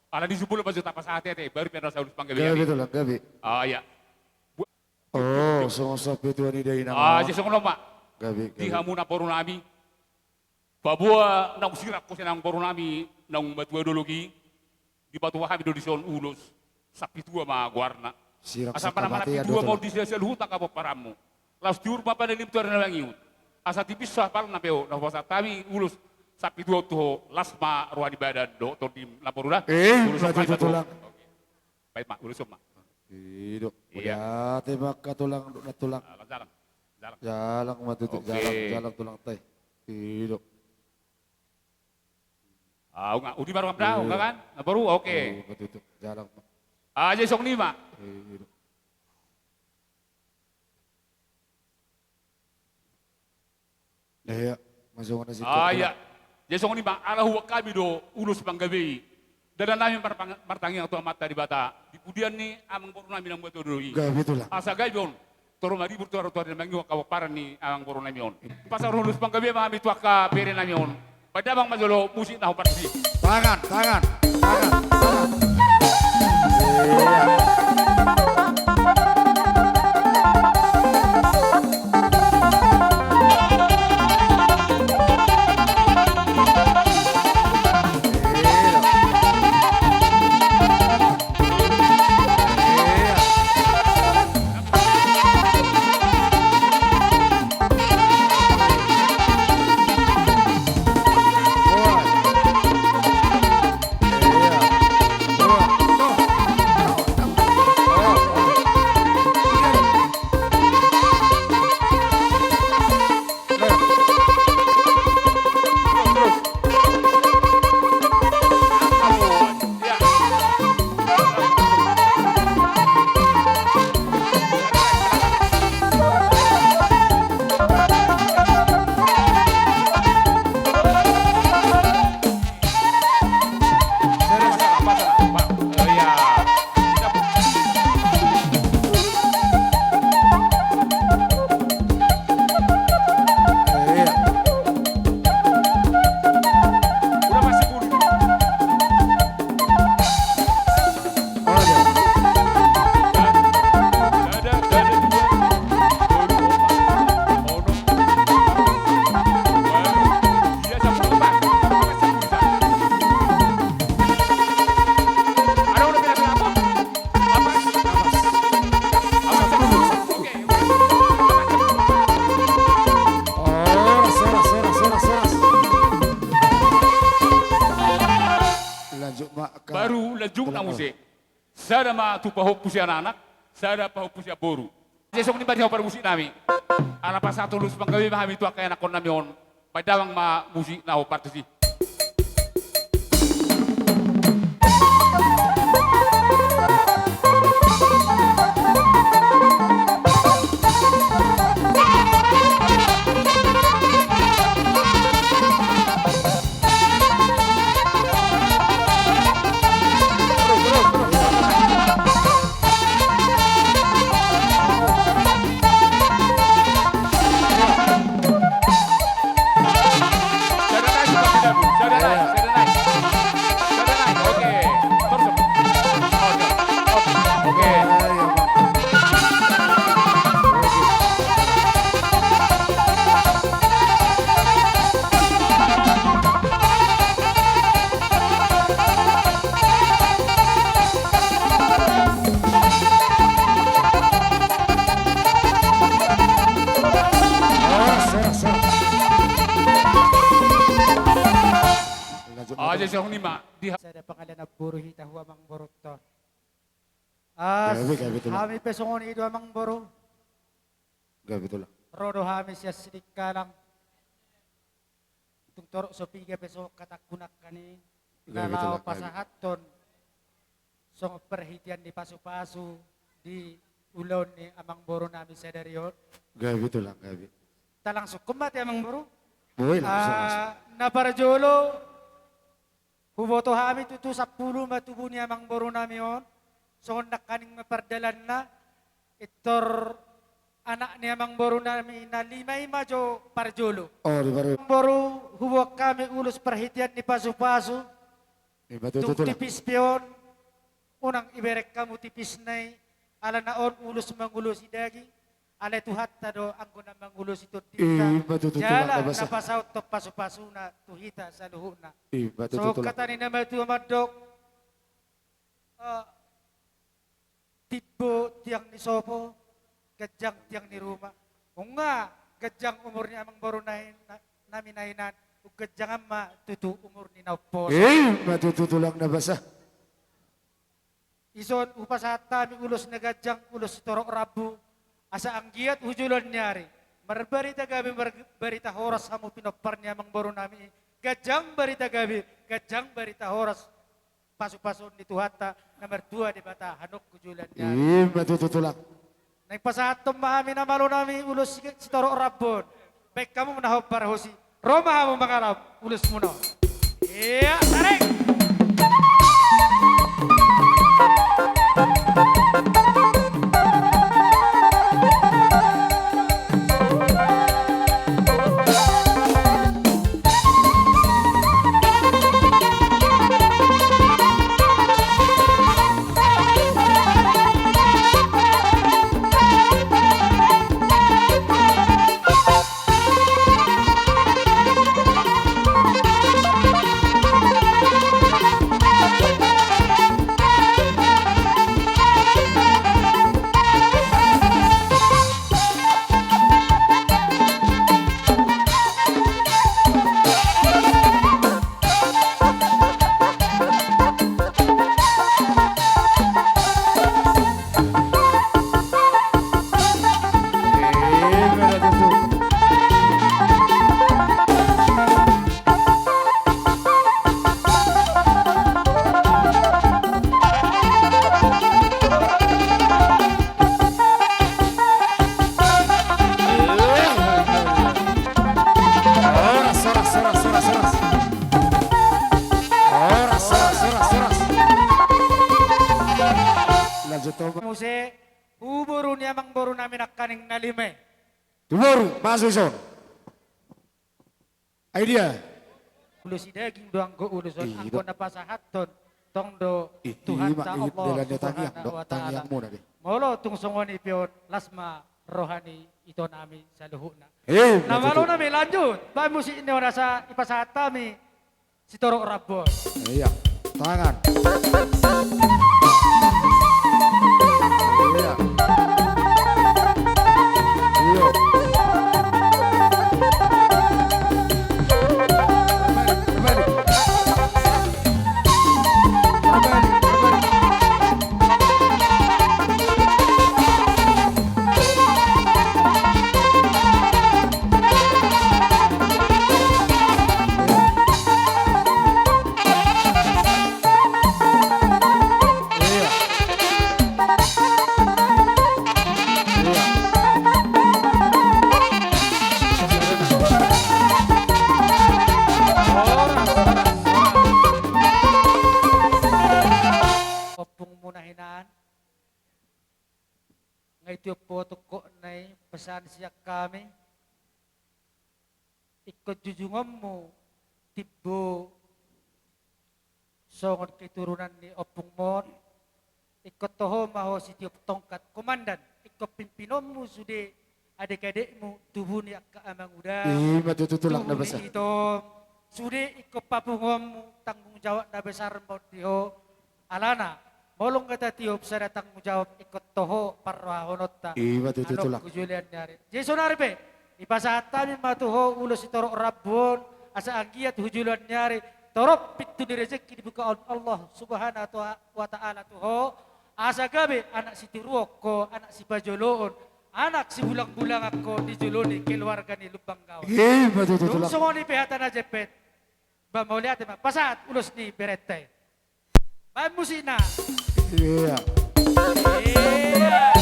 Alani jumolo ma jo tapasahat ate, baru pe na rasa ulos panggabean. Gabe, tulang, gabe. Ah, iya. Bu-, oh, songon sampe tua ni dainang. Ah, jadi songon on ma. Gabe, gabe. Di hamu namborunami, paboa naung sirang ho sian amangborunami naung matua dolok i, dipatupa hami do dison ulos, Sampitua ma goarna. Sirang. Asa manang, manang sangkamatean do, tulang. Sapitua ma on di sisaluhut angka pomparanmu. Laos tiur ma panelim tu ari na mangihut. Asa tipi so hapalna pe ho, na hupasahat hami ulos Sampitua on tu ho, las ma roha ni badan dohot tondi namboru da. Eh, ulos on ma, tutu, tulang. Oke. Baen ma, ulos on ma. I do. Iya. Mauliate ma angka tulang, tulang. Jalang, jalang. Jalang. Jalang ma tutu, oke. Jalang, jalang tulangta i. I do. Ah, unang, udi baru kam dah, iya, unang kan? Namboru, oke. Oh, betul, betul. Jalang. Ah, jadi songon i ma. Iya. Nah, iya. Masuk mana situ? Ah, iya. Jadi songon i ma, ala huboan hami do ulos panggabe i. Dalan nami marpang-, martangiang tu Amanta Debata, di pudian ni amangboru nami na mambuat olo i. Gabe tulang. Asa gabe on. Torop maribur tu arutua ni mangihut hapomparan ni amangboru nami on. Pasahat ulos panggabean ma hami tu angka bere nami on. Baen damang ma jolo musik na hombar tusi. Tangan, tangan, tangan, tangan. Iya. Horas, horas, horas, horas, horas. Lanjut ma. Baru lanjut na muse. Sada ma tu pahompu sian anak, sada pahompu sian boru. Asa songon i ma di hombar musik nami. Ala pasahat ulos panggabean ma hami tu angka ianakhon nami on. Baen damang ma musik na hombar tusi. Aja siang ni ma di ha- Sada pangalaho boru hita tu amangborunta. As, gabe, gabe tulang. Hami pe songon i do amangboru. Gabe tulang. Ro do hami sian Sidikalang. Tung torop so piga pe songon hatangku nangkin i. Gabe tulang, gabe. Na laho pasahathon songon parhitean ni pasupasu di ulaon ni amangboru nami sadari on. Gabe tulang, gabe. Talangsungkon ma te amangboru. Boi, langsung, ah, langsung. Na parjolo huboto hami tutu sampulu ma tubu ni amangboru nami on. Songon nangkining ma pardalanna. Pintor anak ni amangboru nami na lima i ma jo parjolo. Oh, di baru. Amangboru, huboan hami ulos parhitean ni pasupasu. Ima tutu, tulang. Tung tipis pe on, unang ibereng hamu tipisna i, alana on ulos mangulosi daging, alai Tuhanta do anggo na mangulosi tondinta. Ima tutu, tulang. Jala na pasahathon pasupasuna tu hita saluhutna. Ima tutu, tulang. Songon hata ni na matua mandok, eh, timbo tiang ni sopo, ganjang tiang ni ruma. Nunga ganjang umur ni amangboru nai-, na-, nami na hinan, umganjangan ma tutu umur ni na umposo. Ima tutu, tulang, na basa. Dison hupasahat hami ulos na ganjang, ulos sitorop rambu. Asa anggiat tu joloan ni ari, marbarita gabe, marbarita horas hamu pinompar ni amangboru nami i. Ganjang barita gabe, ganjang barita horas. Pasupasuon ni Tuhanta na martua Debata hamu tu joloan ni ari. Ima tutu, tulang. Naeng pasahathon ma hami na malo nami ulos si-, sitorop rambu on. Baen hamu na hombar hosi. Ro ma hamu mangalap ulosmuna on. Ia, tarik. amangboru nami nangkaning na lima i. Tu boru, masuk ison. Ai dia. Ulos i daging do anggo ulos on, anggo na pasahathon tong do Tuhanta Allah Subhanahu wa Ta'ala. Molo tung songon i pe on, las ma roha ni ito nami saluhutna. Na malo nami lanjut, baen musik ni on asa dipasahat hami sitorop rambu on. Iya. Tangan. Iya. Iya. Berbalik, berbalik. Berbalik, berbalik. Ompungmuna hinan. Nga i tiop po tungkotna i pesan sian hami. Ingkon jujungonmu timbo songon keturunan ni ompungmon. Ingkon toho ma ho sitiop tongkat komandan. Ingkon pimpinonmu sude adek-adekmu, tubu ni angka amanguda, ima tutu tulang na besar, tubu ni itom, sude ingkon papunguonmu tanggung jawab na besar ma on di ho. Alana molo nga tatiop sada tanggung jawab ingkon toho parrohahononta. Ima tutu tulang. Annon tu joloan ni ari. Jadi sonari pe dipasahat hami ma tu ho ulos sitorop rambu on, asa anggiat tu joloan ni ari torop pintu ni rezeki dibuka on Allah Subhanahu wa Ta'ala tu ho, asa gabe anak sitiruon ho, anak sipajoloon, anak sibulangbulangan ho di jolo ni keluarga ni Lumban Gaol. Ima tutu tulang. Tung songon i pe hata na jempek. Ba mauliate ma, pasahat ulos ni berenta i. Baen musikna. Iya. Iya.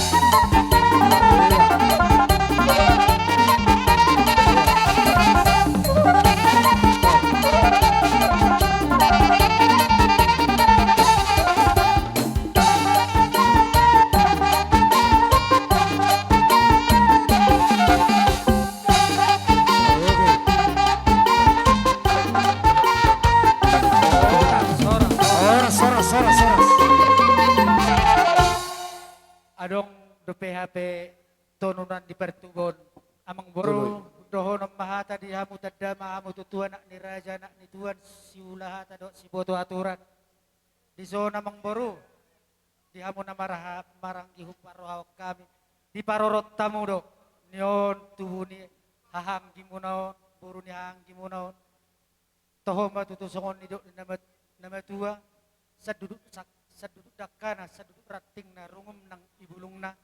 Horas, horas, horas, horas. Adong dope hape tonunan di partubu on. Amangboru, dohonon ma hata di hamu tanda ma hamu tutu anak ni raja, anak ni tuan, siula hata dohot siboto aturan. Dison amangboru, di hamu na marha-, maranggi huparrohahon hami, diparorot hamu do nion tubu ni hahanggimuna on, boru ni hahanggimuna on. Toho ma tutu songon nidok ni na mat-, na matua, sanduduk sak-, sanduduk dangkana, sanduduk rantingna, rungum nang i bulungna.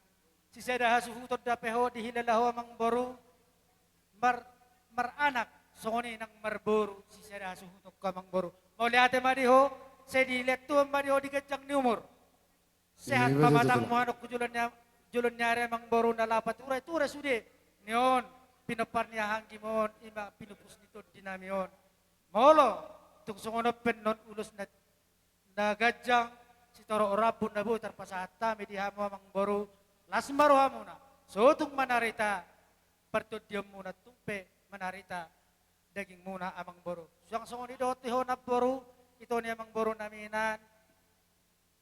Sisada hasuhuton dope ho dihilala ho amangboru, mar-, maranak songon i nang marboru, sisada hasuhuton ho amangboru. Mauliate ma di ho, sai dilehon Tuhan ma di ho di ganjang ni umur. Sehat pamatangmu, annon tu joloan ni a-, joloan ni ari amangboru na laho pature-ture sude nion pinompar ni hahanggimuna on, ima pinupus ni tondinami on. Molo tung songon on pe annon ulos na na ganjang, sitorop rambu na boi tarpasahat hami di hamu amangboru, las ma rohamuna, sotung manarita partondionmuna, tung pe manarita dagingmuna amangboru. Suang songon i dohot di ho namboru, ito ni amangboru nami hinan,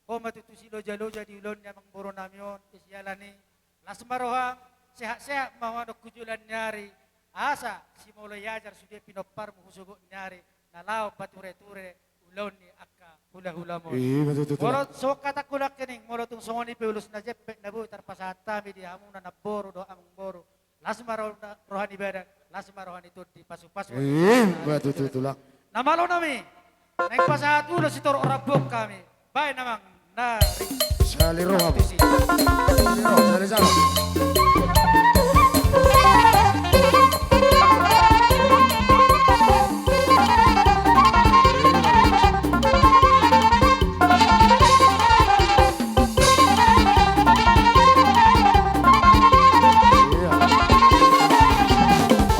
ho ma tutu siloja-loja di ulaon ni amangboru nami on, siala ni i las ma roham, sehat-sehat ma ho annon tu joloan ni ari, asa simolo i ajar sude pinomparmu hu sogot ni ari, na laho pature-ture ulaon ni angka hula-hulamuna on. Ima tutu tulang. Molo songon hatangku nangkining, molo tung songon i pe ulos na jempek na boi tarpasahat hami di hamuna namboru dohot amangboru, las ma roha, roha ni badan, las ma roha ni tondi, pasu-pasu. Ima tutu tulang. Na malo nami, naeng pasahat ulos sitorop rambu on hami. Baen amang. Sali roha. Sali roha, sali sala.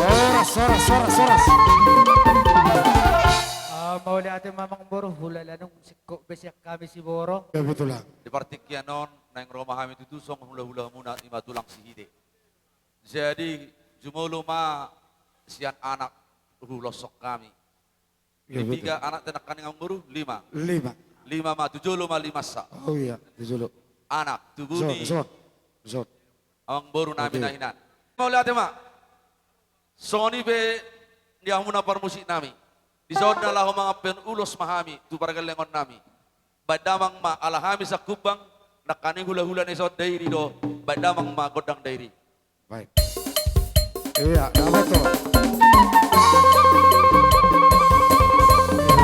Horas, horas, horas, horas. Ah, mauliate ma amangboru, hulala nunga singkop be sian hami siborok. Kebetulan. Di partingkian on, Naeng ro ma hami tutu songon hulahulamuna, i ma tulang Sihite. Jadi, jumolo ma sian anak huloshon hami. Iya, betul. Tiga anak, tenang, kan, amangboru? Lima. Lima. Lima ma, tu jolo ma limansa. Oh iya, tu jolo. Anak, tu buni. Amangboru nami na hinan. Mauliate ma. Songon i pe di hamuna parmusik nami. Dison na laho mangampe ulos ma hami tu pargellengon nami. Baen damang ma, ala hami sangkumbang, nangkaning hulahula na dison Dairi do, baen damang ma gondang Dairi. Baik. Iya, dapat tuh.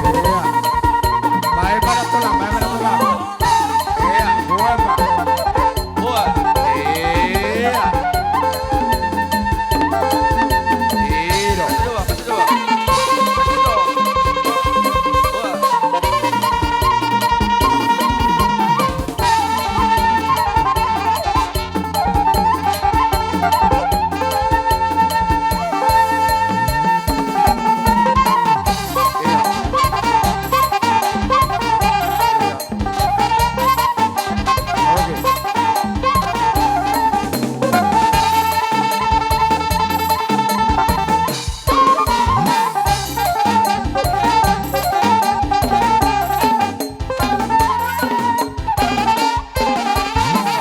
Iya. Baik, pada tulang, baik, pada tulang. Iya, buat, Pak. Buat. Iya. Iya, dong. Kasih dua, kasih dua. Kasih dua. Buat.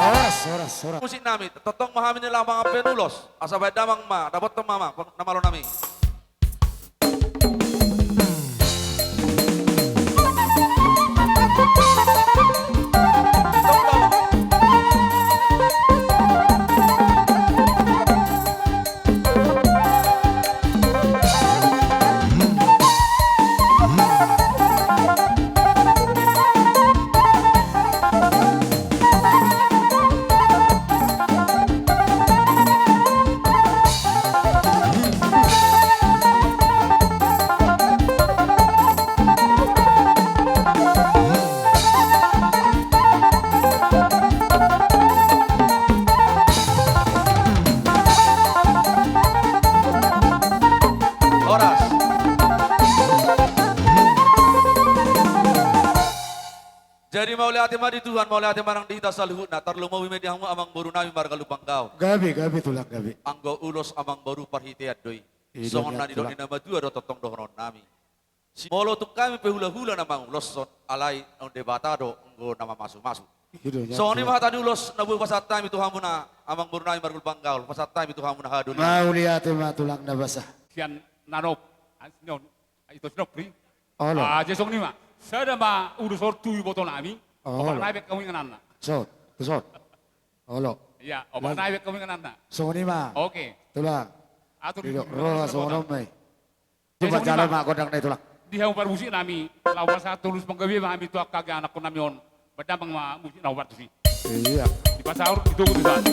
Horas, horas, horas. Musik nami, tongtong ma hami na laho mangampe ulos. Asa baen damang ma, dapothon ma, ma, na malo nami. Horas. Jadi mauliate ma di Tuhan, mauliate ma nang di hita saluhutna, tarlumobi ma di hamu amangboru nami marga Lumban Gaol. Gabe, gabe tulang, gabe. Anggo ulos amangboru parhitean do i. Songon na nidok ni na matua do tongtong dohonon nami. Molo tung hami pe hulahula na manguloshon, alai on Debata do anggo na mamasumasu. Songon i ma hata ni ulos na boi pasahat hami tu hamuna amangboru nami marga Lumban Gaol, pasahat hami tu hamuna hahadolian. Mauliate ma tulang na basa. Sian Nanop, sian on. Ito sinopri. Olo. Ah, jadi songon i ma. Sada ma ulos on tu iboto nami. Olo. Opat nai baen hamu ingananna. Sot, sot. Olo. Iya, opat nai baen hamu ingananna. Songon i ma. Oke. Tulang. Atur di roha songon on ma i. Jadi songon i ma. Jalo ma gondang na i tulang. Di hamu parmusik nami. Laho pasahat ulos panggabean ma hami tu angka anakkon nami on. Baen damang ma musik na hombar tusi. Iya. Dipasahat, ditogu tusan.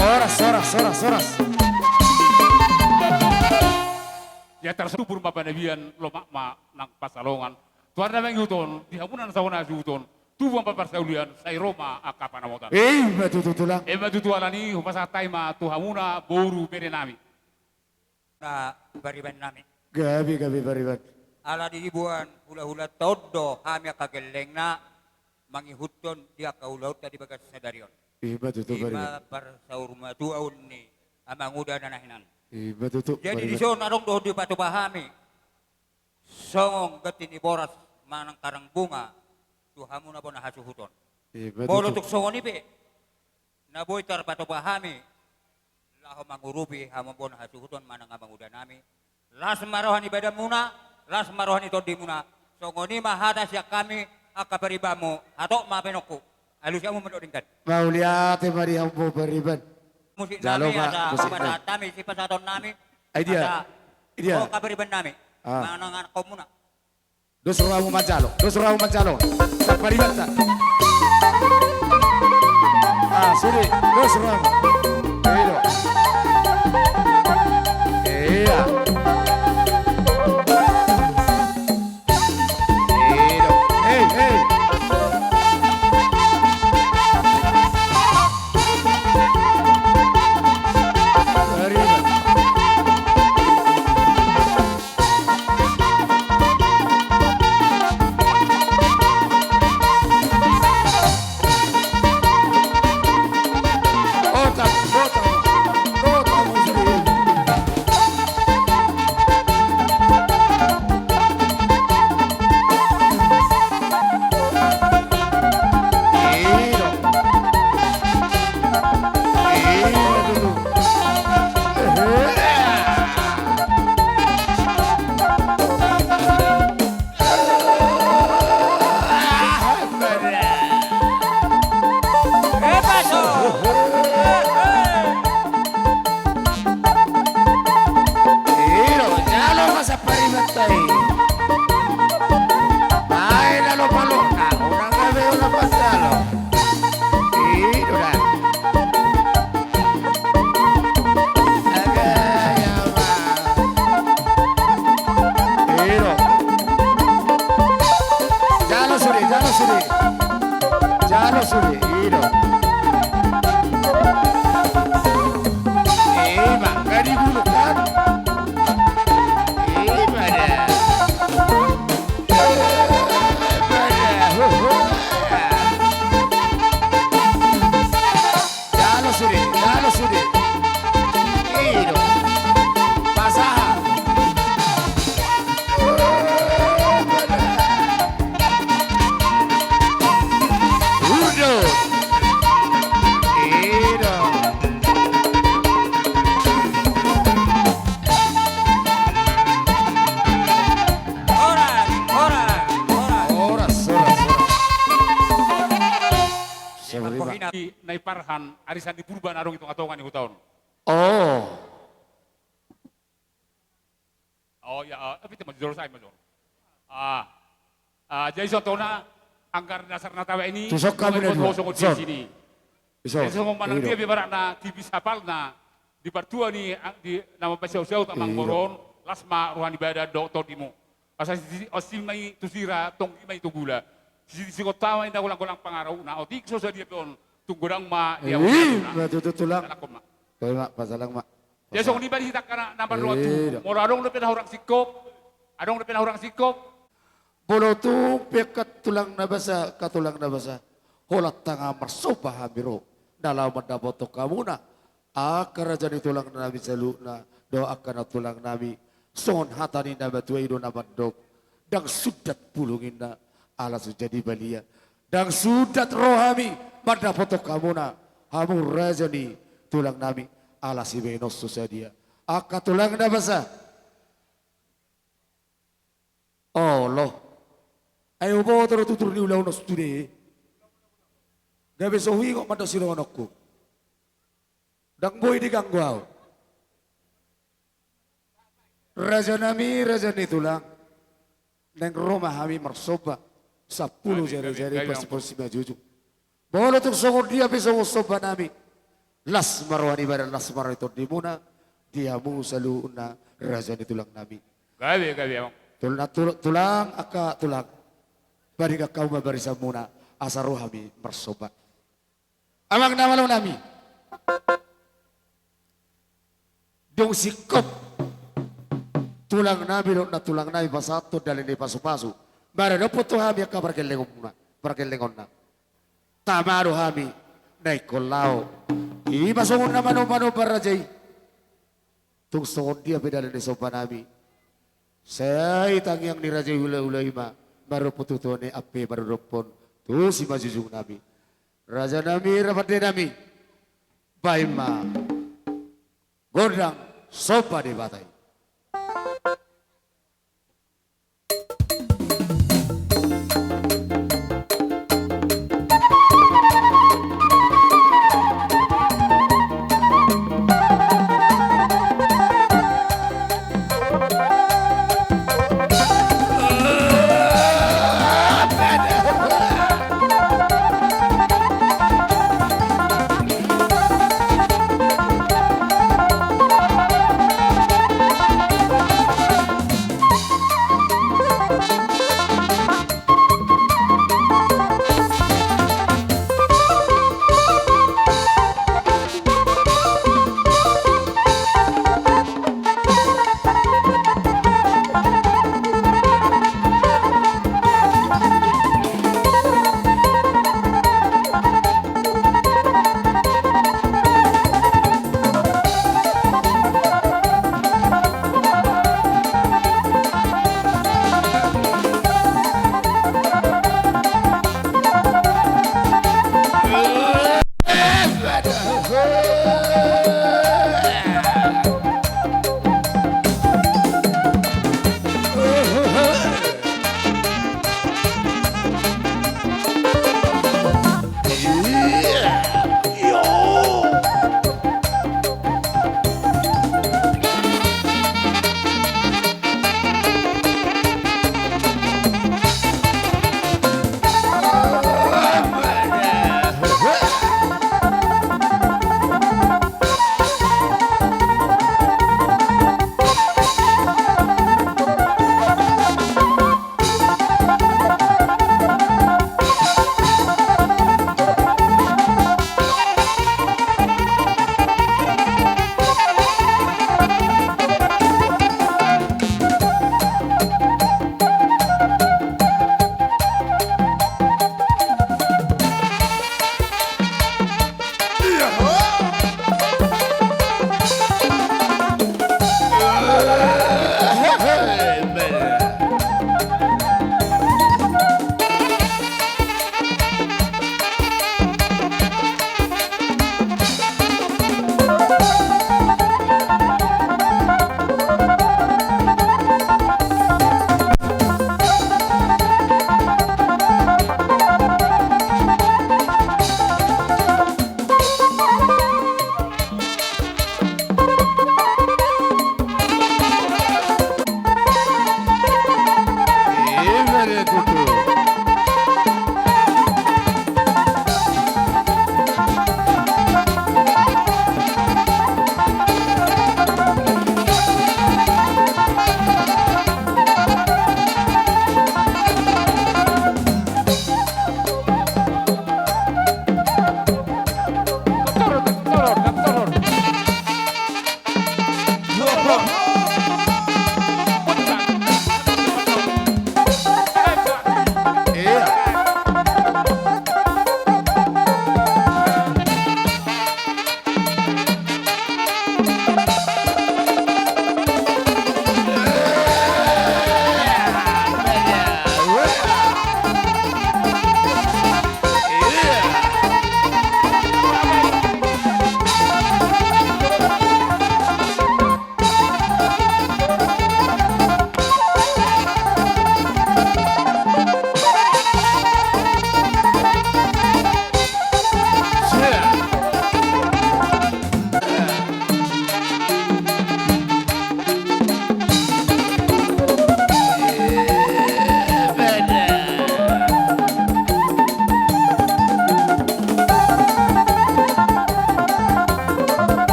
Horas, horas, horas, horas. Ia tarsubur ma panabian, lomak ma nang pansalongan. Tu ari na mangihut on, di hamuna na saur matua on, tubu ma parsaulian, sai ro ma angka panamotan. Ima tutu tulang. Ima tutu, alani i hupasahat hami ma tu hamuna boru bere nami. Na pariban nami. Gabe, gabe pariban. Ala diboan hulahulanta on do hami angka gellengna mangihuthon di angka ulaonta di bagas sadari on. Ima tutu pariban. Ima parsaurmatuaon ni amanguda na hinan. Ima tutu pariban. Jadi dison adong do dipatupa hami songon ganti ni boras manang karang bunga tu hamuna bona hasuhuton. Ima tutu. Molo tung songon i pe na boi tarpatupa hami, Ahu mangurupi hamamboan hasuhuton manang amanguda nami. Las ma roha ni badanmuna, las ma roha ni tondimuna. Songon i ma hata sian hami angka paribanmu, hatop ma bahenonku. Alusi hamu mandok denggan. Mauliate ma di hamu pariban. Musik nami, asa pasahat hami, sipasahaton nami. Ai dia. Asa, ai dia. Angka pariban nami. Ah. Manang anakkonmuna. Dos rohamu manjalo, dos rohamu manjalo. Saparibanta. Ah, sude, dos rohamu. Iya. Iya. Iya. Hei, hei. Pariban. Iro, jalo ma saparibanta i. Baen alo palona, unang gabe unang pasalo. Iro da. Aga, ya, ma. Iro. Jalo sude, jalo sude. Jalo sude, iro. Ima, gari gulung kan? Ima da. Ima da. Ho, ho. Jalo sude, jalo sude. Iro. Pasahat. Udo. Iro. Horas, horas, horas. Horas, horas, horas. Siapa riba? Di Nai Parhan, arisan di Purba na adong di tonga-tonga ni huta on. Oh. Oh, ya, ah, tapi itu mah jujur saya, Mas. Ah, ah, jadi contohnya, anggaran dasar na tabaen i, tu sok kamu dua, dua, dua, songon dia sini. Jadi songon manang dia, ibaratna, tipis hapalna, di partua ni, ah, di nama pasau-sau tamang boron, las ma roha ni badan dohot tondimu. Asa si, si, osi ma i tu sira, tonggi ma i tu gula. Si, si, si kota ma i na golang-golang pangarahutna, otik so sadia pe on, tung godang ma dia. Ih, betul, betul, tulang. Salangkon ma. Koi ma, pasalang ma. Dia songon i bani hita angka na, na marroha tu. Molo adong dope na hurang singkop, adong dope na hurang singkop. Molo tung pe angka tulang na basa, angka tulang na basa, holan tangihon marsomba hami ro, na laho mandapothon hamuna, angka raja ni tulang nami saluhutna, dohot angka na tulang nami, songon hata ni na matua i do na mandok, ndang sundat pulung inna, ala so jadi balian. Ndang sundat ro hami mandapothon hamuna, hamu raja ni tulang nami, ala sibahenon so sadia. Angka tulang na basa. Olo. Ai huboto do tutur ni ulaon on sude. Gabe so huingot ma do sidohononku. Ndang boi diganggu ahu. Raja nami, raja ni tulang. Naeng ro ma hami marsomba. Sampulu jari-jari, pasi-pasi manjujung. Molo tung songon dia pe songon somba nami. Las ma roha ni badan, las ma roha ni tondimuna. Di hamu saluhutna raja ni tulang nami. Gabe, gabe, amang. Tul-, na tul-, tulang, angka tulang. Paringot hamu ma barisanmuna. Asa ro hami marsomba. Amang na malo nami. Dung singkop tulang nami dohot na tulang nami pasahathon dalan ni pasu-pasu. Maradophon tu hami angka pargellengonna, pargellengonna. Tama do hami na ingkon laho. Ima songon na manomba-nomba raja i. Tung songon dia pe dalan ni somba nami. Sai tangiang ni raja i hula-hula i ma. Maradophon tu tuan i ampe maradophon tu simanjujung nami. Raja nami, rapande nami. Baen ma. gondang somba Debata i.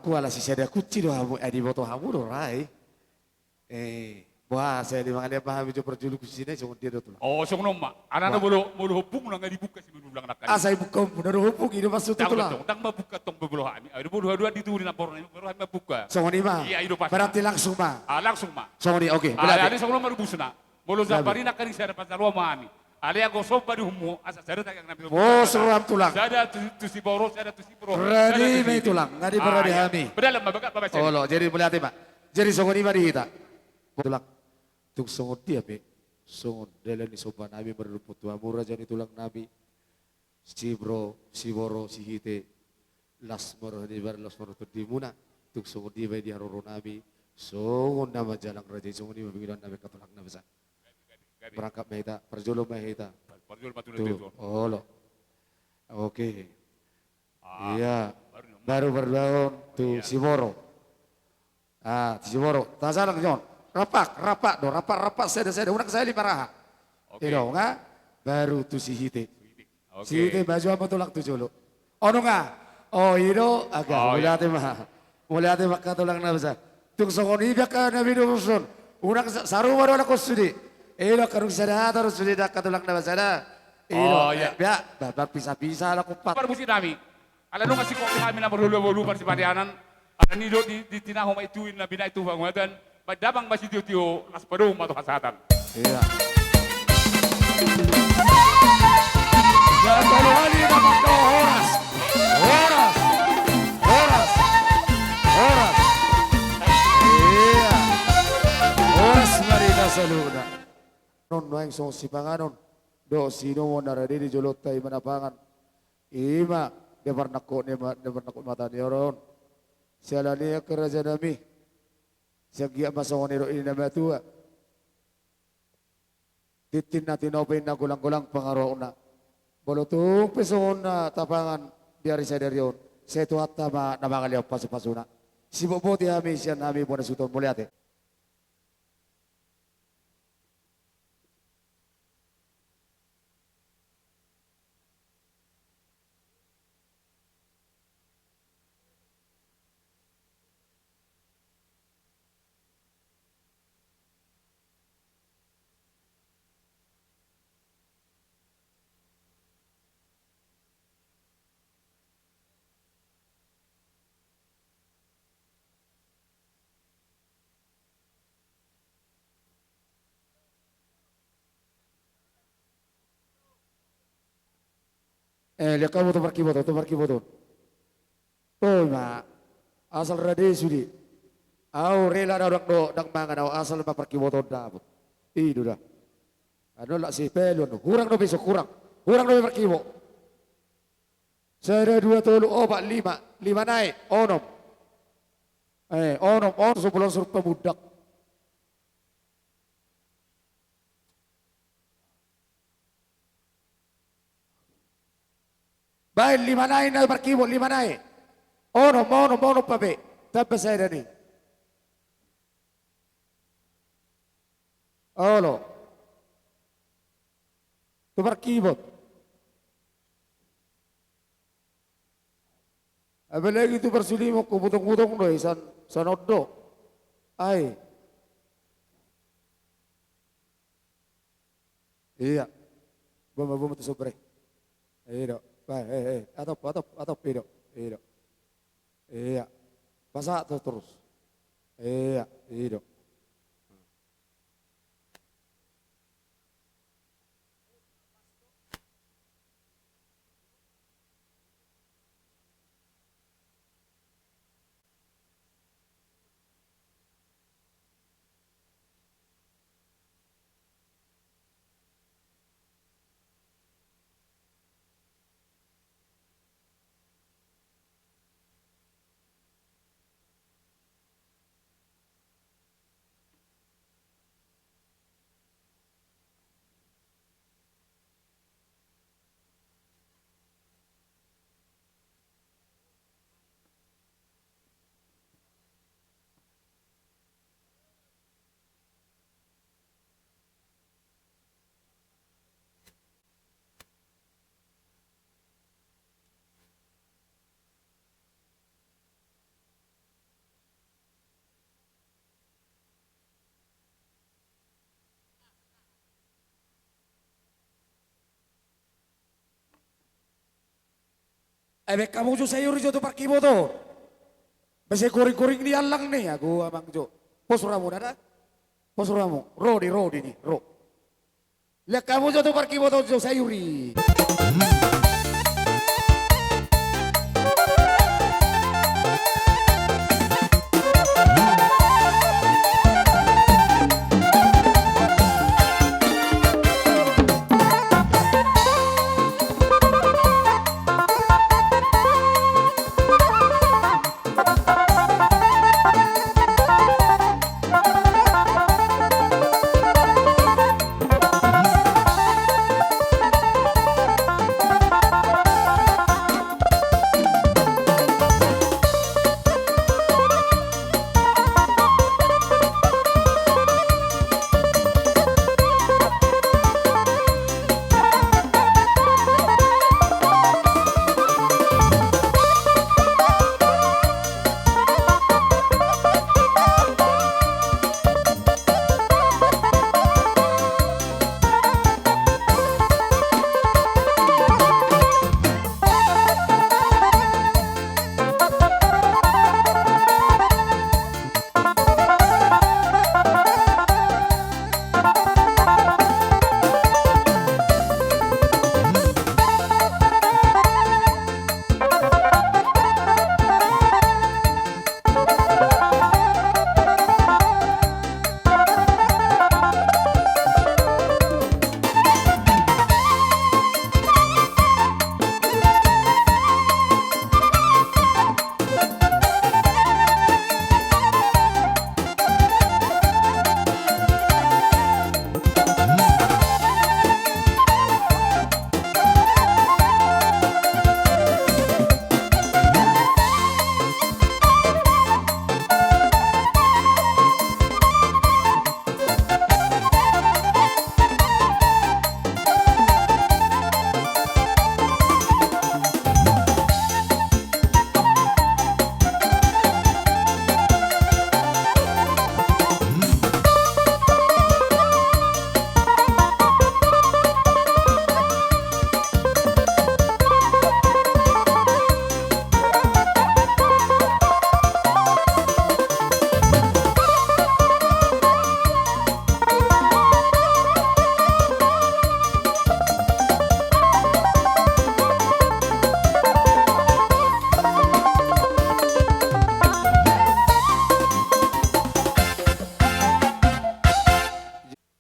Kuala sisada kunci do hamu, eh, diboto hamu do ra i. Eh, boha, sai di mangaliat ma hami jo parjolo kunci na i, songon dia do tulang? Oh, songon on ma. Alana molo, molo hompungna nga dibuka simanulang nangkin. Asa dibuka hompungna do, hompung i do maksudna tulang. Ndang ma buka tong, bolo hami. Ai do bolo haduan di turi na porna, bolo hami mambuka. Songon i ma. Iya, i do pas. Berarti langsung ma. Ah, langsung ma. Songon i, oke. Ah, berarti songon on ma rubusna. Molo jambar i nangkin sada pansaluan ma hami. Alai anggo somba di uhummu, asa sada tangiang nami. Oh, songon i ma tulang. Sada tu, tu Siboro, sada tu Siboro. Berarti ma i tulang, nga diparade hami. Berdalan ma, bagak ma. Olo, jadi mauliate ma. Jadi songon i ma di hita. Tulang. Tung songon dia pe, songon dalan ni somba nami mardomu tu hamu raja ni tulang nami. Sibro, Siboro, Sihite. Las ma roha ni bar, las ma roha tondimuna. Tung songon dia ma i di haroro nami. Songon na manjalang raja i, songon i ma pangidoan nami angka tulang na basa. Berangkat ma hita, parjolo ma hita. Parjolo ma tu, olo. Oke. Iya. Baru pardaon tu Siboro. Ah, tu Siboro. Tajalang jo on. Rampak, rampak do, rampak, rampak, sada, sada. Unang sahali maraha. Oke. I do nga, baru tu Sihite. Oke. Sihite, maju hamu tulang tu jolo. Ono nga. Oh, i do, aga. Oh, iya. Mauliate ma. Mauliate ma angka tulang na basa. Tung songon i be angka na binobuson. Unang sa-, sarupa do halak on sude. I do, angka dung sada hata do sude da angka tulang na basa da. I do. Oh, iya. Ba, ba, ba, bisa-bisa halak on pat. Parmusik nami. Ala nunga singkop hami na marholu-holu parsipadeanan. Ala ni do di, di tinahu ma i tuin na binahen tu panguhatan. Baen damang ma sitio-tio, las padomu ma tu hasahatan. Iya. Horas. Horas. Horas. Horas. Iya. Horas ma di hita saluhutna. Nuaeng songon sipanganon dohot siinumon na rade di jolonta i ma na pangan. I ma, dia parnangkok ni ma, dia parnangkok mata ni on. Siala ni i angka raja nami. Sai anggiat ma songon nidok ni na matua. Tintin na tinopa inna, golang-golang pangarahutna. Molo tung pe songon na tapangan di ari sadari on, sai Tuhanta ma na mangalehon pasu-pasuna. Sibotboti hami sian hami bona suton, mauliate. Eh, lihat hamu tu parkibot on, tu parkibot on. Oi ma, asal rade sude. Au rela do, ndang do, ndang mangan au, asal ma parkibot on dapot. I do da. Anu lak si pelu anu. Hurang dope ison, hurang. Hurang dope parkibot. Sada, dua, tolu, opat, lima. Lima nai, onom. Eh, onom, onom, sampulu, sampulu pamundak. Baen lima nai na parkibot, lima nai. Onom, onom, onom pape. Tamba sada ni. Olo. Tu parkibot. Apalagi tu parsulimon, hubutong-butong do i san, san on do. Ai. Iya. Boma, boma tu sobre. I do. Ba, eh, eh, atop, atop, atop, i do. I do. Iya. Pasahat tu terus. Iya, i do. Ai baen hamu jo sayuri jo tu parkiboto. Bese goring-goring ni allang ni, ago amang jo. Pos rohamu dada. Pos rohamu. Ro di, ro di ni, ro. Lean hamu jo tu parkiboto jo sayuri.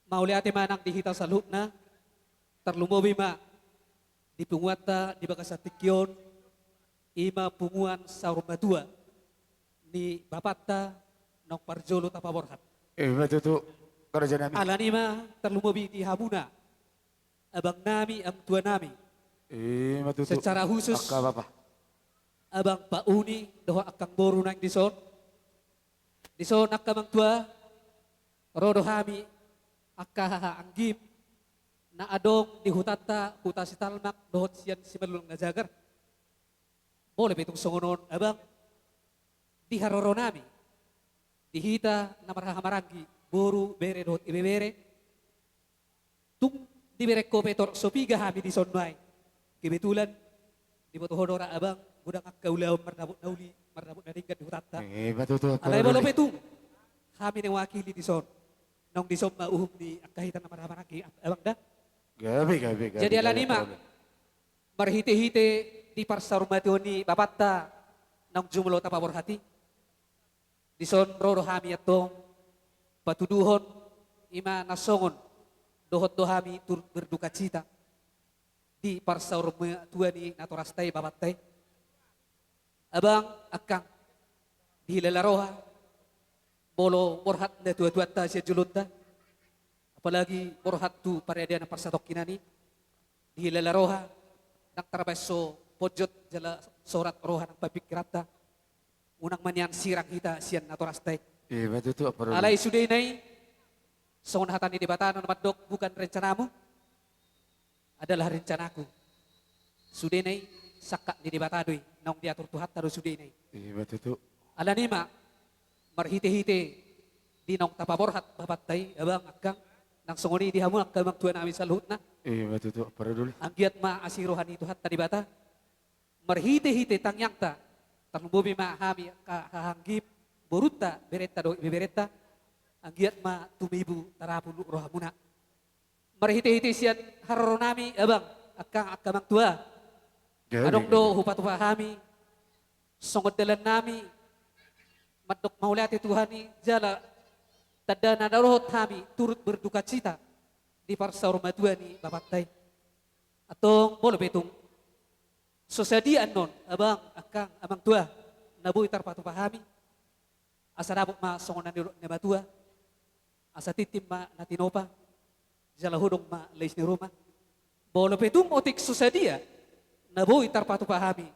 Mauliate ma nang di hita saluhutna, tarlumobi ma di punguanta di bagasan tingki on, i ma punguan saur matua ni bapanta naung parjolo tapaborhat. Ima tutu, raja nami. Alani ma tarlumobi di hamuna, abang nami, amang tua nami. Ima tutu. Secara khusus, angka bapa, abang Pak Uni dohot angkang boru naeng dison. Dison angka amang tua, ro do hami angka haha anggim na adong di hutanta, huta Sitalmak dohot sian Simalungun na jagar. Molo pe tung songon on abang, di haroro nami, di hita na marhaha maranggi, boru, bere dohot ibebere, tung dibereng ho pe torop so piga hami dison nuaeng. Kebetulan diboto ho do ra abang, godang angka ulaon mardapot na uli, mardapot na denggan di hutanta. Ima tutu. Alai molo pe tung hami na mewakili dison, naung dison ma uhum ni angka hita na marhaha maranggi abang da. Gabe, gabe, gabe. Jadi alani ma, marhite-hite di parsaurmatuaon ni bapanta naung jumolo tapaborhat i, dison ro do hami antong patuduhon, ima na songon dohot do hami turut berdukacita di parsaurmatuaon ni natorasta i, bapanta i. Abang, angkang, dihilala roha, molo borhat natuatuanta sian jolonta, apalagi borhat tu paradanan parsatongkinan i, dihilala roha, ndang tarbahen so ponjot jala sorat roha nang pamingkiranta, unang ma nian sirang hita sian natorasta i. Ima tutu, amang parhulu. Alai sudena i, songon hata ni Debata na mandok, bukan rencanamu adalah rencanaku. Sudena i sangkap ni Debata do i, naung diatur Tuhanta do sudena i. Ima tutu. Alani ma, marhite-hite di naung tapaborhat bapanta i, abang, angkang, nang songon i di hamu angka amang tua nami saluhutna. Ima tutu, amang parhulu. Anggiat ma asi roha ni Tuhanta Debata Marhite-hite tangiangta, tarlumobi ma hami angka haha anggim, borunta, berenta dohot ibeberenta, anggiat ma tumibu tarapul rohamuna. Marhite-hite sian haroronami, abang, angka, angka amang tua. Gabe, adong do gabe. Hupatupa hami, songon dalannami, mandok mauliate tu Tuhan i, jala tanda na dohot hami turut berdukacita di parsaurmatua ni bapanta i. Antong molo pe tung so sadia annon, abang, angka amang tua, na boi tarpatupa hami, asa dapot ma songon na nidok ni na matua, asa tintin ma na tinopa, jala hodong ma lais ni ruma. Molo pe tung otik so sadia na boi tarpatupa hami,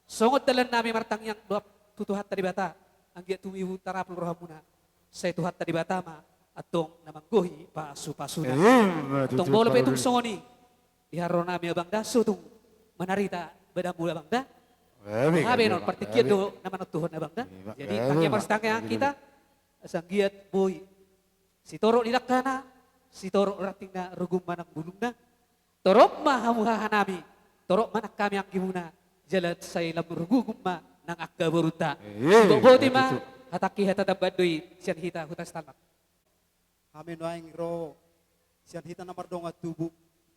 songon dalannami martangiang dohot tu Tuhanta Debata, anggiat tumibu tarapul rohamuna, sai Tuhanta Debata ma antong na manggohi pasu-pasuna. Ima tutu. Antong molo pe tung songon i, di haroronami, abang da, so tung manarita badanmu, abang da. Gabe, gabe, non partingkian do na manontuhon, abang da. Ima, gabe, gabe. Jadi tangiang ma, parsitangiangan hita, asa anggiat boi sitorop ni dangkana, sitorop rantingna, rugum ma nang bulungna. Torop ma hamu hahanami, torop ma nang hami anggimuna, jala sai lam rugugun ma nang angka borunta. Ima tutu. Boti ma hatangki, hata tambahan do i sian hita Huta Sitanggang. Hami nuaeng ro sian hita na mardongan tubu,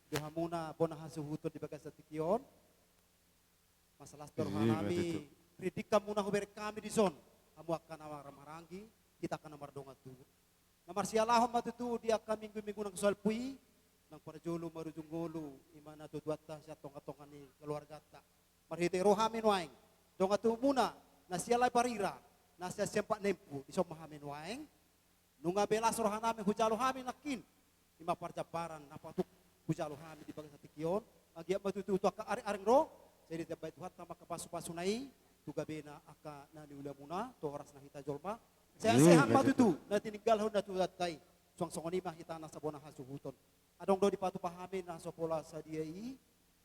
di hamuna bona hasuhuton di bagasan tingki on. Masalah stor. Ima tutu. Hami, ringgit hamuna hubereng hami dison, hamu angka na marhahamaranggi, hita angka na mardongan tubu. Na marsialahon ma tutu di angka minggu-minggu na salpu i, nang parjolo marujung ngolu, ima na tutuanta sian tonga-tonga ni keluarganta. Marhite ro hami nuaeng, dongan tubumuna, na sian Lae Parira, na sian Sempak Nempu, dison ma hami nuaeng. Nunga be las rohanami hujalo hami nangkin, ima parjambaran na patut hujalo hami di bagasan tingki on, anggiat ma tutu tu angka ari-ari ro, sai ditambai Tuhanta ma angka pasu-pasuna i, tu gabena angka na niulamuna, tu horas na hita jolma. Sehat-sehat ma tutu na tininggalhon na tutuanta i, suang songon i ma hita na sabona hasuhuton. Adong do dipatupa hami na so pola sadia i,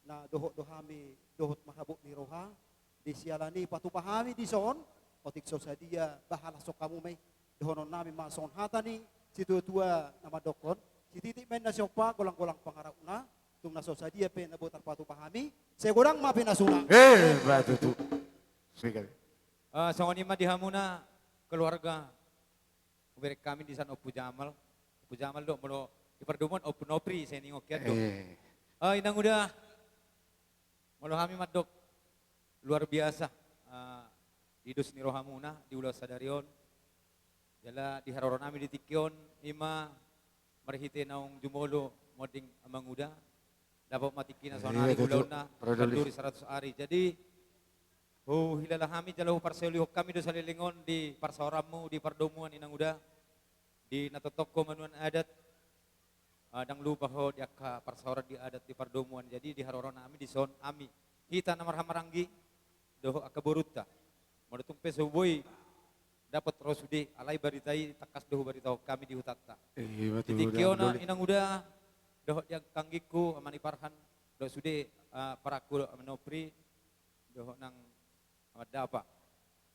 na dohot do hami dohot marhabot ni roha, di siala ni i patupa hami dison, otik so sadia, bah, halashon hamu ma i, dohononnami ma songon hata ni situa-tua na mandokkon, sititik ma inna siompa, golang-golang pangarahutna, tung na so sadia pe na boi tarpatupa hami, sai godang ma pinasuna. Ima tutu. Ah, songon i ma di hamuna keluarga. Hubereng hami dison Ompu Jamal. Ompu Jamal do, molo di pardomuan Ompu Nopri, sai ningokian do. Eh. Ah, inang uda, molo hami mandok luar biasa, ah, di dos ni rohamuna di ulaon sadari on. Jala di haroronami di tingki on, ima marhite naung jumolo monding amang uda, dapot ma tingkina saonari, ima tutu, ulaonna, parjolo, sanduri saratus ari. Jadi, huhilala hami jala huparsaulihon hami do saleleng on di parsaoranmu di pardomuan, inang uda, di na tongtong ho manuan adat, ah, ndang lupa ho di angka parsaoran di adat di pardomuan. Jadi di haroronami dison hami, hita na marhahamaranggi dohot angka borunta, molo tung pe so boi dapot ro sude, alai barita i tangkas do hubaritahon hami di hutanta. Eh, ima tutu. Di tingki on, inang uda, dohot di angka anggingku, Ama ni Parhan, dohot sude, ah, paranku, Ama Nopri, dohot nang Ama Dapa.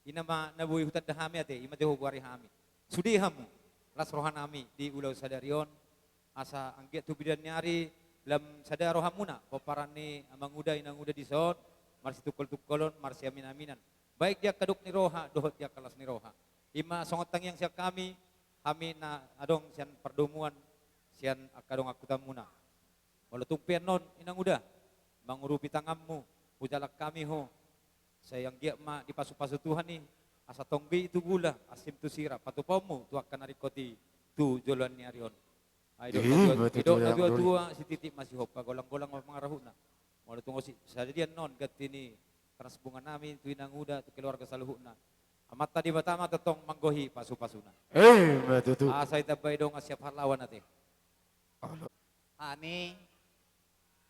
I ma na boi hutanda hami ate, ima ate hugoari hami. Sude hamu, las rohanami di ulaon sadari on, asa anggiat tu bidan ni ari lam sada rohamuna, pomparan ni amang uda, inang uda dison, marsitungkol-tungkolon, marsiamin-aminan. Baik di angka dok ni roha dohot di angka las ni roha. Ima songon tangiang sian hami, hami na adong sian pardomuan, sian angka dongan hutamuna. Molo tung pe annon, inang uda, mangurupi tanganmu, hujalang hami ho, sai anggiat ma dipasu-pasu Tuhan i, asa tonggi tu gula, asim tu sira, patupaonmu tu angka na ringkot i tu joloan ni ari on. Ai didok na tua-, ima tutu, didok na tuatua, sititik ma sihompa, golang-golang ma pangarahutna. Molo tung so sadia annon ganti ni tarnas bunganami tu inang uda, tu keluarga saluhutna, Amanta Debata ma tongtong manggohi pasu-pasuna. Ima tutu. Asa ditambai dongan sian Pahlawan ate. Olo. Hami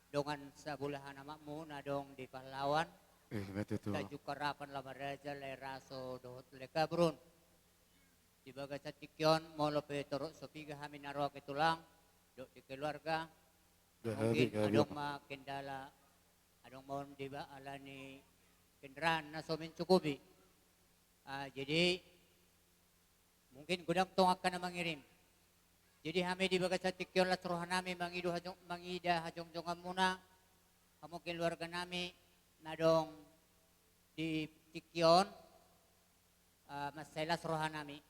dongan sabulahan amakmu na adong di Pahlawan. Ima tutu. Tanjung Harapan, Lamaraja, Lae Raso dohot Lae Kabrun. Di bagasan tingki on, molo pe torop so piga hami na ro, angka tulang dohot di keluarga, mungkin adong ma kendala, adong ma on di ba-, ala ni kendaraan na so mencukupi. Ah, jadi mungkin godang tong angka na mangirim. Jadi hami di bagasan tingki on las rohanami mangido hajong-, mangida hajongjonganmuna, hamu keluarganami na adong Di tingki on, eh, mansai las rohanami.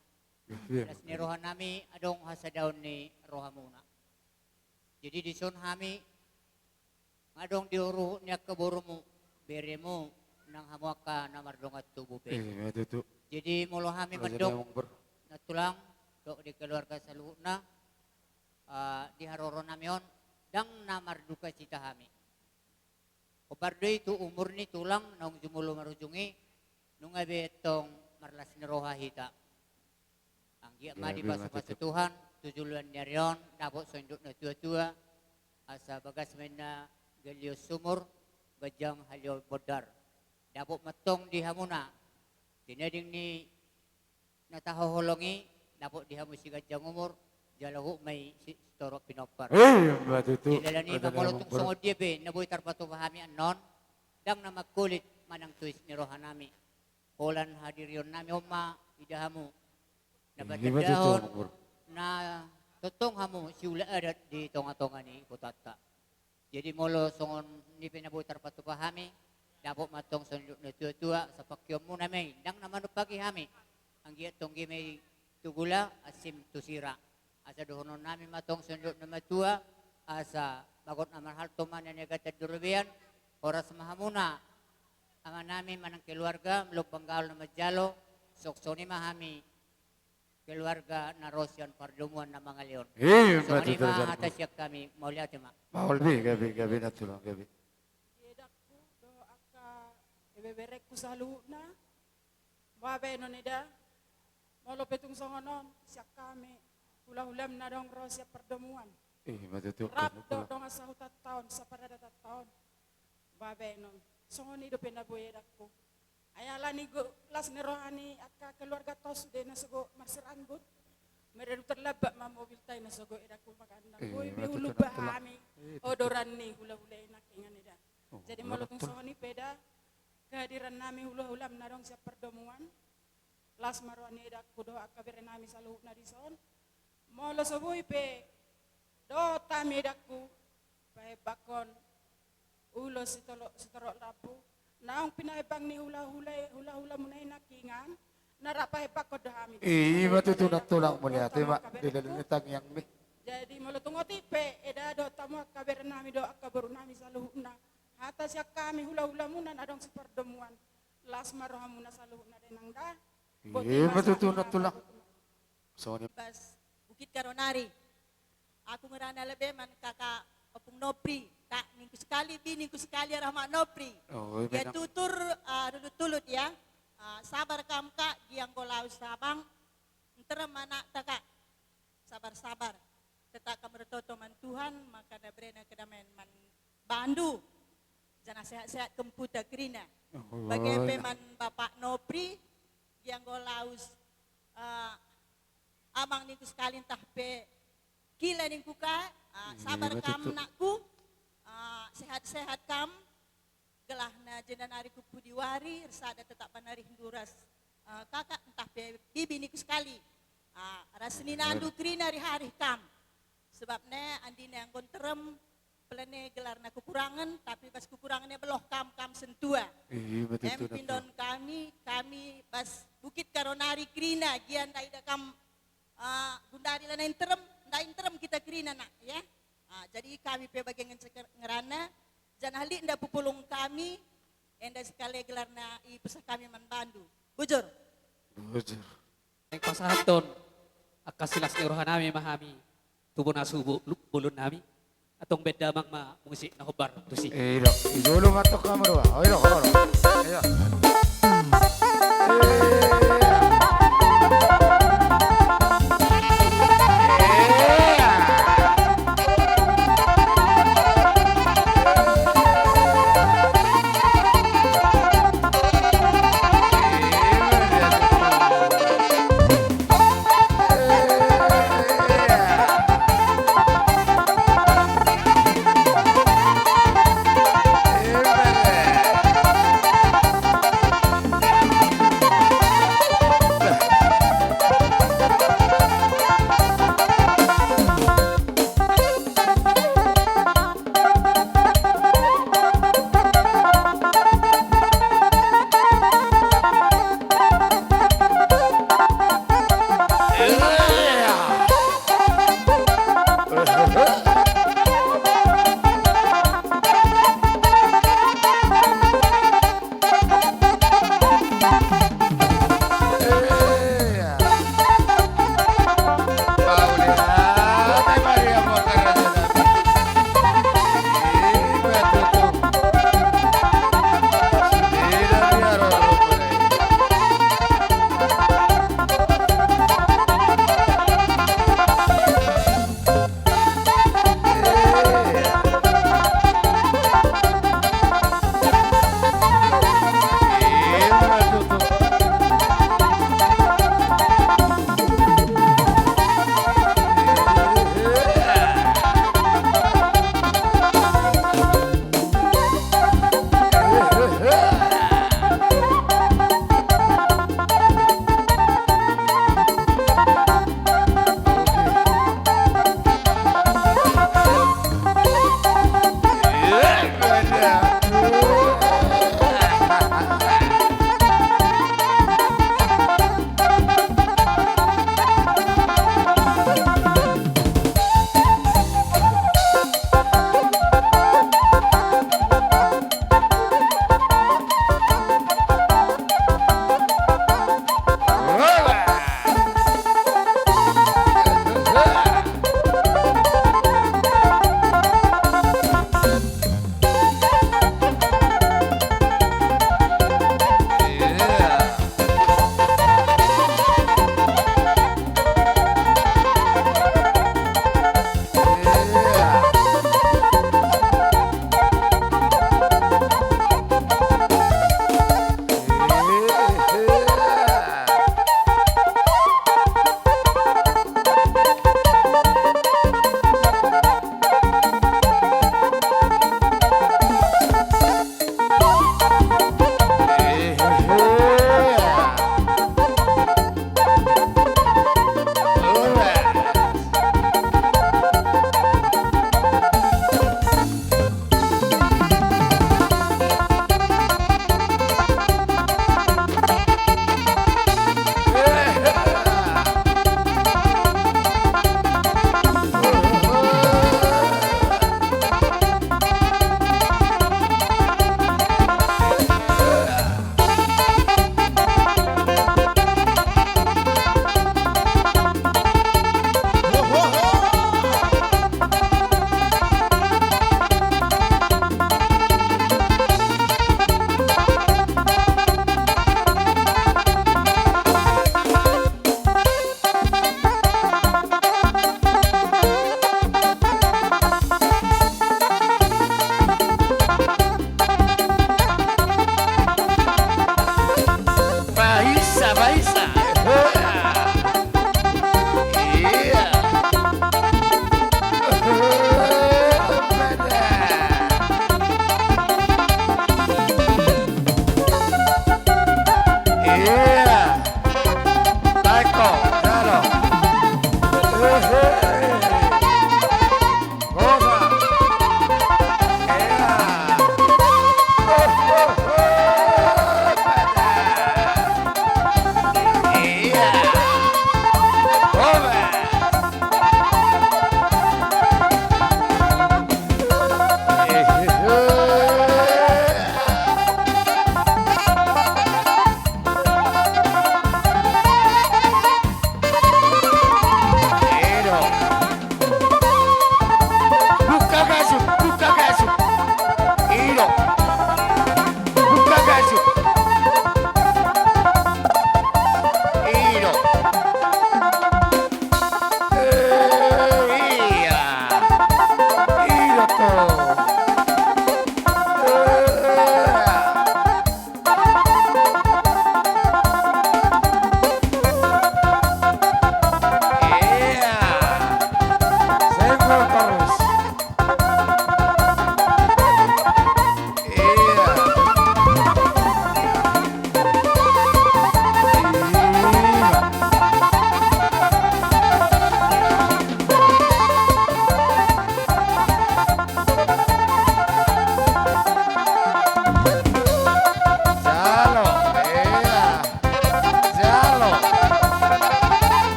Las ni rohanami adong hasadaon ni rohamuna. Jadi dison hami, nga adong di uruhut ni angka borumu, beremu, nang hamu angka na mardongan tubu pe. Jadi molo hami mandok, nantulang, dok di keluarga saluhutna, eh, di haroronami on, ndang na mardukacita hami. Hombar do i tu umur ni tulang naung jumolo marujung i, nunga be antong marlas ni roha hita. Anggiat ma dipasupasu Tuhan tu joloan ni ari on, dapot songon didok na tuatua, asa bagas ma inna galion sumur, ganjang haliaon bondar. Dapot ma antong di hamuna tinading ni na tahaholongi, dapot di hamu siganjang umur, jala huhut ma i si-, sitorop pinompar. Di dalan i ma molo tung songon dia pe na boi tarpatupa hami annon, ndang na mangkulit manang tois ni rohanami. Holan hadirionnami on ma ida hamu na patandahon na tongtong hamu siula adat di tongatonga ni hutanta. Jadi molo songon i pe na boi tarpatupa hami, dapot ma antong songon didok na tuatua, asa pangkeonmuna ma i, ndang na manumpaki hami. Anggiat tonggi ma i tu gula, ansim tu sira. Asa dohononnami ma antong songon didok na matua, asa bagot na marhalto ma na niagatan di robean, horas ma hamuna amanami manang keluarga, molo panggaol na manjalo, songon i ma hami keluarga na ro sian pardomuan na mangaleon. Songon i ma hata sian hami, mauliate ma. Maol be, gabe, gabe nantulang, gabe. Di edangku dohot angka ibeberengku saluhutna, bahenon eda, molo pe tung songon on sian hami hulahulam na adong ro sian pardomuan. Rap dohot dongan sahutantaon, saparadatantaon. Bahenon. Songon i dope na boi edangku. Ai ala ni las ni roha ni angka keluarganta on sude na sogot marsiranggut. Maradu tarlambat ma mobilta i na sogot edangku, makana ndang boi be hulumba hami odoran ni hulahula i nangkiningan eda. Jadi molo tung songon i pe eda, kehadirannami hulahulam na adong sian pardomuan, las ma roha ni edangku dohot angka berenami saluhutna dison. Molo so boi pe dohot hami edangku, pahembangkon ulos sitorop, sitorop rambu naung pinahembang ni hulahula, hulahulamuna i nangkiningan, na rap pahembangkon do hami. I ma tutu nantulang, mauliate ma. Di dalan ni tangiangmi. Jadi molo tung otik pe eda dohot hamu angka berenami dohot angka borunami saluhutna, hata sian hami hulahulamuna na adong sipardomuan, las ma rohamuna saluhutna da inang da. I ma tutu nantulang. Bas Bukit Karionari. Aku ngerana lebe man kakak Ompung Nopri, kak ningku sekali, bi ningku sekali, rahmat Nopri. Ia tutur, ah, rulut-tulut ya. Ah, sabar kam kak, Gianggolaus Sabang. Ntar ma anakta kak. Sabar-sabar. Tetap kam bertoto man Tuhan, maka na berena kedamaian man bandu. Jana sehat-sehat kemputa kerina. Bage pe man bapak Nopri, Gianggolaus, eh, amang ningku sekali ntah pe kila ningku ka, eh, sabar kam nakku, eh, sehat-sehat kam, gelahna jenda nari ku pudi wari, sada tetap banari hinduras, eh, kakak ntah pe bibi ningku sekali. Ah, ras ni nandu kerina riharih kam. Sebabna andi na anggo nterem, pelene gelarna kekurangan, tapi bas kekuranganna beloh kam, kam sentua. Em pindon kami, kami bas Bukit Karionari kerina, gia nda ida kam, ah, gundari lana nterem, nda nterem kita kerina nak, ya. Ah, jadi kami pe bagian ngerana, janah lit nda pupulung kami, enda sekali gelarna i pesan kami man bandu. Bujur. Bujur. Naeng pasahathon angka silas ni rohanami ma hami tu bona subu bolonnami. Antong baen damang ma musik na hombar tusi. Ijolo ma antong hamu dua.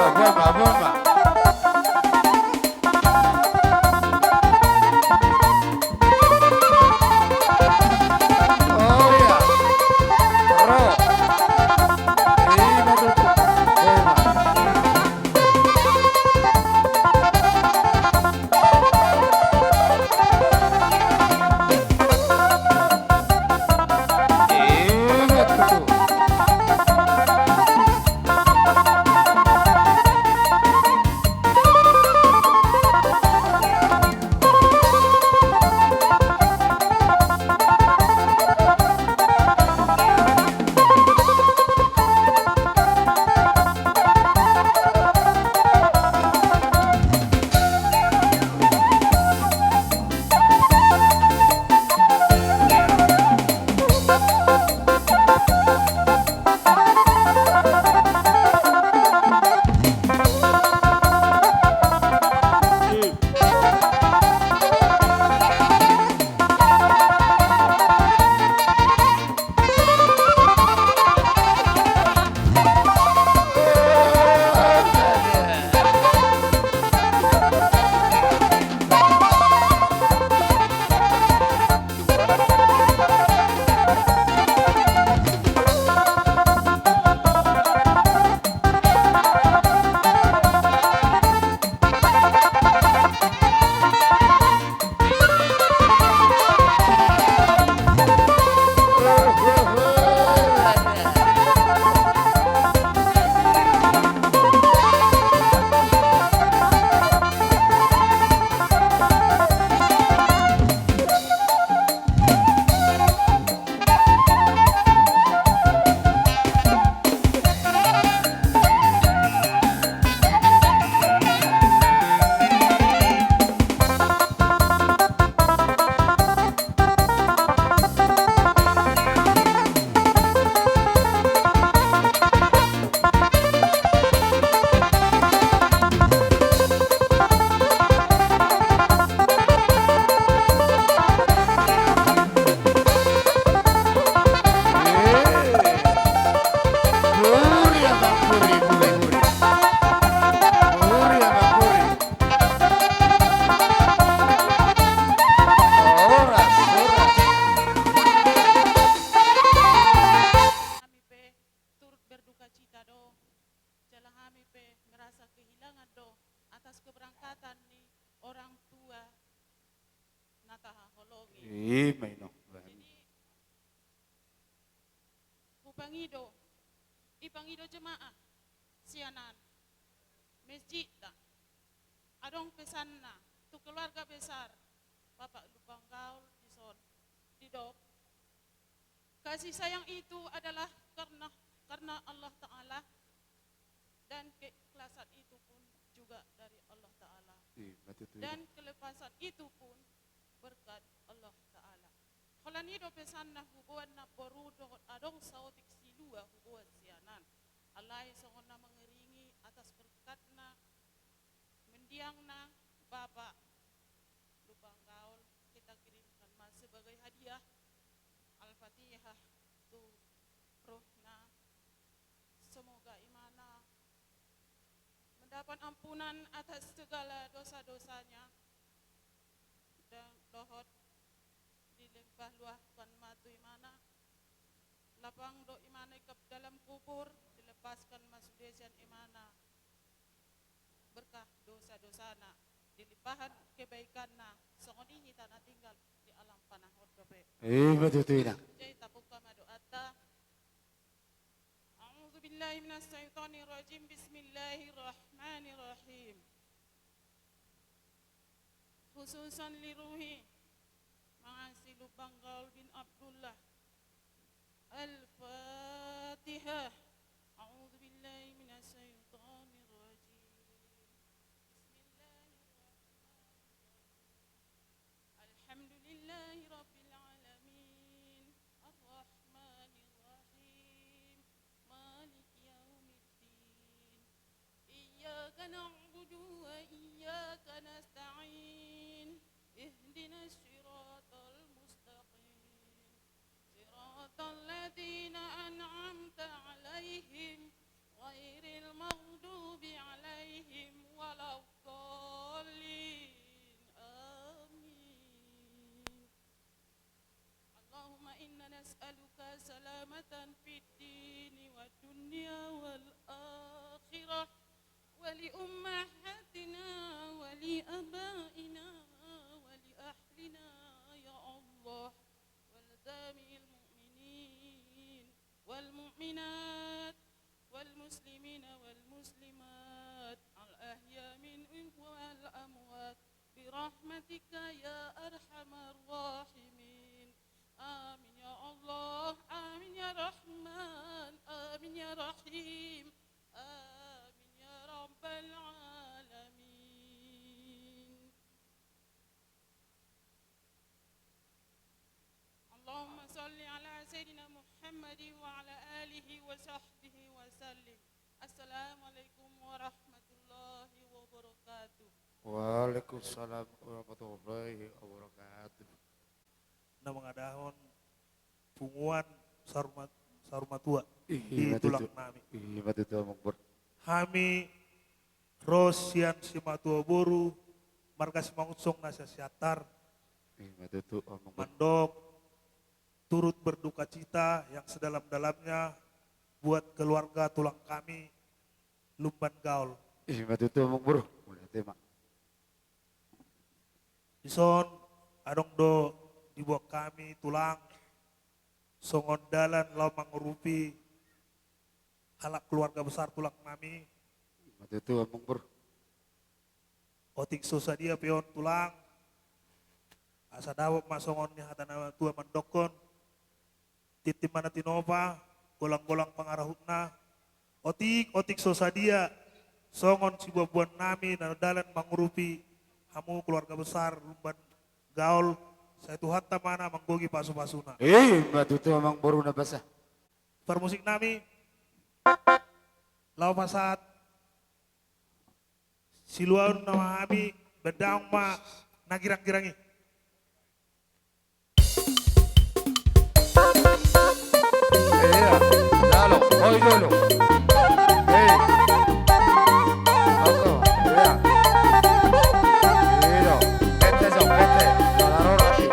Boan ma, boan ma. Oh iya. Ro. Ima tutu. Boan ma. Turut berdukacita do, jala hami pe merasa kehilangan do atas keberangkatan ni orang tua na tahaholongi. Ima i no. Jadi, hupangido, dipangido jemaah sianan, masjidta, adong pesanna tu keluarga besar Bapak Lumban Gaol dison, didok, kasih sayang itu adalah karena, karena Allah Ta'ala, dan keikhlasan itu pun juga dari Allah Ta'ala. Ima tutu. Dan keikhlasan itu pun berkat Allah Ta'ala. Holan i do pesanna huboan namboru dohot adong saotik silua huboan sianan. Alai songon na mangiringi atas berkatna, mendiangna Bapak Lumban Gaol, kita kirimkan ma sebagai hadiah Al-Fatihah tu rohna. Semoga imana mendapat ampunan atas segala dosa-dosanya, dan dohot dilimpahluaskan ma tu imana, lapang do imana i dalam kubur, dilepaskan ma sude sian imana berkah dosa-dosana, dilimpahan kebaikanna, songon i hita na tinggal di alam panahon dope. Ima tutu, Inang. Jadi tapungka ma doanta. A'udzu billahi minasy syaithanir rajim. Bismillahirrahmanirrahim. Khususan li ruhi Maasi Lumban Gaol bin Abdullah. Al-Fatihah. A'udzu billahi minasy syaithanir rajim. Bismillahirrahmanirrahim. Alhamdulillahi rabbil alamin. Arrahmanir rahim. Maliki yaumiddin. Iyyaka na'budu wa iyyaka nasta'in. Ihdinas siratal mustaqim. Siratal ladzina an'amta alaihim, ghairil maghdubi لأمهاتنا ولآبائنا ولأهلنا يا الله، ولجميع المؤمنين والمؤمنات والمسلمين والمسلمات الأحياء منهم والأموات برحمتك يا أرحم الراحمين. آمين يا الله، آمين يا رحمن، آمين يا رحيم، آمين يا رب العالمين. اللهم صل على سيدنا محمد وعلى آله وصحبه وسلم. السلام عليكم ورحمة الله وبركاته. Waalaikumsalam warahmatullahi wabarakatuh. Na mangadahon punguan saur ma-, saur matua di tulang nami. Ima tutu, Amangboru. Hami ro sian simatua boru marga Simangunsong na Siantar. Ima tutu, Amangboru. Mandok turut berduka cita yang sedalam-dalamnya buat keluarga tulang kami Lumban Gaol. Ima tutu, Amangboru. Mauliate ma. Dison adong do diboan hami tulang songon dalan laho mangurupi halak keluarga besar tulang nami. Ima tutu, Amangboru. Otik so sadia pe on tulang, asa dapot ma songon ni hata na tua mandokkon, tintin ma na tinopa, golang-golang pangarahutna. Otik, otik so sadia songon sibuan-buan nami na dalan mangurupi hamu keluarga besar Lumban Gaol, sai Tuhanta ma na manggohi pasu-pasuna. Ima tutu, Amangboru na basa. Parmusik nami, laho pasahat siluaon nama hami, baen damang ma na girang-girang i. Iya, jalo, oi jolo. Hei. Oke, iya. Iya. Bete so, bete. Tararo lagi.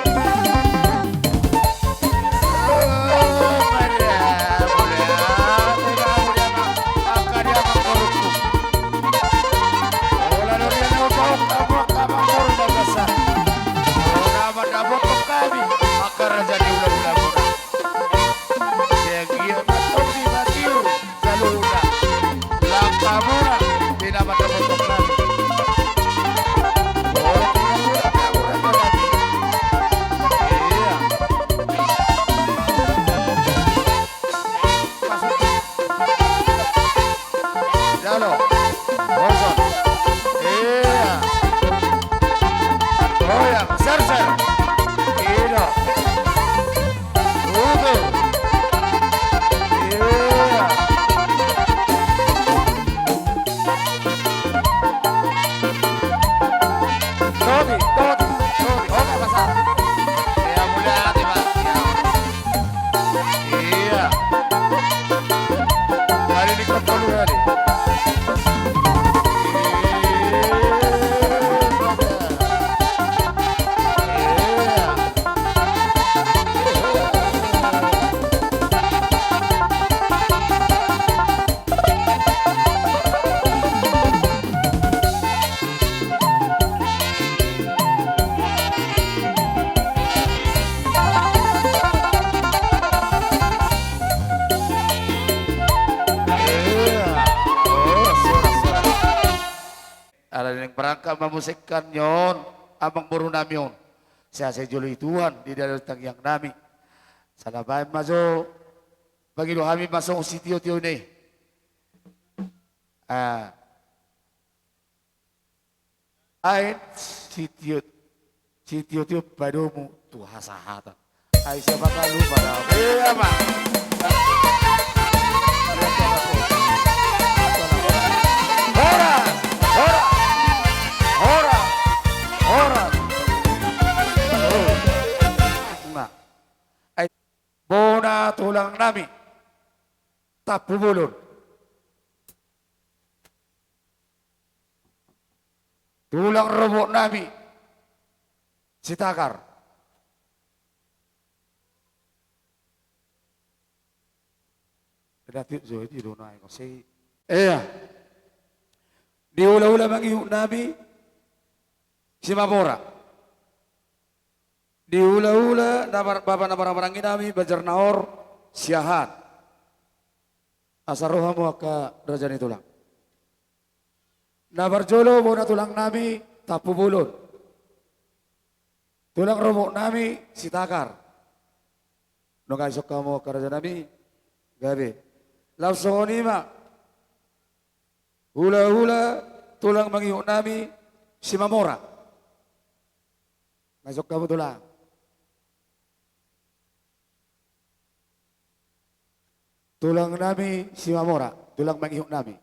Jalo. Hoson. Iya. Goyang, ser, ser. Iya. Udur. Iya. Tobi, tobi, tobi. Oke, pasang. Iya, mulia hati, Pak. Iya. Iya. Kali ini kau perlu kali. Iya. Ala naeng berangkat ma muse kan on, amangboru nami on. Sai jolo i Tuhan di dalan tangiang nami. Sai baen ma jo pangido hami ma songon sitiotio ni. Ah. Ain sitio, sitiotio padomu tu hasahatan. Ai siapa tahu pada. Iya, Pak. Horas, horas, horas, horas. Oh. Nah. Ai bona tulang nami. Tampubolon. Tulang rorobot nami Sitagar. Eda tiup jo i do na i kosei. Iya. Di hulahula mangihut nami Simamora. Di hulahula na bar-, bapa na marhahamaranggi nami Banjarnahor Siahaan. Asa ro hamu angka raja ni tulang. Na parjolo bona tulang nami Tampubolon. Tulang rorobot nami Sitagar. Nunga dison hamu angka raja nami. Gabe. Laos songon i ma hulahula tulang mangihut nami Simamora. Nunga dison hamu tulang. Tulang nami Simamora, tulang mangihut nami.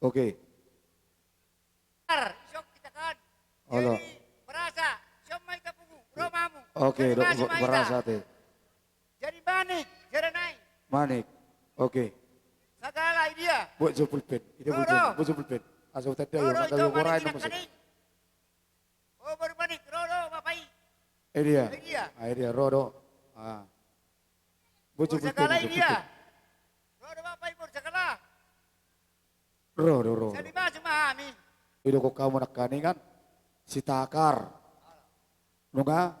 Oke. Ar, isok kita kan. Olo. Jadi, berasa, isok ma hita pungu, ro ma hamu. Oke, jadi do-, berasa ma hita. Berasa te. Jadi Manik, jadi nai. Manik. Oke. Sagala i dia. Buat jo pulpen. Ro, ro. Buat jo pulpen. Asa utan dia, ro, ro, ro, ito Manik, ina maksud. Kaning. Oh, baru Manik, ro do, Bapak i. Eh, dia. Eh, dia. Ah, eh, dia, ro do. Ah. Boru Sagala i dia. Ro do, Bapak i, Boru Sagala. Ro do, ro do. Sadi masuk ma hami. Ido ko kamu nangkaningan. Sitagar. Nunga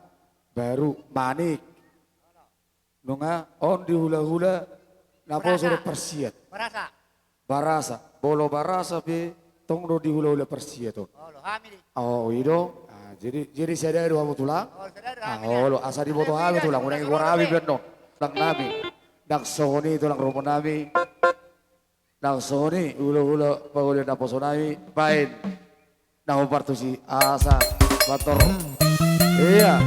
baru Manik. Nunga on di hulahula naposo dohot parsiat. Barasa. Barasa. Molo barasa pe tong do di hulahula parsiat on. Olo, hami di. Oh, i do. Ah, jadi, jadi sada do hamu tulang. Oh, sada do hami. Ah, olo, asa diboto hami tulang. Unang igor hami be annon. Tulang nami. Ndang songon i tulang rorobot nami. Ndang songon i hulahula pangoli naposo nami. Baen. Na hombar tusi asa bator. Ia.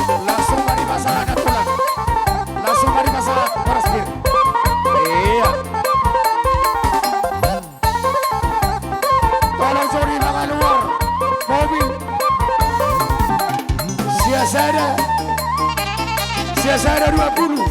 Langsung ma dipasahat tulang. Langsung ma dipasahat, horas pir. Ia. Tolong sori mangaluar mobil. Sia sada. Sia sada dua puluh.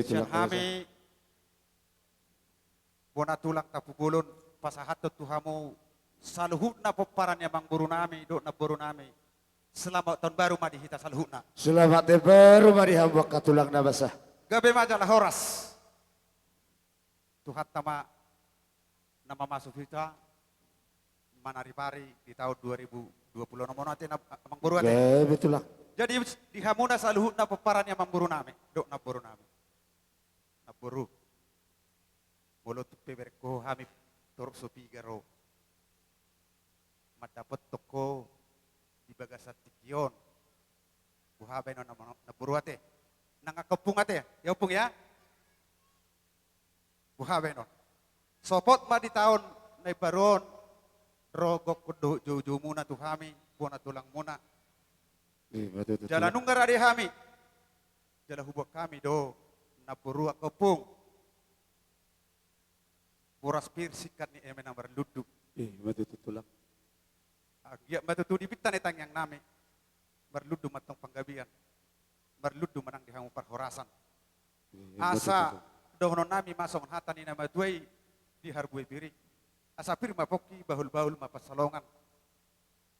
Sian hami bona tulang Tampubolon, pasahathon tu hamu saluhutna pomparan ni amangboru nami dohot namboru nami. Selamat tahun baru ma di hita saluhutna. Selamat tahun baru ma di hamu angka tulang na basa. Gabe ma jala horas. Tuhanta ma na mamasu hita manaripari di tahun dua ribu dua puluh enam on ate na, amangboru ate. Gabe tulang. Jadi di hamuna saluhutna pomparan ni amangboru nami dohot namboru nami. Namboru, molo tung pe berengku hami torop so piga ro, mandapothon ho di bagasan tingki on. Boha baenon namboru ate? Nang angka ompung ate, ya ompung ya? Boha baenon? Sopot ma di taon na imbaru on ro gokhon dohot joujoumuna tu hami, bona tulangmuna. Jala nunga rade hami, jala huboan hami do namboru angka ompung, boras pir singkat ni eme na marlundu. Ima tutu tulang. Anggiat ma tutu di pinta ni tangiang nami marlundu ma antong panggabean, marlundu ma nang di hamu parhorasan. Asa dohonon nami ma songon hata ni na matua i di harbue pir i: Asa pir ma pongki, bahulbahul ma pansalongan.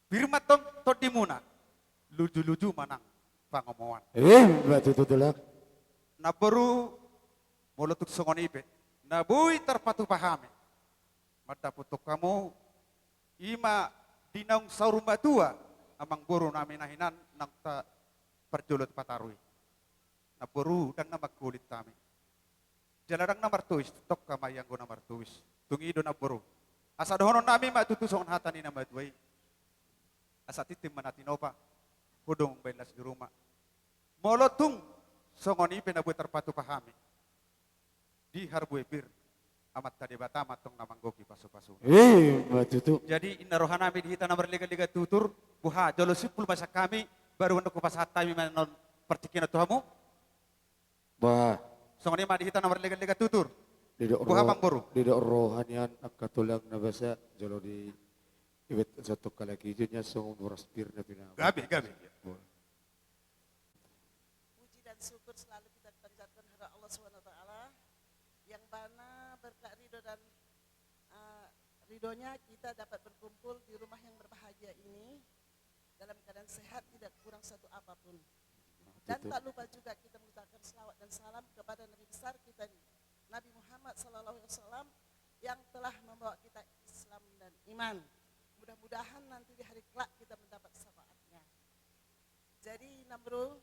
Pir ma antong tondimuna, lujuluju ma nang pangomoan. Ima tutu tulang. Namboru, molo tung songon i pe na boi tarpatupa hami mandapothon hamu, ima di naung saur matua amangboru nami na hinan naung parjolo tapataru i. Namboru, ndang na mangkulit hami. Jala ndang na martois, tongka ma i anggo na martois. Tung i do namboru. Asa dohonon nami ma tutu songon hata ni na matua i: Asa tintin ma na tinopa, hudong umbahen las ni ruma. Molo tung songon i pe na boi tarpatupa hami di harbue pir, Amanta Debata ma antong na manggohi pasupasuna. Ima tutu. Jadi inna roha nami di hita na marlegalega tutur, boha jolo simpul ma sian hami, baru annon hupasahat hami ma annon partingkian on tu hamu. Bah. Songon i ma di hita na marlegalega tutur. Boha amangboru? Didok roha nian angka tulang na basa, jolo di ibet satu kalaki ijo nian songon boras pir na pinaboa. Gabe, gabe. Puji dan syukur selalu kita panjatkan kepada Allah Subhanahu wa Ta'ala, yang mana berkat ridho dan, eh, ridhonya kita dapat berkumpul di rumah yang berbahagia ini dalam keadaan sehat, tidak kurang satu apapun. Dan tak lupa juga kita mengucapkan selawat dan salam kepada Nabi besar kita ini, Nabi Muhammad sallallahu alaihi wasallam, yang telah membawa kita Islam dan iman. Mudah-mudahan nanti di hari kelak kita mendapat syafaatnya. Jadi, namboru,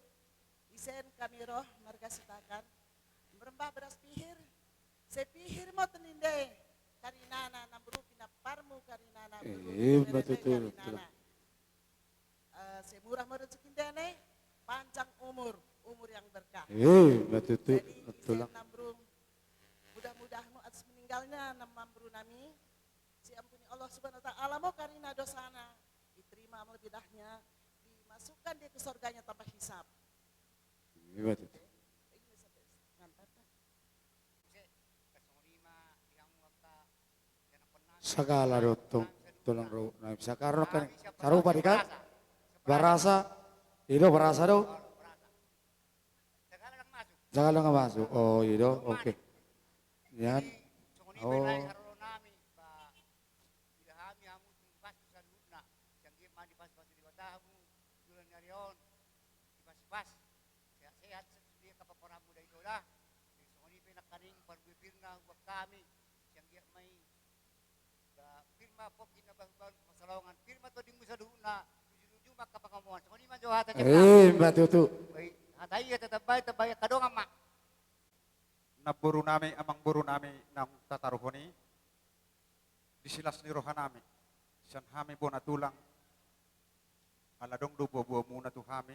ise hami ro marga Sitakan, marmemba boras pir, sai pir ma tondinta, karinana namboru, pinamparmu karinana, ima tutu, karinana. Eh, sai murah ma rejekinta, panjang umur, umur yang berkah. Ima tutu. Jadi, ise hami ro, mudah-mudahan atas meninggalnya namboru nami, diampuni Allah Subhanahu wa Ta'ala ma karina dosana, diterima amal ibadahnya, dimasukkan dia ke surganya tanpa hisab. Ima tutu. Ini sampai ngantar dah. Sagala do antong tulang ro nami, sagala do kan, sarupa di kan? Barasa, i do barasa do. Sagala nunga masuk. Oh, i do, oke. Nian. Jadi songon i ma, oh, haroro nami, ba, pila hami hamu tung pasu saluhutna, sai anggiat ma dipasupasu Debata hamu di ulaon ni ari on, dipasupasu sehat-sehat sude angka pomparanmu da ito da. Jadi songon i pe nangkaning parbue pirna huboan hami, sai anggiat ma i, ba, pir ma pongki na bahulbahul pansalongan, pir ma tondingmu saluhutna, lujuluju ma angka pangomoan. Songon i ma jo hata ni hami. Ima tutu. Baik, hata i hata tambai, tambai angka dongan ma. Namboru nami, amangboru nami naung tataruhon i, di silas ni roha nami, sian hami bona tulang, ala adong do buabuamuna tu hami,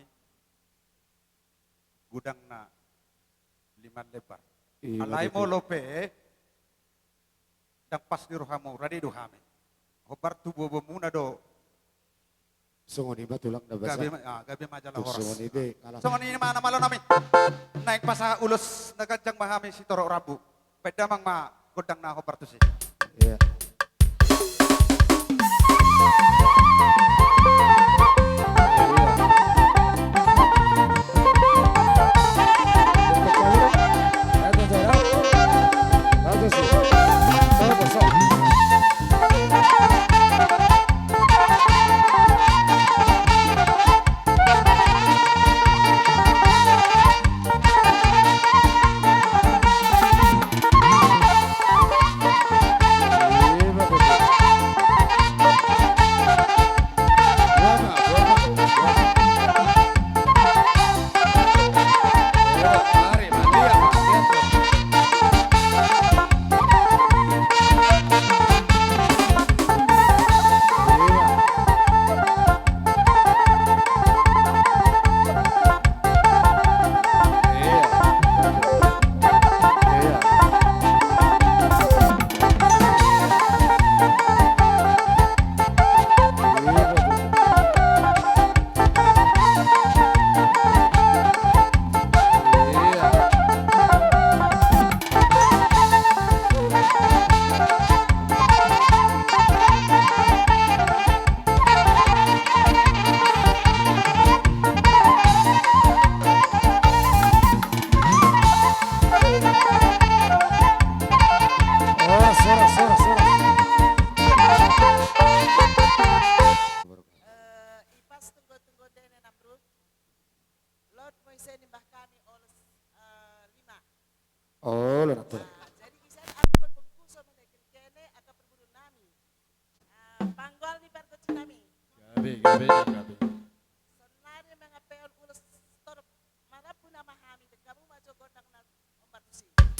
godangna lima lembar. Ima tutu. Alai molo pe ndang pas di rohamu, rade do hami. Hombar tu buabuamuna do. Songon i ma tulang na basa. Gabe ma, ah, gabe ma jala horas. Songon i pe, songon i ma na malo nami. Naeng pasahat ulos na ganjang ma hami sitorop rambu. Baen damang ma gondang na hombar tusi. Iya. Muse nimbahon hami ulos, eh, lima. Olo, na tulang. Ah, jadi ise angka parbungkuson ni kene angka parboru nami. Ah, panggoal ni pargonsi nami. Gabe, gabe, gabe. Saonari mangapehon ulos torop, marambun ma hami, dengke hamu ma jo gondang na.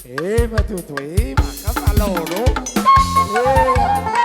Ima tutu, ima kan alo do. Iya. Iya.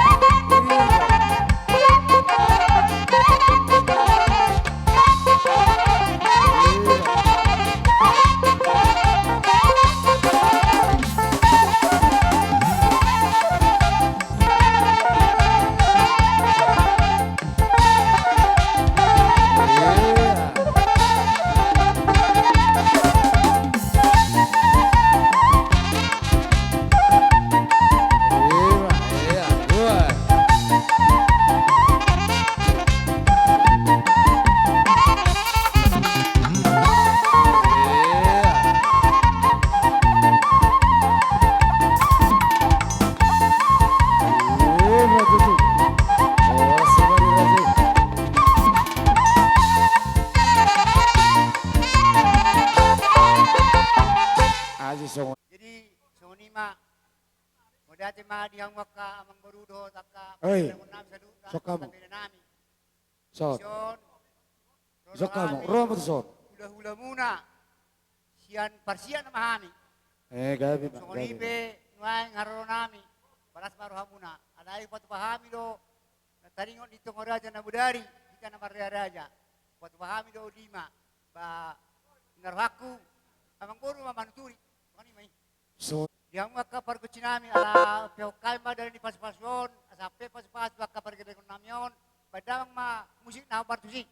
Jadi songon i ma, mauliate ma di hamu angka amangboru dohot angka pargonsi nami saluhutna, angka pande nami. Son. Son. Ro ma tu son. Hulahulamuna. Sian parsian ma hami. Eh, gabe ma. Songon i pe nuaeng haroro nami. Palas ma rohamuna. Alai hupatupa hami do na taringot ni tonga raja na bodari, hita na marraja. Hupatupa hami do lima. Ba, na rohangku, amangboru ma manuturi. Songon i ma i. So. Di hamu angka pargonsi nami, ala pehon hami ma dalan ni pasupasu on, asa pe pasupasu angka pargellengon nami on, bahen damang ma musik na hombar tusi.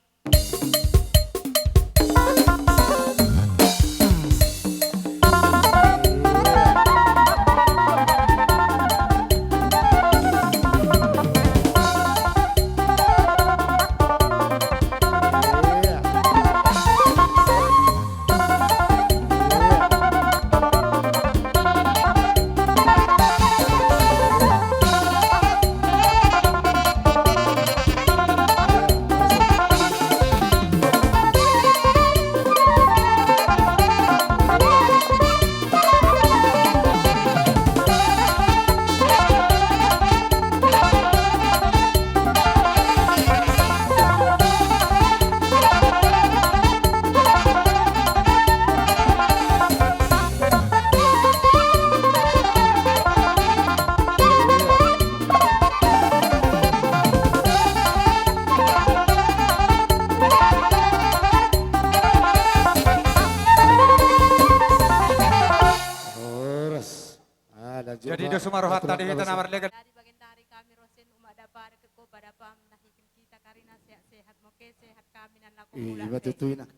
Horas. Ah, lanjut. Jadi ma, dos ma rohanta di hita na marlega. Jadi bagendari kami rosen umak dapar ke ko pada pam nahikin kita karina sehat-sehat moke sehat kami nan laku. Ih, pula iba tutu inang.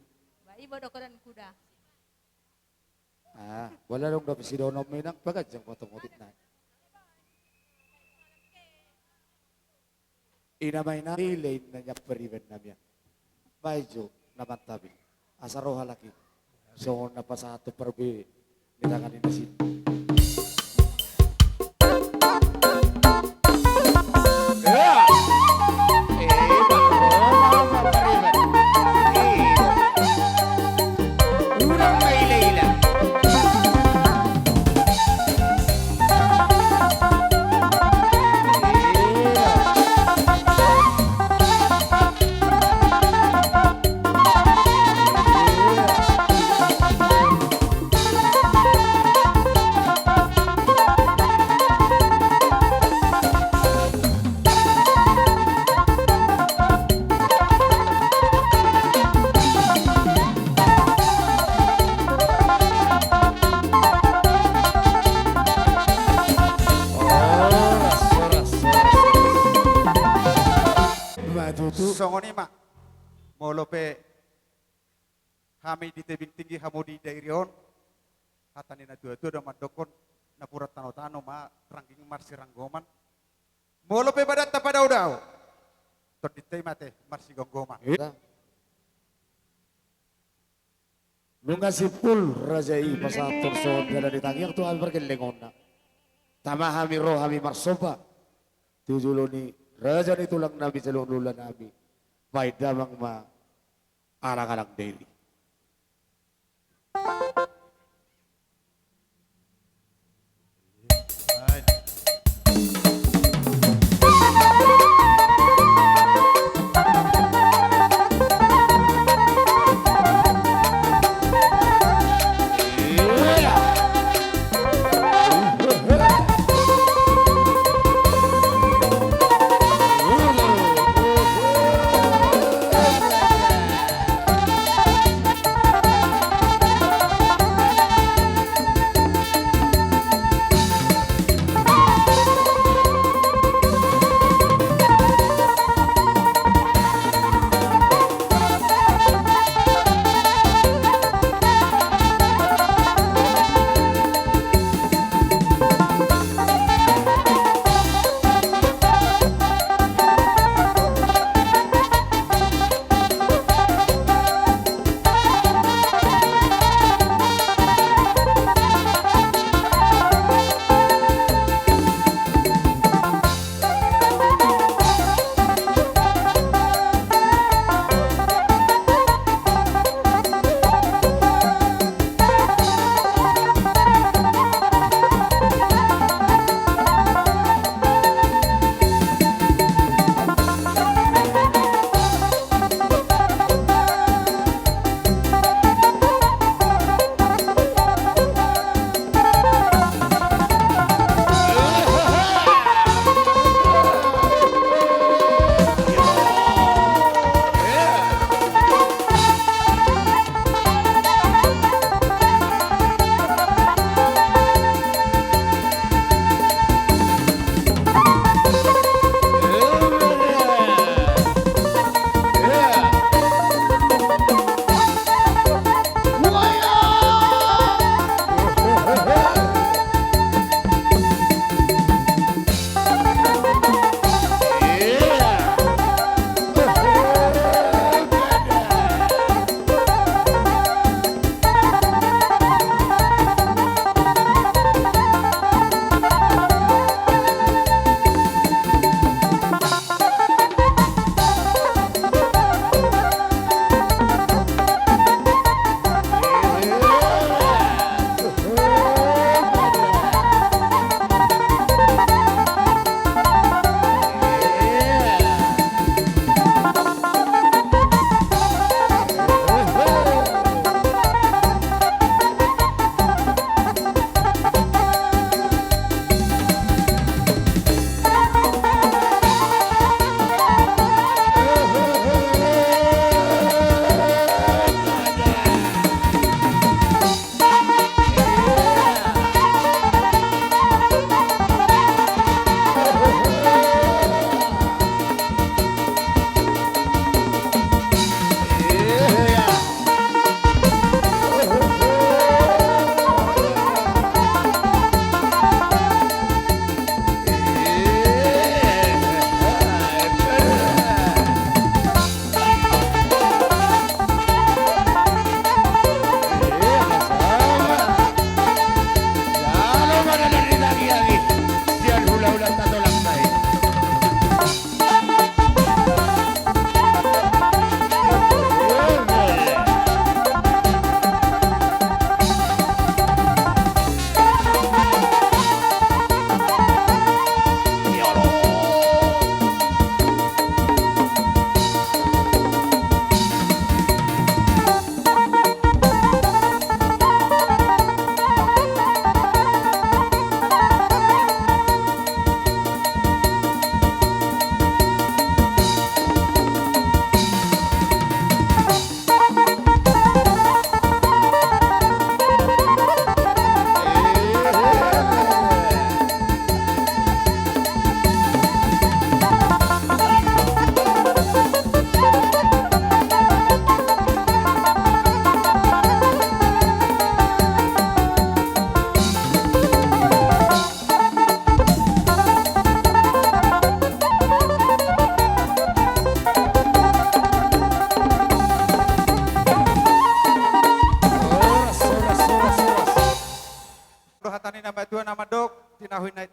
Ba iba dokonan kuda. Ah, bola dong dope si donom inang paganjang potong otik na. Ina ma ina ile inna nyappari ben namia. Baen jo na mantabi. Asa roha laki. Songon na pasahat tu parbe. Di tangan inna sin. Songon i ma. Molo pe hami di tebing tinggi hamu di dairi on. Hata ni na tua-tua do mandokkon napuran tano-tano ma rangging marsiranggoman. Molo pe badanta padao-dao, tondinta i mate marsigomgoman. Nunga simpul raja i pasahat torson dalan ni tangiang tu hami pargellengonna. Tama hami ro hami marsomba tu jolo ni raja ni tulang nami saluhut hulahula nami. Baen damang ma alang-alang dairi.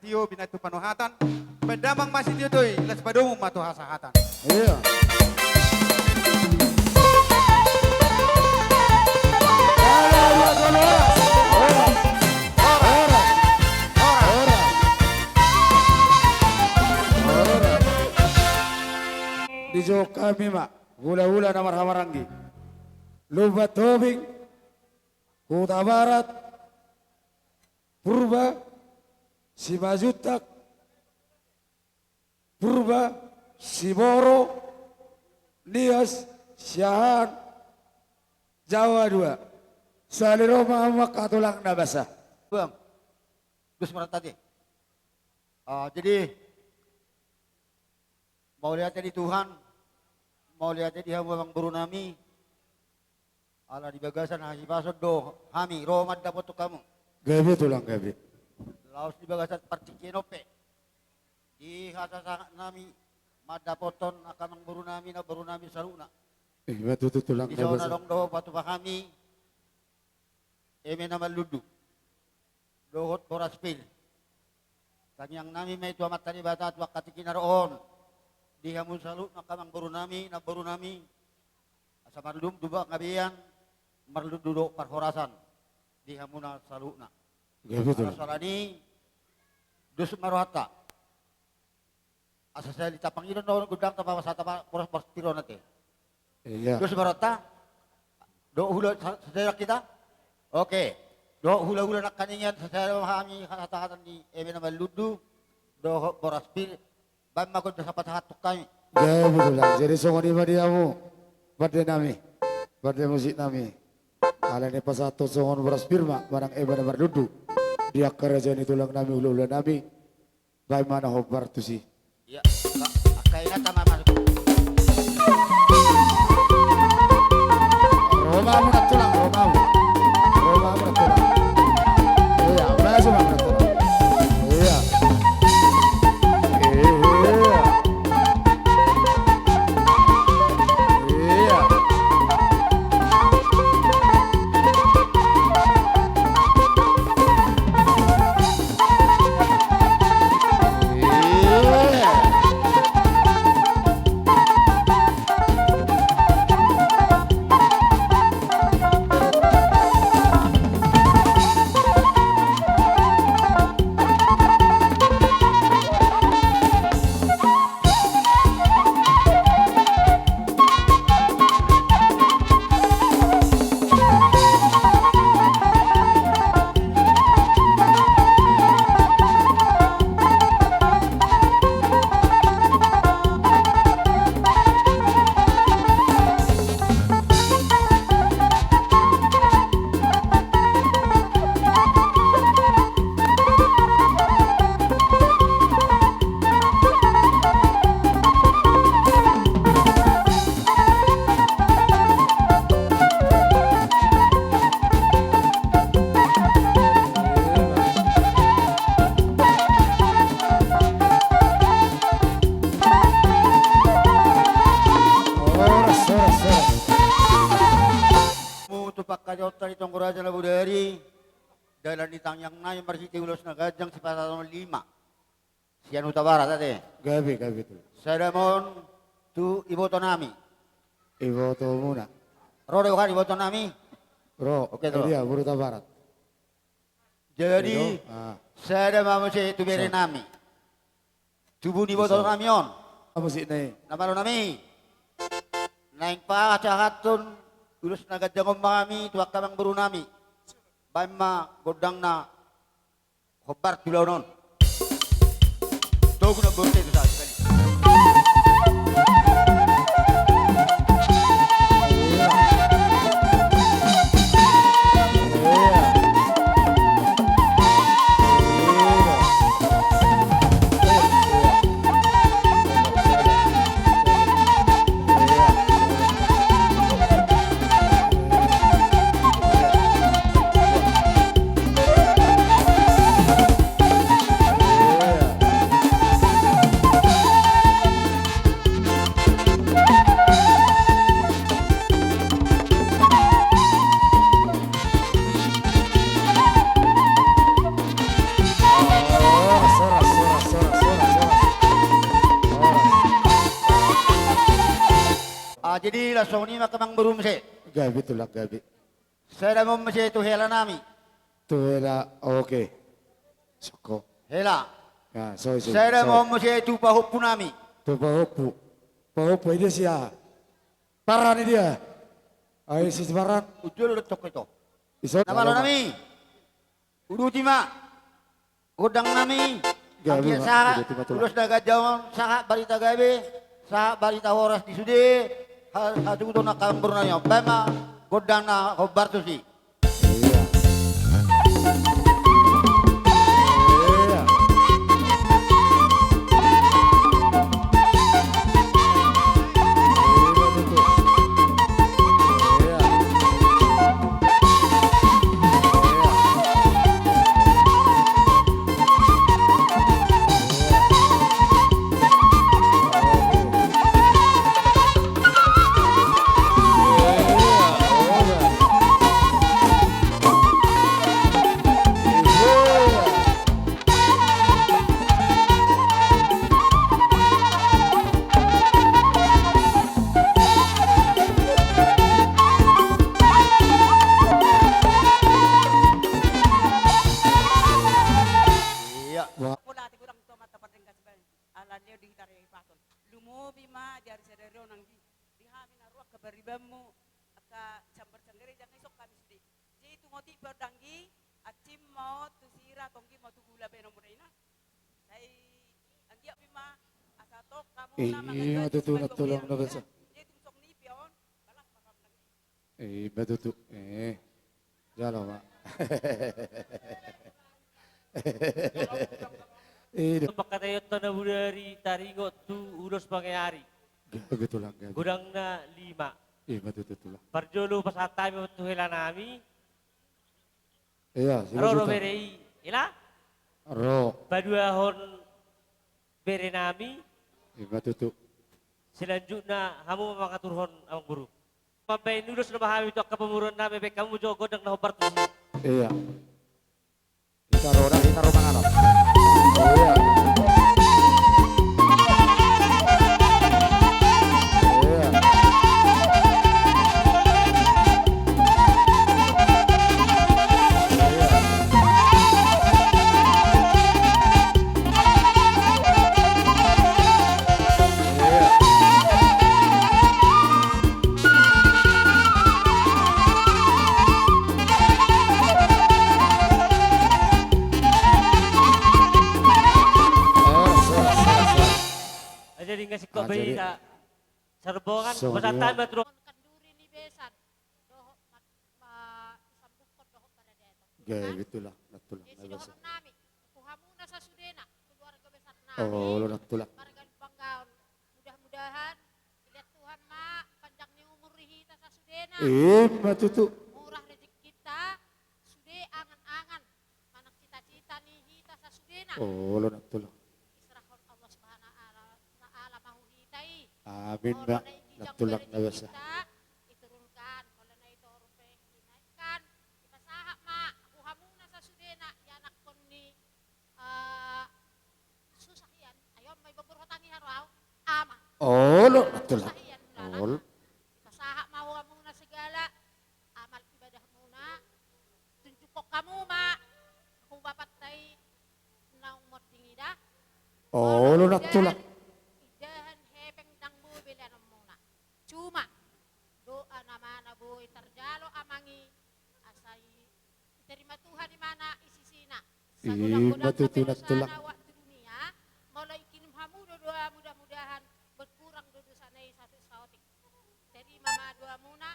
Tio binatu panuhatan, pedamang masitio toi, las padomu ma tu hasahatan. Iya. Dijou hami ma, hula-hula na marhahamaranggi. Lumban Tobing, Hutabarat, Purba, Simanjuntak, Purba, Siboro, Nias, Siahaan, Jawa dua. Sali ro ma hamu angka tulang na basa. Bang, dos ma roha ta ate. Ah, jadi, mauliate di Tuhan, mauliate di hamu amangboru nami, ala di bagasan hahipason do hami ro mandapothon hamu. Gabe tulang, gabe. Laos di bagasan partingkian on pe, di hasasahat nami mandapothon angka amangboru nami, namboru nami saluhutna. Eh, ima tutu tulang, gabe. Dison adong do patupa hami eme na marlundu dohot boras pir. Tangiang nami ma i tu Amanta Debata tu angka tingki na ro on, di hamu saluhutna angka amangboru nami, namboru nami, asa marlundu panggabean, marlundu dohot parhorasan di hamuna saluhutna. Gabe tulang. Alai songon i, dos ma roha ta. Asa sahali tapangido do gondang ta, pasahat ma boras, boras pir on ate. Iya. Dos ma roha ta. Dohot hula sa-, sadari hita. Oke. Dohot hula-hula nangkaningan, sasada ma hami hasahatan ni eme na marlundu dohot boras pir. Baen ma gondang sahat-sahat tu hami. Gabe tulang. Jadi songon i ma di hamu pande nami, pande musik nami. Alani pasahathon songon boras pir ma manang eme na marlundu di angka raja ni tulang nami, hula-hula nami. Baen ma na hombar tusi. Iya, angka, angka inanta ma masuk. Ro ma hamu na tulang, ro ma hamu. Ro ma hamu na tulang. Iya, masuk ma hamu na tulang. Iya. Iya. Iya. Horas, horas, horas. Hamu tu pangkataion ta di Tonggo Raja Nabodari, dalan ni tangiang nami marhite ulos na ganjang, sipasahaton lima. Sian Hutabarat ate. Gabe, gabe tulang. Sada ma on tu iboto nami. Ibotomuna. Ro do kan iboto nami? Ro. Oke, tulang. Dia, boru Hutabarat. Jadi, ah, sada ma muse tu bere nami. Tubu ni iboto nami on. Musik nai. Na malo nami. Naeng pasahathon ulos na ganjang on ma hami tu angka amangboru nami. Baen ma gondang na hombar tu ulaon on. Togu na borte tu sa sekali. Songon i ma amang boru muse. Gabe tulang, gabe. Sada ma on muse tu hela nami. Tu hela, oke. Soko. Hela. Ya, sorry, sorry. Sada ma on muse tu pahompu nami. Tu pahompu. Pahompu, i dia sia. Paran i dia. Ai si paran. Ujol do toko ito. Ison. Na malo nami. Uduti ma. Gondang nami. Gabe, anggia ma, sahat, uduti ma tulang. Ulos na ganjang on, sahat barita gabe, sahat barita horas di sude, ha-, hatubuton angka amang boru nami on. Baen ma gondang na hombar tusi. Iya. Iya. Iya, betul. Iya. Iya. Wah. Pola ate godang tu amanta pardenggan sibaen. Ala ni on di hita re paton. Lumobi ma di ari sadari on anggi. Di hami na ro angka baribanmu, angka sambar sanggareja, nga ison hami sude. Jadi tung otik pe on da anggi, ancim ma on tu sira, tonggi ma on tu gula baenonmu da ina. Sai anggiat pe ma, asa tong hamu na mangan gaji. Iya, tutu, na tulang na basa. Jadi tung songon i pe on, balas ma hamu da anggi. Iya, tutu. Eh. Jalo ma. Iya. Pangkataion tu na bodari taringot tu ulos pangeari. Gabe tulang, gabe. Godangna lima. Iya, tutu, tulang. Parjolo pasahat hami tu hela nami. Iya, ro do bere i, hela? Ro. Paduahon bere nami. Ima tutu. Selanjutna hamu mangaturhon amang boru. Mambaen ulos nama hami tu angka pamoruon nami, baen hamu jo gondang na hombar tusi. Iya. Hita ro da, hita ro mangarap. Iya. Iya. Jadi ngasih kau bayi tak serbongan, bersatan. Kanduri ni besan. Dohot mat-, ma-, isambuhon dohot parade atom. Gabe tulang, na tulang. Jadi na sidohonon nami tu hamuna sasudena, keluarga besar nami. Olo, na tulang. Marga Lumban Gaol. Mudah-mudahan dilehon Tuhan ma panjang ni umur di hita sasudena. Ima tutu. Murah rezekinta, sude angan-angan manang cita-cita ni hita sasudena. Olo, na tulang. Diserahon Allah Subhanahu wa Ta'ala ma tu hita i. Amin. Molo na i ginjang rezekinta, diturunkan, molo na i toru pe dinaikkan, dipasahat ma tu hamuna sasudena, ianakhon ni, eh, susah ian, ai on ma iboan borhat tangiang ro au, ama. Olo, na tulang. Susah ian, olo. Dipasahat ma tu hamuna segala amal ibadahmuna, tunjukhon hamu ma tu bapanta i naung monding i da. Olo, na tulang. Indahan hepeng ndang boi be leanonmuna. Cuma doa nama na boi tarjalo amang i, asa i, diterima Tuhan i ma na i sisina. Ima tutu, na tulang. Sagodang-godang dosana waktu dunia, molo ikirim hamu do doa, mudah-mudahan berkurang do dosana i saotik-saotik. Jadi, ima ma doamuna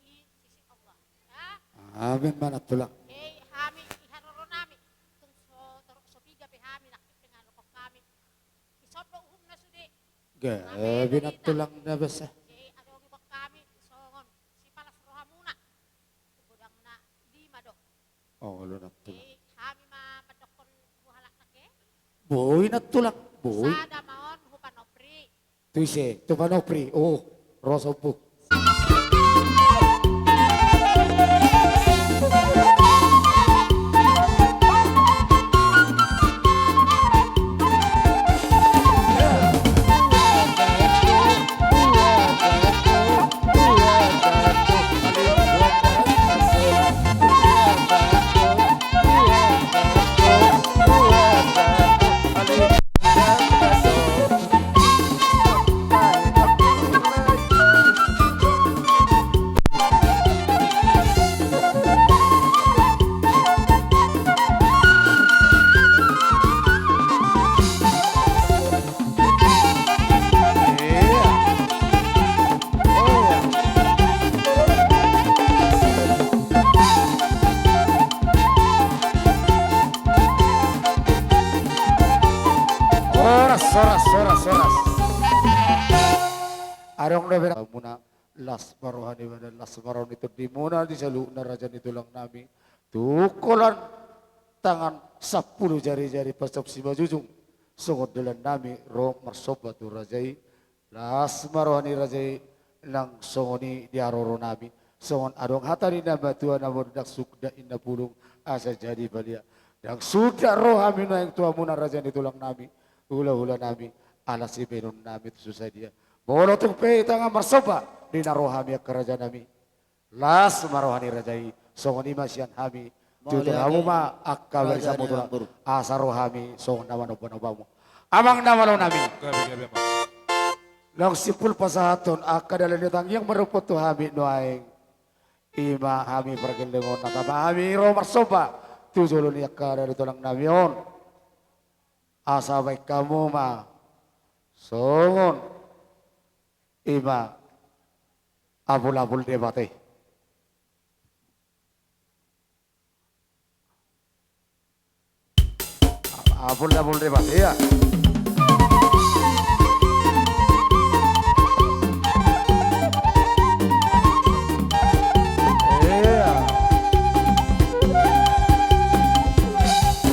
di sisi Allah, ya. Amin ma, na tulang. Oke, hami di haroro nami, tung so torop so piga pe hami, nangkin pe nga dokkon hami. Ison do uhumna sude. Gabe, na tulang, na basa. Oke, adong dohot hami songon sipalas rohamuna. Tu godangna lima do. Olo, na tulang. Oke, hami ma mandokkon tu halak nangkin. Boi, na tulang, boi. Sada ma on tu panopri. Tu ise? Tu panopri. Oh, ro sombu. Adong dope na muna las ma roha ni badan, las ma roha ni tondimuna di saluhutna raja ni tulang nami. Tungkolan tangan sampulu jari-jari pasop simanjujung. Songon dalan nami ro marsomba tu raja i. Las ma roha ni raja i, nang songon i di haroro nami. Songon adong hata ni na matua na mandok, ndang suda inna pulung asa jadi balian. Ndang suda ro hami nuaeng tu hamuna raja ni tulang nami, hula-hula nami, ala sibahenon nami tu so sadia. Molo tung pe hita nga marsomba, di na ro hami angka raja nami. Las ma roha ni raja i, songon i ma sian hami. Tutu hamu ma angka barisamu tulang, asa ro hami songon na manomba-nombamu. Amang na malo nami. Gabe, gabe, amang. Laos simpul pasahathon angka dalan ni tangiang marumput tu hami nuaeng. I ma hami pargellengon na tama hami ro marsomba tu jolo ni angka raja ni tulang nami on. Asa baen hamu ma songon i ma abul-abul Debata i. Abul-abul Debata i, ya. Iya.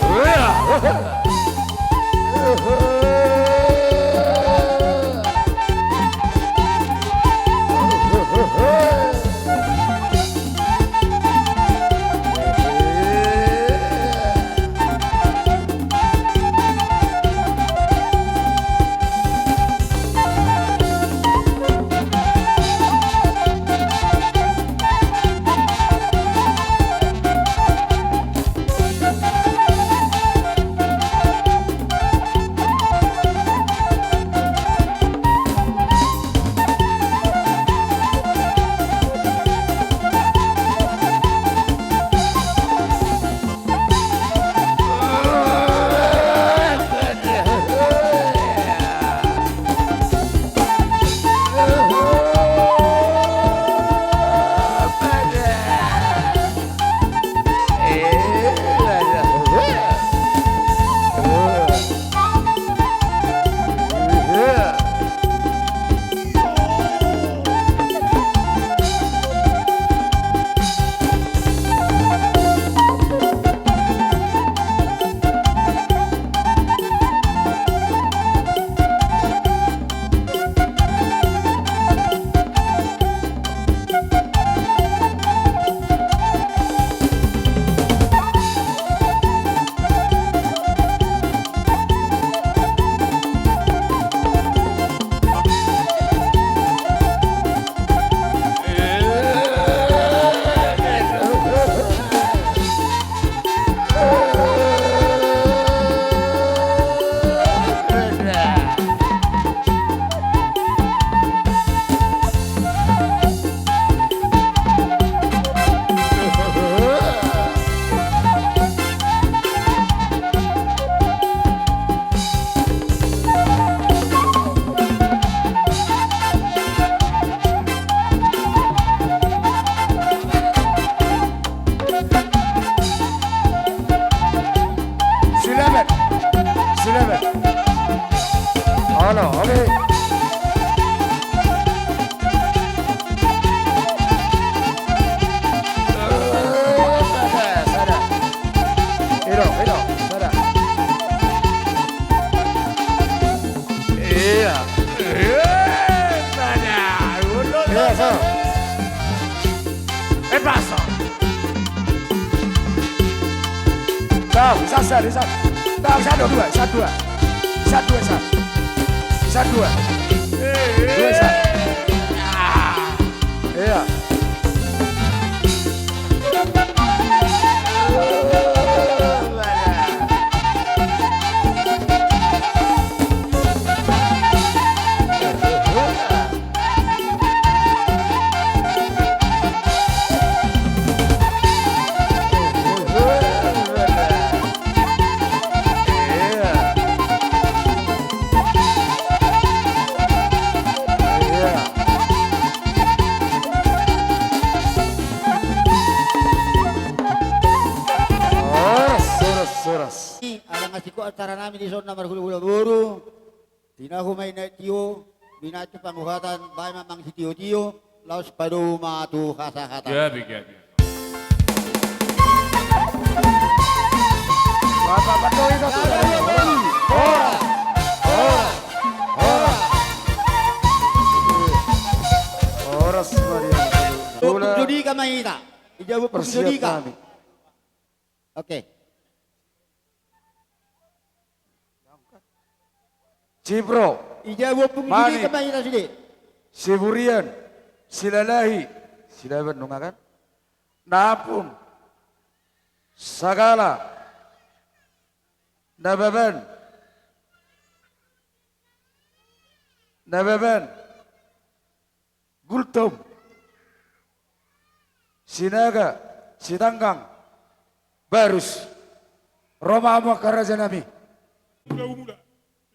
Iya. Silaban. Silaban. Olo, oke. Sada, sada. Ido, ido, sada. Iya. Iya, sada. Iya, sada. Eh, pasa. Tau, sasa, sasa. Tau, satu, dua, satu, dua. Satu, dua, satu. Satu, dua. Dua, satu. Ah. Iya. Horas, horas, horas. Ala nga singkop acara nami dison na marhulahula boru. Tinahu ma i na tio, Binahen tu panguhatan, baen ma amang sitiotio, laos padomu ma tu hasahatan. Horas, horas, horas. Horas, Maria. Tulang judika ma hita. Ijabut judika. Oke. Cipro. Ijabut judika ma hita sude. Siburian. Silalahi. Silaban nunga kan. Nampun. Sagala. Nababan. Nababan. Gultom. Sinaga. Sitanggang. Barus. Ro ma hamu angka raja nami. Mula-mula.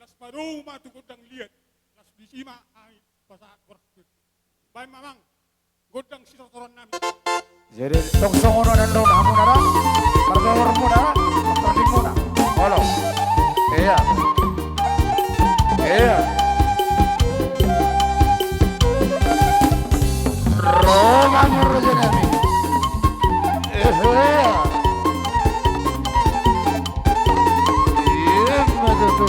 Las padomu ma tu gondang liat. Las disi ma ai pasahat boras. Baen ma amang. Gondang sitortoran nami. Jadi tong songon on do hamu nara. Pargormu nara. Partingmu nara. Olo. Iya. Iya. Ro ma hamu raja nami. Iya. Iya ma tutu.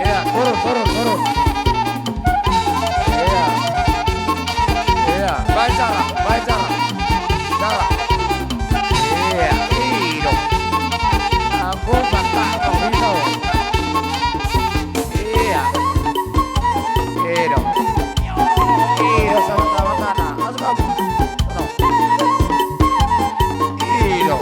Iya, turun, turun, turun. Iya. Iya, baen jala, baen jala. Jala. Iya, i do. Ampun, patah, patah, i do. Iya. I do. I do, sama-sama tanah. Masuk, Om. I do.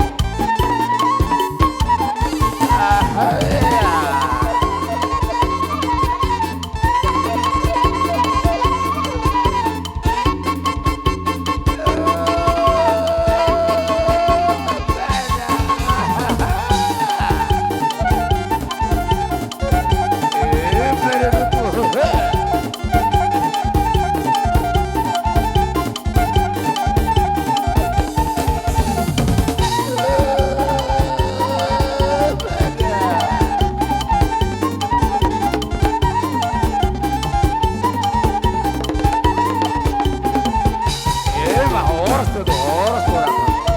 Emang horas tuh, horas tuh,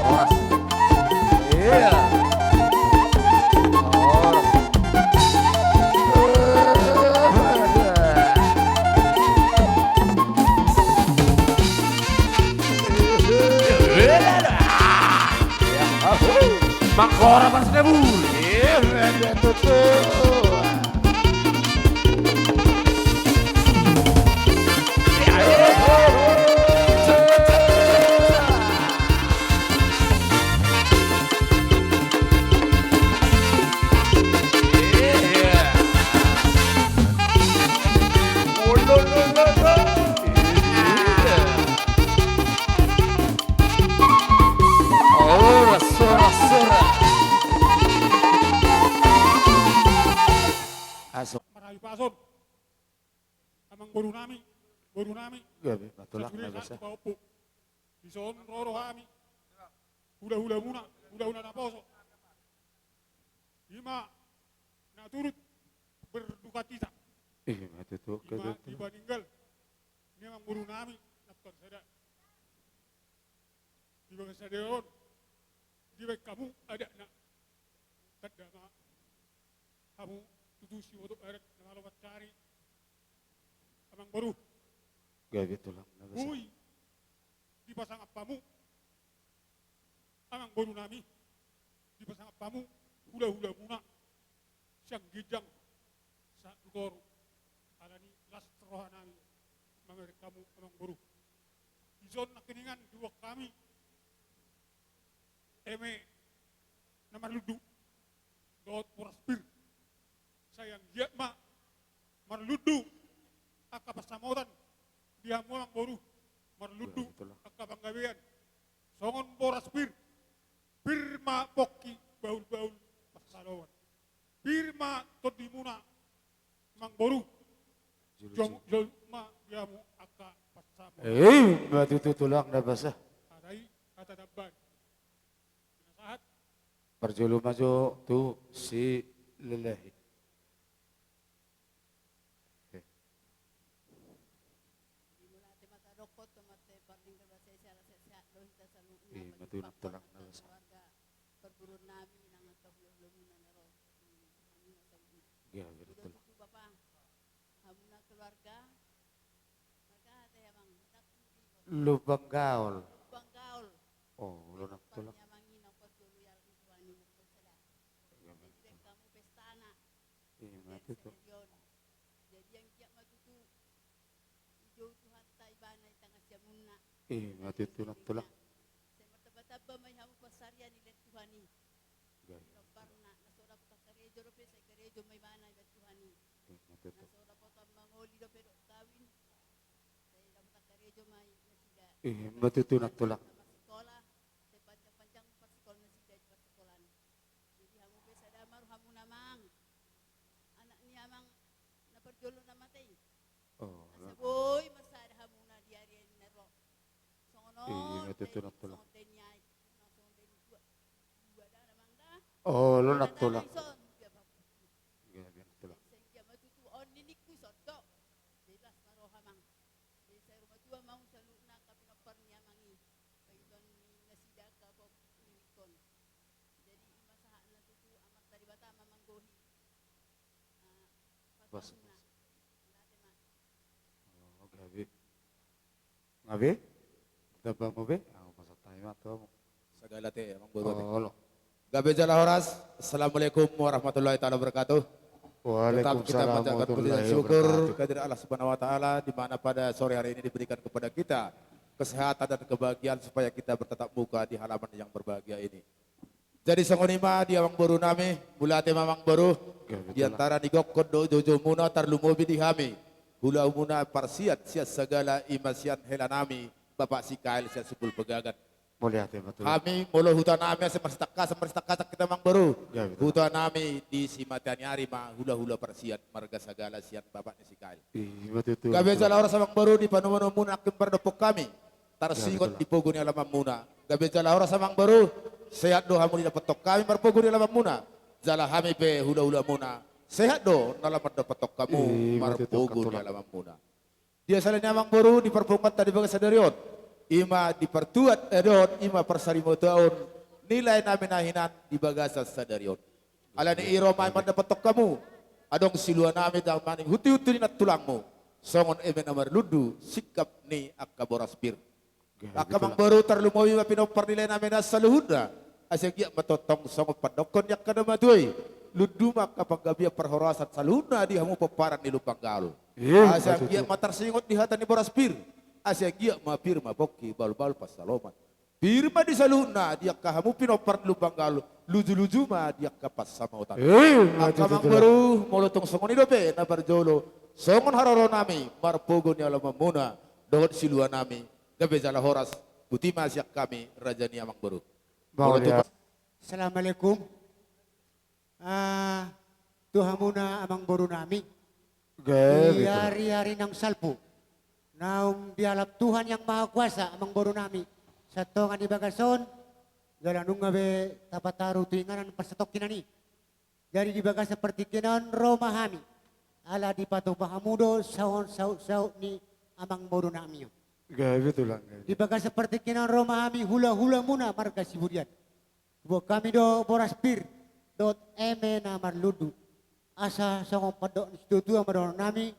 horas. Iya. Horas. Mangkora pas debul. Horas, horas, horas. Aso. Marhite pason. Amang boru nami, boru nami. Gabe ma tulang na basa. Dison ro do hami. Hula-hula muna, hula-hula naposo. I ma na turut berduka cita. I ma tutu. I ma dipaninggal ni amang boru nami, na tar sada. Di bagasan sadari on, dibaen hamu adatna. Tanda ma hamu tutu siboto adat na malo mansari. Amang boru. Gabe tulang na basa. Boi dipasangap hamu. Amang boru nami, dipasangap hamu hula-hula muna sian ginjang sahat tu toru. Alani las roha nami mamereng hamu amang boru. Dison nangkiningan diboan hami eme na marlundu dohot boras pir. Sai anggiat ma marlundu angka pansamotan di hamu amangboru, marlundu angka panggabean songon boras pir. Pir ma pongki bahulbahul pansalongan. Pir ma tondimuna amangboru. Jolo ma di hamu angka pansamotan. Ima tutu tulang na basa. Hata i hata tambahan. Pinasahat. Parjolo ma jo tu si lelehi. Ima tutu tulang na basa. Gabe tutu. Hamuna keluarga. Marga hata i amang, hata pudi. Lumban Gaol. Lumban Gaol. Oh, olo nang tulang. Jadi baen hamu pestana. Ima tutu. Jadi anggiat ma tutu dijou Tuhanta ibana di tangasiamunna. Ima tutu nang tulang. Sai martambatamba ma i hamu pansarian i lehon Tuhan i. Gabe. Parna na so dapotan karejo dope, sai karejo ma ibana ibana Tuhan i. Ima tutu. Na so dapotan mangoli dope dohot kawin, sai dapotan karejo ma i nasida. Ima tutu nang tulang. Na marsikola, sai panjangpanjang ma parsikola nasida di parsikolaan. Jadi hamu pe sada ma rohamuna amang. Anak ni amang na parjolo na mate i. Oh, asa boi marsada hamuna di ari na ro. Songon on. Ima tutu nang tulang. Songon dainang i, songon dainang tua. Dua da amang da. Oh, olo nang tulang. Gabe nang tulang. Sai anggiat ma tutu on ningku songon on. Bebas ma roha amang. Jadi sai ro matua ma hamu saluhutna angka pinompar ni amang i. Bagiton ni nasida angka pop ni wingkon. Jadi ima sahatna tutu amanta Debata ma manggohi. Ah, pas. Mauliate ma. Oh, gabe. Gabe? Tamba hamu be? Au pasahat hami ma tu hamu. Sagala te amangboru. Olo. Gabe jala horas. Assalamualaikum warahmatullahi taala wabarakatuh. Tetap kita panjatkan puji dan syukur kehadirat Allah Subhanahu wa Taala, di mana pada sore hari ini diberikan kepada kita kesehatan dan kebahagiaan supaya kita bertatap muka di halaman yang berbahagia ini. Jadi songon i ma di amangboru nami, mauliate ma amangboru. Di antara ni gokhon dohot joujoumuna tarlumobi di hami hulahula muna parsiat sian sagala i ma sian hela nami Bapak Sikael sian Sipul Pegagan. Mauliate ma tulang. Hami molo huta nami asa marsitangkasan, marsitangkasan hita amangboru. Huta nami di Simataniari ma hulahula parsiat marga Sagala sian bapak ni Sikael. Ima tutu. Gabe jala horas amangboru di panumanuan muna nangkin pardophon hami. Tarsingot di pogu ni alaman muna. Gabe jala horas amangboru. Sehat do hamu didapothon hami marpogu ni alaman muna. Jala hami pe hulahula muna. Sehat do na lam mandapothon hamu marpogu ni alaman muna. Di asa lain i amangboru di parpunguanta di bagasan sadari on. Ima di partuat, eh, dohot ima parsarimatua on ni lae nami na hinan di bagasan sadari on. Alani i ro ma mandapothon hamu. Adong silua nami damang hutihutih ni nantulangmu. Songon eme na marlundu singkap ni angka boras pir. Angka amangboru tarlumobi ma pinompar ni lae nami na saluhutna. Asa anggiat ma tongtong songon pandokhon ni angka na matua i. Lundu ma angka panggabean parhorasan saluhutna di hamu pomparan ni Lumban Gaol. Asa anggiat ma tarsingot di hata ni boras pir. Asa anggiat ma pir ma pongki bahulbahul pansalongan. Pir ma di saluhutna di angka hamu pinompar Lumban Gaol, lujuluju ma di angka pansamotan. Angka amangboru, molo tung songon i dope na parjolo, songon haroro nami marpogu ni alaman muna dohot silua nami, gabe jala horas. Botima sian hami raja ni amangboru. Assalamualaikum. Ah, tu hamuna amangboru nami. Di ari-ari naung salpu, naung dialap Tuhan Yang Maha Kuasa amangboru nami. Satonga ni bagas on, jala nunga be tapataru tu inganan parsatongkinan i. Jadi di bagasan partingkian on ro ma hami. Ala dipatupa hamu do songon sautsaut ni amangboru nami on. Gabe tulang. Di bagasan partingkian on ro ma hami hulahula muna marga Siburian. Huboan hami do boras pir dohot eme na marlundu. Asa songon pandok ni situatua ma dohonon nami,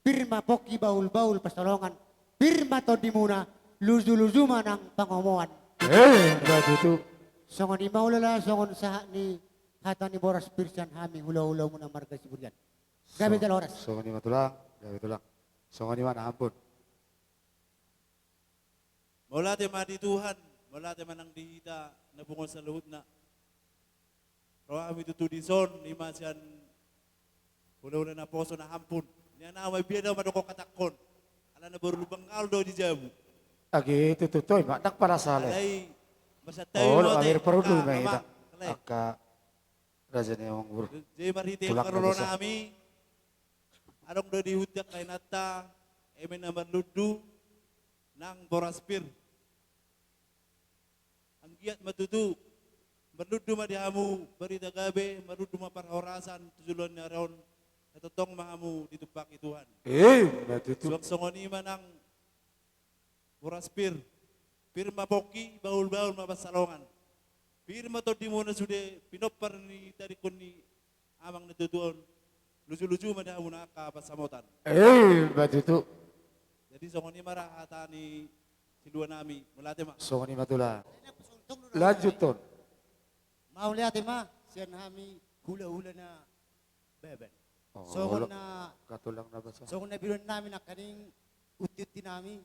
pir ma pongki bahulbahul pansalongan, pir ma tondimuna, lujuluju ma nang pangomoan. Songon i ma ulaon songon sahat ni hata ni boras pir sian hami hulahula muna marga Siburian. Gabe jala horas. Songon i ma tulang, gabe tulang. Songon i ma na ampun. Mauliate ma di Tuhan, Mauliate ma nang di hita na pungu on saluhutna. Ro hami tutu dison, ima sian hulahula naposo na hampun. Nian au ma, bia do madok hatangkon. Alana boru Lumban Gaol do di jabu. Age tutu, toe ma, ndang pala sale. Alai, masa tahu. Olo, mau te, amir perlu angka ma hita. Amang, alai. Angka raja ni amang boru. Jadi marhite parroronami. Adong do di huta angka inanta, eme na marlundu, nang boras pir. Anggiat ma tutu, marlundu ma di hamu barita gabe, marlundu ma parhorasan tu joloan ni ari on, sai tongtong ma hamu ditumpahi Tuhan. Ima tutu. Suang songon i ma nang boras pir, pir ma pongki, bahul-bahul ma pansalongan. Pir ma tondimuna sude, pinompar ni tadingkon ni amang na tutu on, luju-luju ma di hamuna angka pansamotan. Ima tutu. Jadi songon i ma ra hata ni siluanami, mauliate ma. Songon i ma tulang. Lanjut on. Mauliate ma, sian hami hulahula Nababan. Oh, songon na, songon na biruan nami nangkaning unti-unti nami,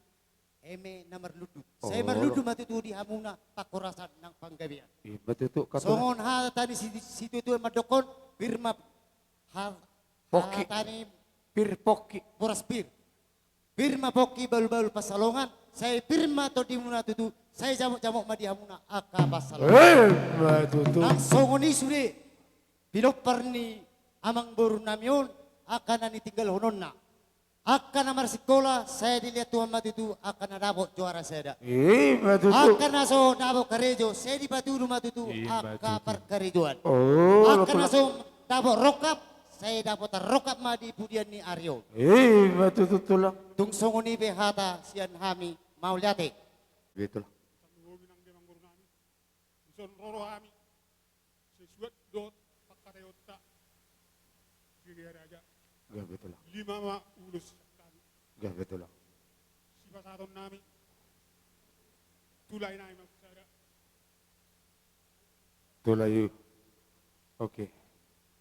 eme na marlundu. Sai marlundu ma tutu di hamuna parhorasan nang panggabean. Ima tutu, songon hata ni si, situatua mandokkon, pir ma ha-, pongki. Hata ni pir pongki. Boras pir. Pir ma pongki, bahul-bahul pansalongan, sai pir ma tondimuna tutu, sai jamot-jamot ma di hamuna angka pansalongan. Ima tutu. Nang songon i sude pinompar ni amang boru nami on, angka na nitinggalhononna. Angka na marsikola, sai dilehon Tuhan ma tutu angka na dapot juara sada. Ima tutu. Angka na so dapot karejo, sai dipatudu ma tutu angka parkarejoan. Ima tutu. Oh, angka na so dapot rongkap, sai dapotan rongkap ma di pudian ni ari on. Ima tutu, tulang. Tung songon i pe hata sian hami, mauliate. Betul. Dison ro do hami, sesuai dohot pangkataionta di raja. Gabe tulang. Lima ma ulos hami. Gabe tulang. Sipasahatonnami tu laenami ma sada. Tu lae. Oke.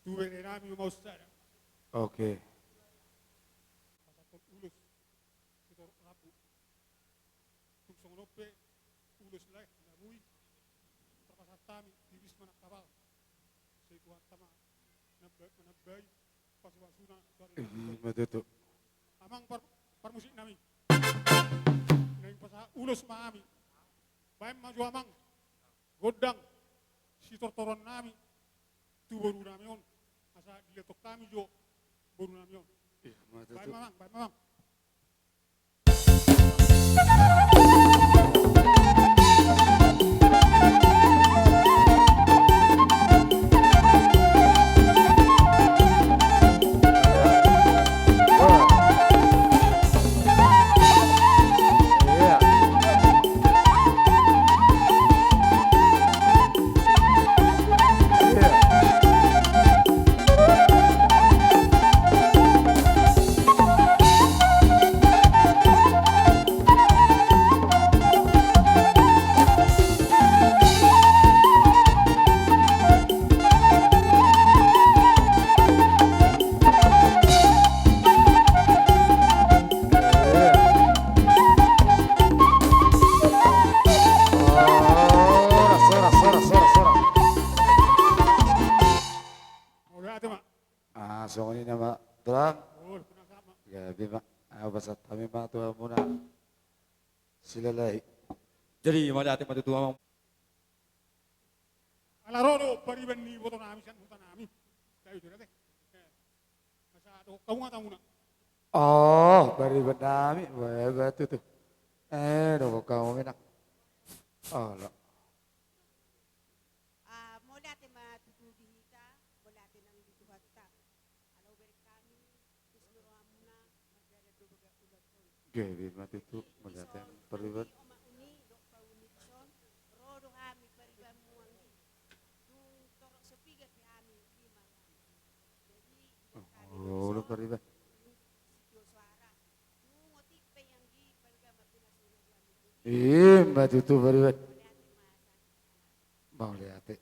Tu berenami ma sada. Oke. Pasahathon ulos sitorop rambu. Tung songon on pe ulos lae na boi tarpasahat hami, tiris ma nang hapal. Sai Tuhanta ma manambai, manambai pasupasuna tu ari. Ima tutu. Amang par-, parmusiknami, naeng pasahat ulos ma hami. Baen ma jo amang gondang sitortoronnami tu borunami on, asa dilehon hami jo borunami on. Ima tutu. Baen ma amang, baen ma amang. Mauliate ma. Ah, songon i nama tulang. Gabe ma. Au pasahat hami ma tu hamuna. Silalahi. Jadi mauliate ma tutu amang. Ala ro do pariban ni ibotonami sian hutanami. Tahu sudah teh. Masa dohot hamu ma hamuna. Oh, paribannami, bae, bae tutu. Eh, dohot hamu ma nang. Olo. Ah, mauliate ma tutu di hita, mauliate nang di Tuhanta. Ala hubereng hami, tus ni rohamuna, mardalan do bagas ulaon on. Gabe ma tutu, mauliate pariban. Oma uni, dohot pa uni dison, ro do hami paribanmu anggi. Tung torop so piga pe hami, lima hami. Jadi, olo pariban. Ima tutu pariban. Mauliate.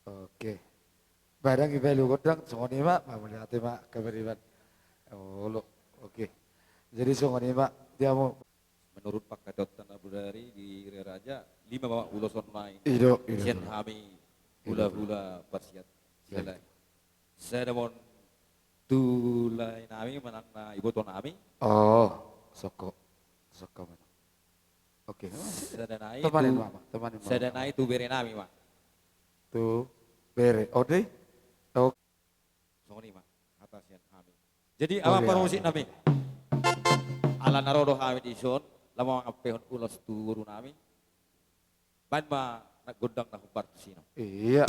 Oke. Barang ibalu godang, songon i ma, mauliate ma, pariban. Olo, oke. Jadi songon i ma, dia mau. Menurut pangkataion na bodari di Ria Raja, lima ma ulos on nai. I do, i do. Sian hami hula-hula parsiat. Silahi. Sada ma on tu lae nami manang na iboto nami. Oh, soko. Soko ma. Oke. Sada nai tu, sada nai tu bere nami ma. Tu bere. Ode. Oke. Songon i ma hata sian hami. Jadi, amang parmusik nami, ala na ro do hami dison, laho mangampehon ulos tu boru nami. Baen ma na gondang na hombar tu si Ino. Iya.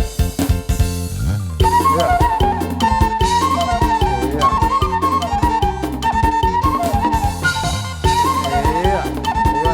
Iya. Iya. Iya. Iya.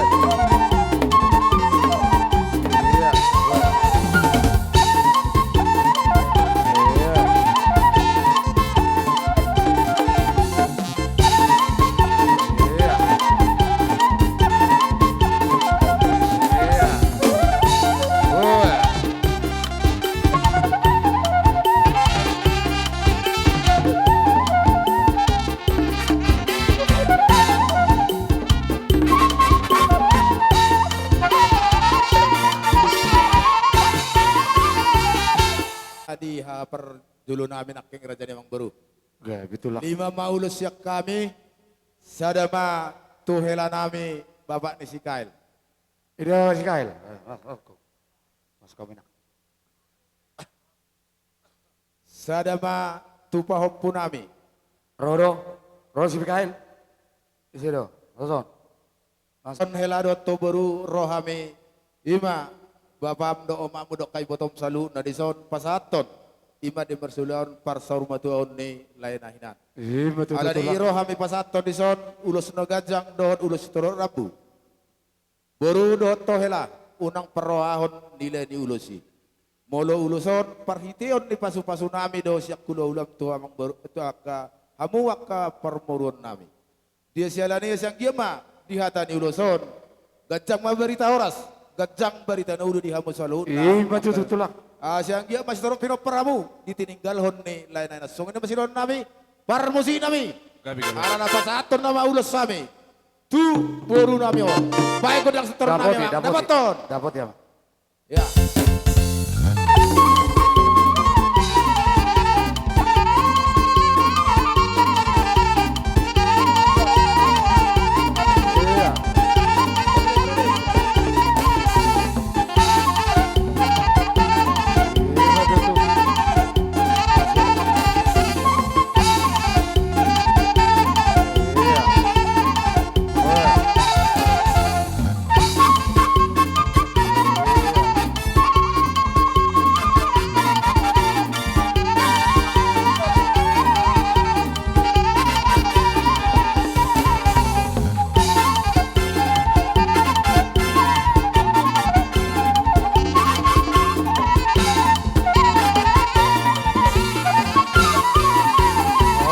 Di haha parjolo nami nangkin raja ni amang boru. Gabe tulang. Lima ma ulos sian hami, sada ma tu hela nami bapak ni si Kael. Ida si Kael. Eh, mas, mas, mas, kau minang. Sada ma tu pahompu nami. Ro do, ro si Mikael. Ise do, ro son. Mas. Songon hela do tu boru ro hami, ima bapam do omakmu do, angka ibotom saluhutna dison pasahathon. Ima di marsuliaon parsaurmatuaon ni lae na hinan. Ima tutu. Alani i ro hami pasahathon dison ulos na ganjang dohot ulos sitorop rambu. Boru dohot hela, unang parrohahon nilai ni ulos i. Molo ulos on parhiteon ni pasupasu nami do sian hulahulam tu amang boru, tu angka hamu angka parmoruon nami. Dia siala ni i, sai anggiat ma di hata ni ulos on ganjang ma barita horas, ganjang barita na uli di hamu saluhutna. Ima tutu tulang. Ah, sai anggiat ma sitorop pinompar hamu di tininggalhon ni lae na hinan. Songon i ma sidohonon nami, parmusik nami. Gabe, gabe. Ala na pasahathon nama ulos hami tu boru nami on. Baen gondang sitorop nami. Dapot i, dapot i. Dapothon. Dapot i, amang. Ya.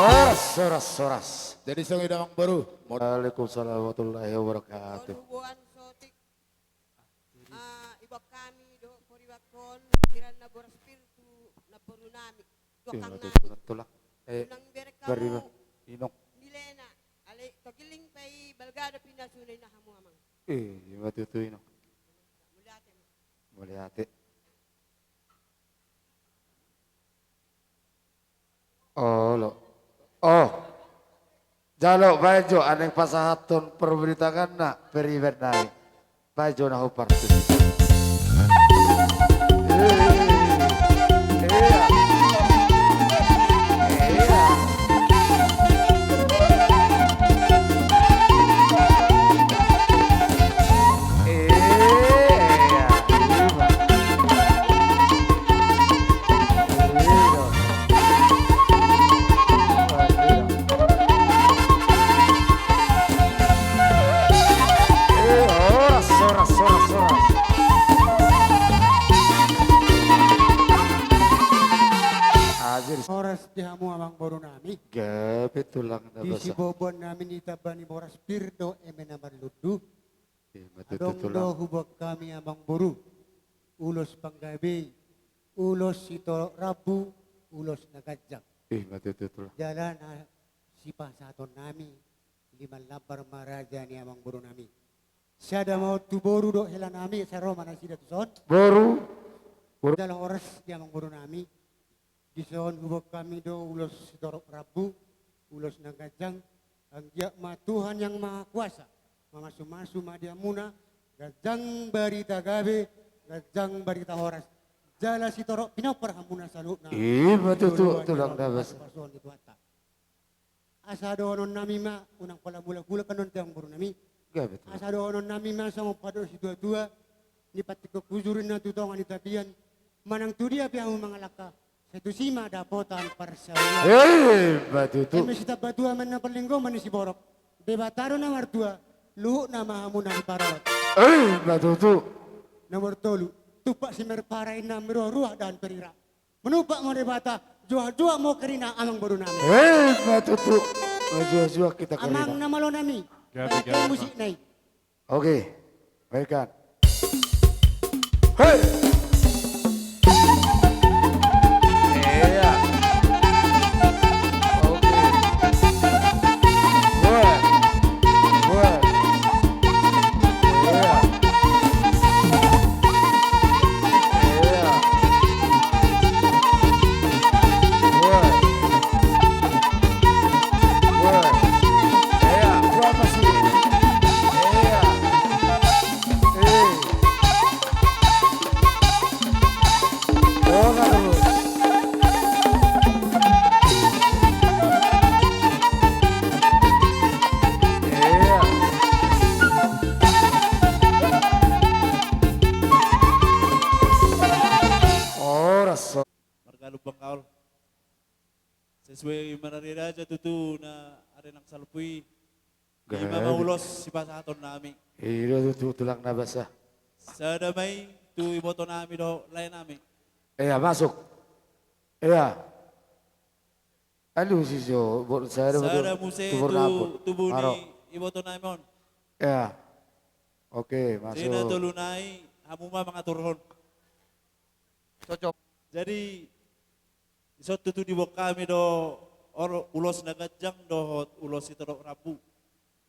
Horas, horas, horas. Jadi songon i do amang boru. Waalaikumsalam warahmatullahi wabarakatuh. Boan sotik. Ah, iboan hami dohot huribanghon, piran na boras pir tu namboru nami, tu angkang nami. Tulang. Eh, unang berek hamu, Inong. Nilena, alai togilling pe i balga do pinasuna, ina hamu amang. Eh, ima tutu, Inong. Mauliate ma. Mauliate. Olo. Oh. Jalo, baen jo, aning pasahathon parbritangana, periban nai. Baen jo na hombar tu si. Iya. Iya. Iya. Horas, horas, horas, horas. Horas di hamu amang boru nami. Gabe tulang na basa. Di siboanon nami ni tamba ni boras pir do eme na marlundu. Ima tutu tulang. Adong do huboan hami amang boru ulos panggabe, ulos sitorop rambu, ulos na ganjang. Ima tutu tulang. Jala na sipasahaton nami, lima lambar ma raja ni amang boru nami. Sada ma on tu boru dohot hela nami, sai ro ma nasida tu son. Boru. Boru. Jala horas di amang boru nami. Dison huboan hami do ulos sitorop rambu, ulos na ganjang, anggiat ma Tuhan yang Maha Kuasa mamasumasu ma di hamuna, ganjang barita gabe, ganjang barita horas, jala sitorop pinompar hamuna saluhutna. Ima tutu, tulang na basa. Pasupasu ni Tuhanta. Asa dohonon nami ma, unang pola mulak-mulak annon tu amang boru nami. Gabe tutu. Asa dohonon nami ma songon pandok ni situa-tua, ni pantingkon hujur ninna tu tonga ni tapian, manang tu dia pe hamu mangalangka, sai tusi ma dapotan parsaulian. Ima tutu. Eme sitambatua ma ninna parlinggoman ni siborok, Debata do na martua, luhutna ma hamu na diparorot. Ima tutu. Nomor tolu, tumpak simerpara inna miruah-ruah dan perira. Manumpak ma Debata, juah-juah ma kerina amang boru nami. Ima tutu. Juah-juah hita kerina. Amang na malo nami. Gabe, gabe, musik nai. Oke. Baikkan. Hei. Iya. Oke. Wah. Wah. Iya. Iya. Wah. Wah. Iya. Wah, masih. Iya. Eh. Bola terus. Iya. Horas. Marga Lumban Gaol. Sesuai marariaraja tutu na ari nang salpu i. Ima ma ulos sipasahaton nami. I do tutu, tulang na basa. Sada ma i tu iboto nami dohot lae nami. Iya, masuk. Iya. Aduh, si jo, bo-, sada ma tu, sada muse tu tubu ni iboto nami on. Iya. Oke, masuk. Jadi na tolu nai, hamu ma mangaturhon. Cocok. Jadi, dison tutu diboan hami do, or-, ulos na ganjang dohot ulos sitorop rambu.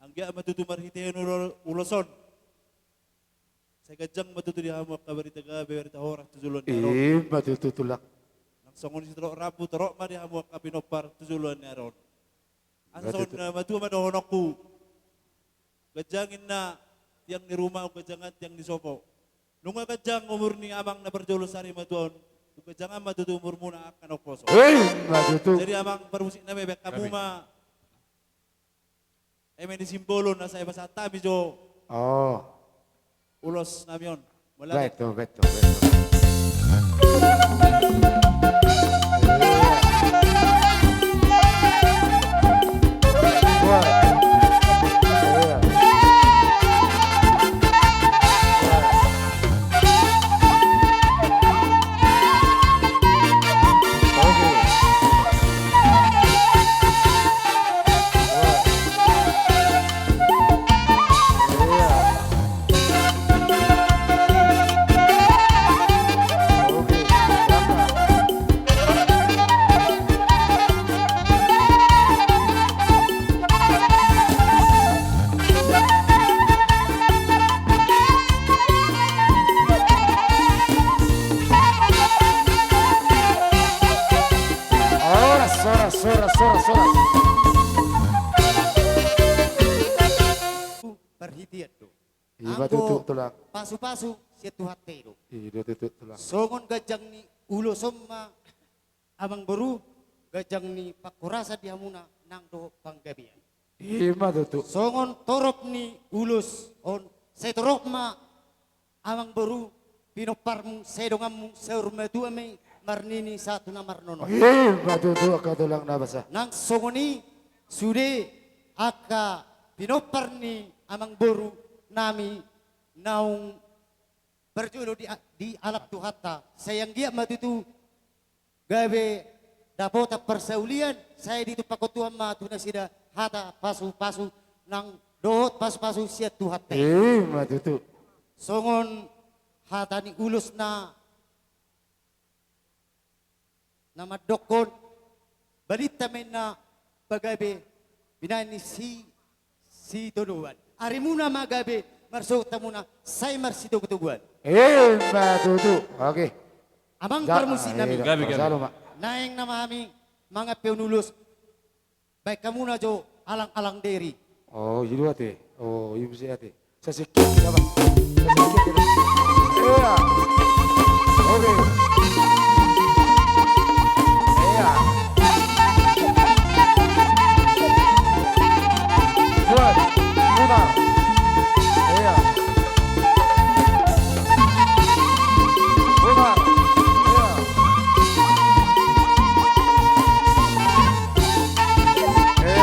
Anggiat ma tutu marhitehon ulo-, ulos on, sai ganjang ma tutu di hamu angka barita gabe, barita horas tu joloan ni ari on. Ima tutu, tulang. Nang songon sitorop rambu, torop ma di hamu angka pinompar tu joloan ni ari on. Asa songon na matua ma dohononku. Ganjang inna tiang ni ruma, ganjang tiang ni sopo. Nunga ganjang umur ni amang na parjolo sari matua on, ganjang ma tutu umurmuna angka na umposo. Ima tutu. Jadi amang parmusik nami, baen hamu ma eme ni simbolo na sai pasahat hami jo. Oh. Ulos nami on. Betul, betul, betul. Horas, horas, horas, horas, horas. Parhitean do. Ima tutu, tulang. Anggo pasupasu sian Tuhanta i do. I do tutu, tulang. Songon ganjang ni ulos on ma, amang boru, ganjang ni panghorasan di hamuna nang dohot panggabean. Ima tutu. Songon torop ni ulos on, sai torop ma, amang boru, pinomparmu, sai donganmu, saur matua ma i marnini sahat tu na marnono. Ima tutu, angka tulang na basa. Nang songon i sude angka pinompar ni amang boru nami naung parjolo di, di alam Tuhanta, sai anggiat ma tutu gabe dapotan parsaulian, sai ditumpakkon Tuhan ma tu nasida hata pasupasu nang dohot pasupasu sian Tuhanta i. Ima tutu. Songon hata ni ulos na na mandokkon, balinta ma inna pagabe binahen ni si, sitodoan. Arimuna ma gabe marsogot hamuna, sai marsitogutoguan. Ima tutu. Oke. Amang parmusik nami. Gabe, gabe. Naeng nama hami mangampe ulos. Baen hamuna jo alang-alang deri. O, i do ate. O, i muse ate. Sasingkir, sabar. Sasingkir. Ia. Oke. Ia. Buat. Putar. Ia. Putar. Ia.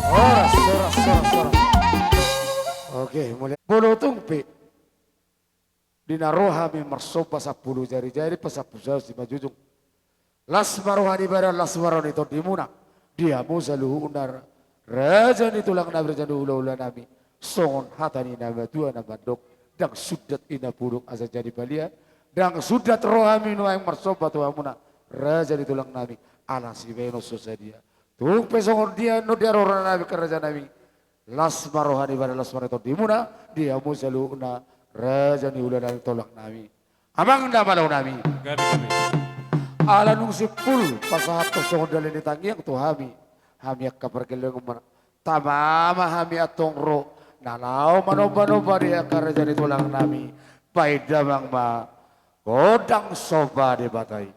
Horas, horas, horas, horas. Oke, mulai. Molo tung pe di na ro hami marsomba sampulu jari-jari, pasampulu saus di manjujung. Las ma roha ni badan, las ma roha ni tondimuna. Di hamu saluhutna raja ni tulang nami, raja ni hula-hula nami. Songon hata ni na matua na mandok, ndang sundat ina puduk asa jadi balian. Ndang sundat rohami nuaeng marsomba tu hamuna, raja ni tulang nami. Ala sibaenon so sadia. Tung pe songon dia, no dia roha nami, raja nami. Las ma roha ni badan, las ma roha ni tondimuna, di hamu saluhutna, raja ni hula nami, tulang nami. Amang na malo nami. Gabe, gabe. Ala nunga simpul pasahathon songon dali ni tangiang tu hami. Hami angka pargellengon ma. Tama ma hami antong ro. Na laho manomba-nomba di angka raja ni tulang nami. Baen damang ma gondang somba Debata i.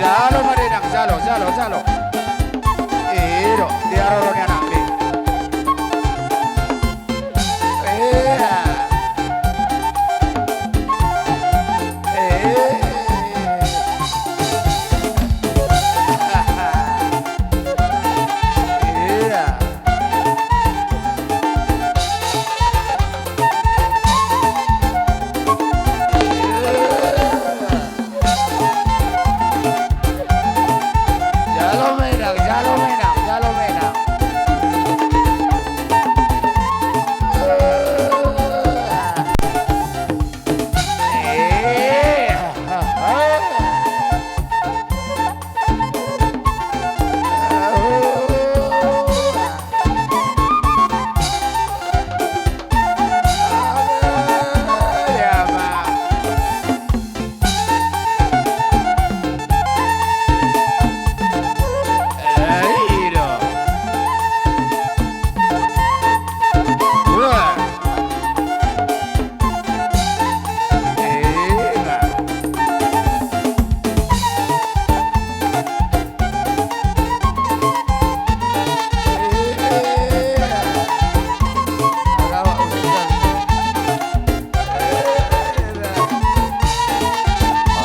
Jalo ma, Inang, jalo, jalo, jalo. I do, di haroro ni anakmi. Iya. Iya. Jalo ma, Inang, jalo ma, Inang, jalo ma, Inang.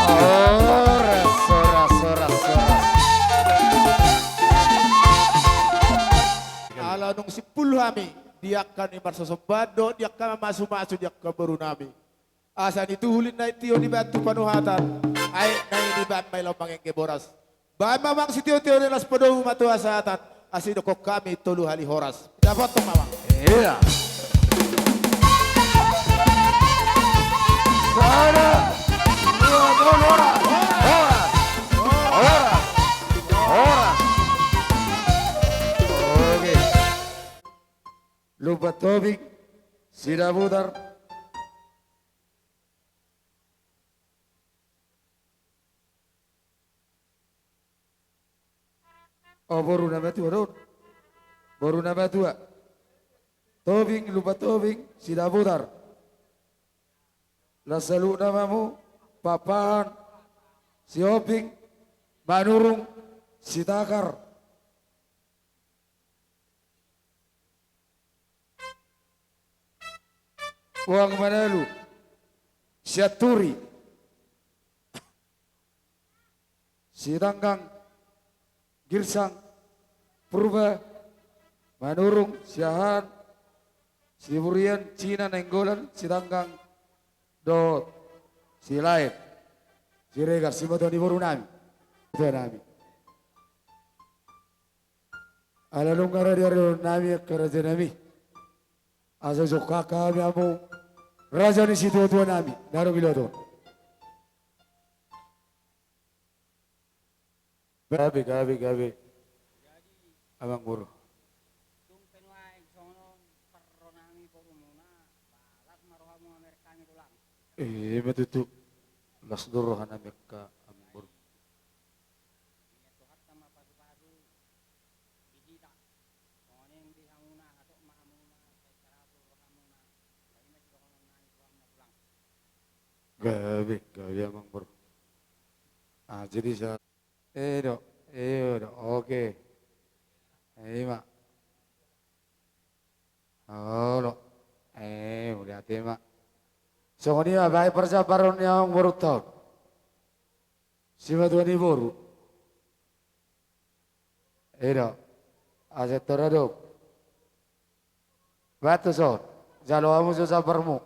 Horas, horas, horas, horas. Ala nunga simpul hami di angka na marsomba dohot di angka mamasumasu di angka borunami. Asa nituhul ninna i tio ni bahan tu panuhatan, aek na i di bahan ma i laho mangengge boras. Bahen ma amang sitiotio ni las, padomu ma tu hasahatan, asa didokkon hami tolu hali horas. Dapothon ma amang. Iya. Sada, dua, tolu, horas. Horas. Horas. Horas. Oke. Lumban Tobing Sidabutar. O, boru na matua do on. Boru na matua. Tobing, Lumban Tobing Sidabutar. Las saluhutna ma hamu, Papahan, Sihombing, Manurung, Sitagar. Boang Manalu, Sianturi, Sitanggang, Girsang, Purba, Manurung, Siahaan, Siburian, Cina, Nainggolan, Sitanggang, dohot Silaen, Siregar, simatua ni borunami. Tuanami. Ala nunga rade arionnami angka rajanami. Asa jongkak hami hamu raja ni situatuanami na adong di luat on. Gabe, gabe, gabe. Amang boru. Tung pe nuaeng songon on parro nami borumuna, las ma rohamu mamereng hami tulang. Ima tutu. Las do rohanami angka amang boru. Ia Tuhanta ma pasu-pasu di hita. Songon i di hamuna, hatop ma hamuna, sai salpu rohamuna. Sai ima sidohonon nami tu hamu na tulang. Gabe, gabe amang boru. Ah, jadi sa- I do, i do, oke. Ima. Olo. Eh, mauliate ma. Songon i ma baen parjambaron ni amang borunta on. Simatua ni boru. I do. Asa tor adong. Baen tu son. Jalo hamu jo jambarmu.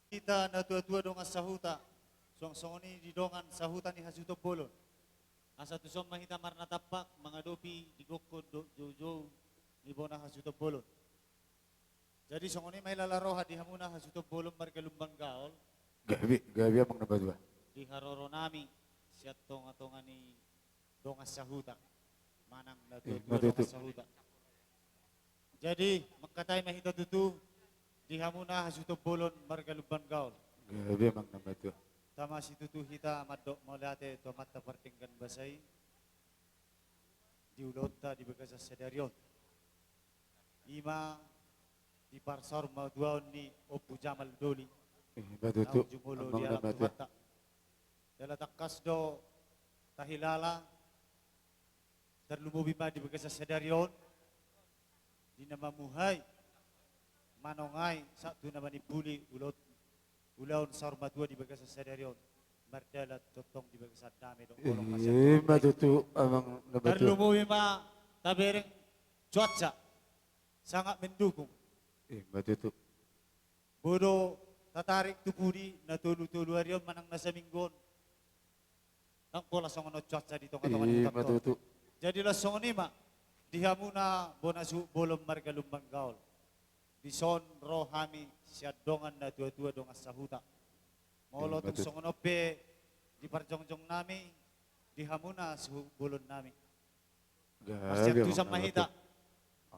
Hita na tua-tua dongan sahuta, suang songon i di dongan sahuta ni hasuhuton bolon. Asa tuson ma hita marnatampak mangadopi di gokhon dohot joujou ni bona hasuhuton bolon. Jadi songon i ma i lala roha di hamuna hasuhuton bolon marga Lumban Gaol. Gabe, gabe amang na matua. Di haroro nami sian tonga-tonga ni dongan sahuta. Manang na tua-tua dongan sahuta. Jadi, mangkatai ma hita tutu di hamuna hasuhuton bolon marga Lumban Gaol. Gabe amang na matua. Tama situtu hita mandok mauliate tu Amanta pardenggan basa i, di ulaonta di bagasan sadari on. Ima di parsaurmatuaon ni Ompu Jamal Doli. Ima tutu. Naung jumolo di alam Tuhanta. Jala tangkas do tahilala, tarlumobi ma di bagasan sadari on, di na mamuhai, manongai sahat tu na manimbuli ulaon, ulaon saur matua di bagasan sadari on, mardalan tongtong di bagasan dame dohot holong hasian Tuhan. Ima tutu, amang na matua. Tarlumobi ma tabereng cuaca sangat mendukung. Ima tutu. Boi do tatarik tu pudi na tolu, tolu ari on manang na saminggu on. Ndang pola songon on cuaca di tonga-tonga ni huta on. Ima tutu. Jadi laos songon i ma di hamuna bona suhut bolon marga Lumban Gaol. Dison ro hami sian dongan na tua-tua, dongan sahuta. Molo tung songon on pe di parjongjong nami, di hamuna suhut bolon nami. Gabe, amang. Marsiantusan ma hita.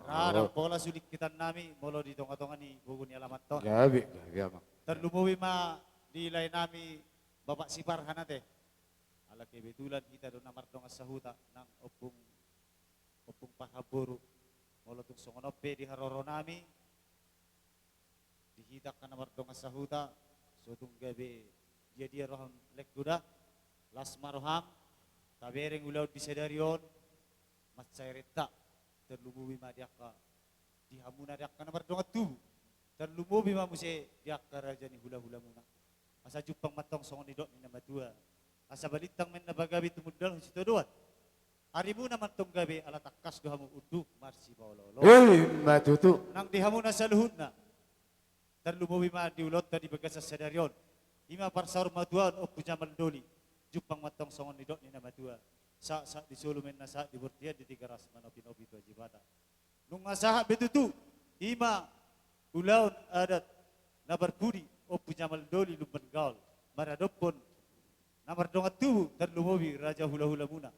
Ra ndang pola sulingkitan nami molo di tonga-tonga ni bogu ni alaman on. Gabe, gabe, amang. Tarlumobi ma di lae nami Bapak Siparhan ate. Ala kebetulan hita do na mardongan sahuta nang ompung, ompung parhaboru. Molo tung songon on pe di haroro nami, di hita angka na mardongan sahuta, so tung gabe dia-dia roham lengku da, las ma roham, tabereng ulaon di sadari on, mansai renta, tarlumobi ma di angka, di hamuna di angka na mardongan tubu, tarlumobi ma muse di angka raja ni hula-hulamuna. Asa jumpang ma antong songon nidok ni na matua. Asa balintang ma inna pagabe tumundalhon sitadoan. Arimuna ma antong gabe ala tangkas do hamu unduk marsipaolo-olo. Ima tutu. Nang di hamuna saluhutna. Tarlumobi ma di ulaonta di bagasan sadari on. Ima parsaur matuaon Ompu Jamal Doli. Jumpang ma antong songon nidok ni na matua. Sahat-sahat di solu ma inna sahat di bortian di Tigaras manopi-nopi tu Ajibata. Nunga sahat be tutu, ima ulaon adat na parpudi Ompu Jamal Doli Lumban Gaol, maradophon na mardongan tubu tarlumobi raja hula-hulamuna.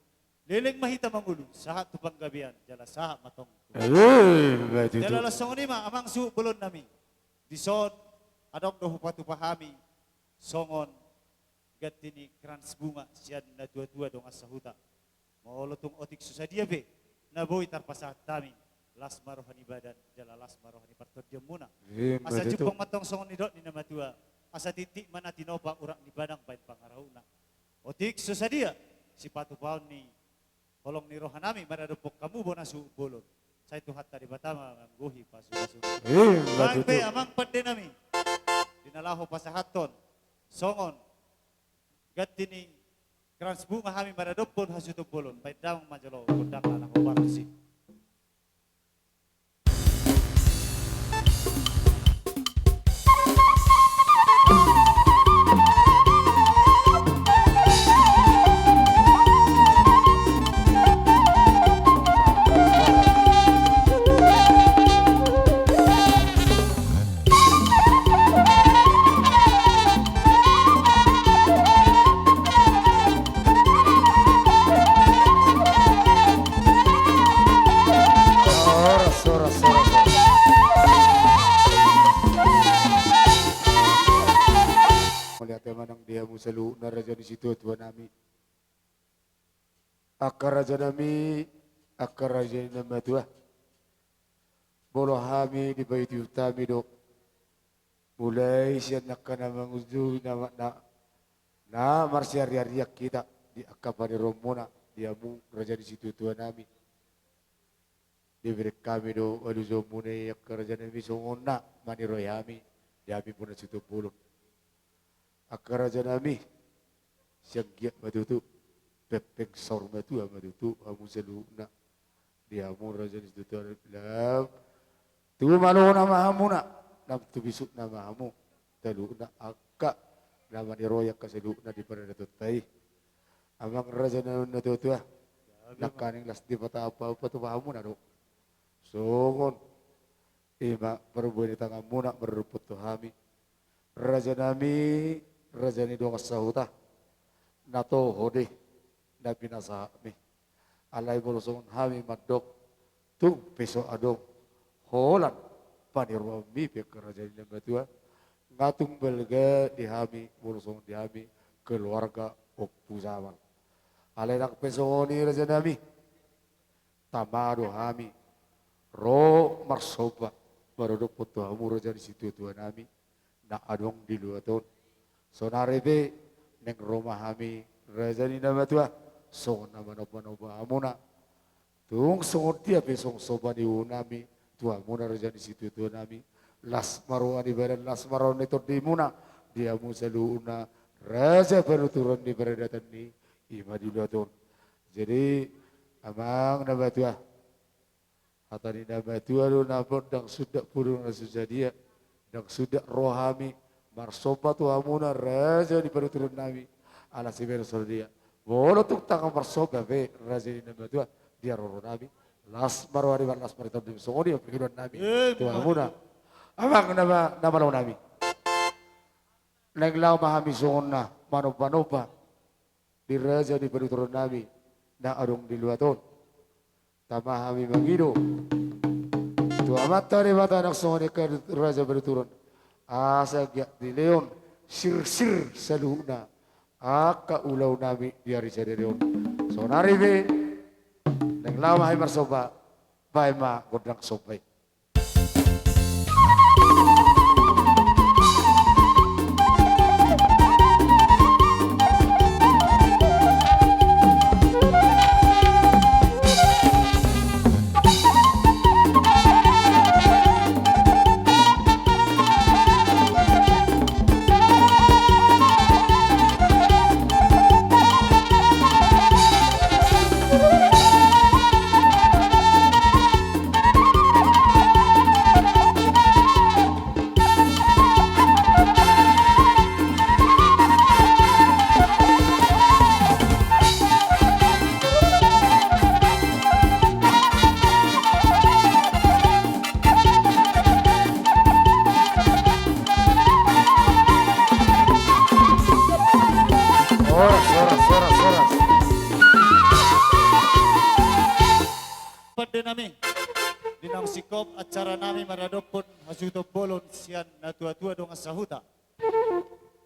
Leleng ma hita mangolu, sahat tu panggabean, jala sahat ma antong tu. Ima tutu. Jala laos songon i ma amang suhut bolon nami. Dison adong do hupatupa hami songon ganti ni krans bunga sian na tua-tua dongan sahuta. Molo tung otik so sadia pe na boi tarpasahat hami, las ma roha ni badan jala las ma roha ni partondionmuna. Ima tutu. Asa jumpang ma antong songon nidok ni na matua, asa tintin ma na tinopa urat ni padang baen pangarahutna. Otik so sadia sipatupaon ni holong ni roha nami maradophon hamu bona suhut bolon, sai Tuhanta Debata ma manggohi pasu-pasuna. Ima tutu. Nang pe amang pande nami, di na laho pasahathon songon ganti ni krans bunga hami maradophon hasuhuton bolon, baen damang ma jolo gondangna na hombar tusi. Horas, horas, horas, horas. Mauliate ma nang di hamu saluhutna raja ni situatua nami. Angka raja nami, angka raja ni na matua. Molo hami dipaihut-ihut hami do. Mulai sian angka na mangujungi na, na, na marsiariarian hita di angka paneronmuna di hamu raja ni situatua nami. Dibereng hami do aluhonmuna i angka raja nami songon na maniroi hami di hami bona suhut bolon. Angka raja nami, sian giat ma tutu, pengpeng saur matua ma tutu hamu saluhutna. Di hamu raja ni situatua lam, tu malona ma hamuna, lam tu bisukna ma hamu, saluhutna angka na maniroi angka saluhutna di paradatonta i. Amang raja na, na tuatua, nangkaning las dipatupa, patupa hamuna do. Songon i ma parbue ni tanganmuna maradophon tu hami. Raja nami, raja ni dongan sahuta, na toho do i, na pinasahatmi. Alai molo songon hami mandok, tung pe so adong holan paniroanmi pe angka raja ni na matua, nga tung balga di hami molo songon di hami keluarga Ompu Jamal. Alai nang pe songon i raja nami, tama do hami ro marsomba maradophon tu hamu raja ni situatua nami. na adong di luat on. Saonari pe naeng ro ma hami raja ni na matua songon na manomba-nomba hamuna. Tung songon dia pe songon somba ni uhum nami tu hamuna raja ni situa-tua nami, las ma roha ni badan, las ma roha ni tondimuna di hamu saluhutna raja panuturan ni paradaton ni i ma di luat on. Jadi amang na matua, hata ni na matua do na ndang sundat pudung na so sadia, ndang sundat roha hami marsomba tu hamuna raja ni panuturan nami. Ala siberso dia molo tung tangan marsomba pe raja ni na matua di haroro nami, las ma roha ni badan, las ma roha ni tondimuna, songon i ma pangidoan nami tu hamuna amang na ma-, na malo nami. Naeng laho ma hami songon na manomba-nomba di raja ni panuturan nami na adong di luat on. Tama hami mangido tu Amanta Debata nang songon i angka raja panuturan, asa giat dilehon sirsir saluhutna angka ulaon nami di ari sadari on. Saonari pe naeng laho ma hami marsomba, baen ma gondang somba i. Horas, horas, horas, horas. Pande nami, di naung singkop acara nami maradophon hasuhuton bolon sian natua-tua dongan sahuta.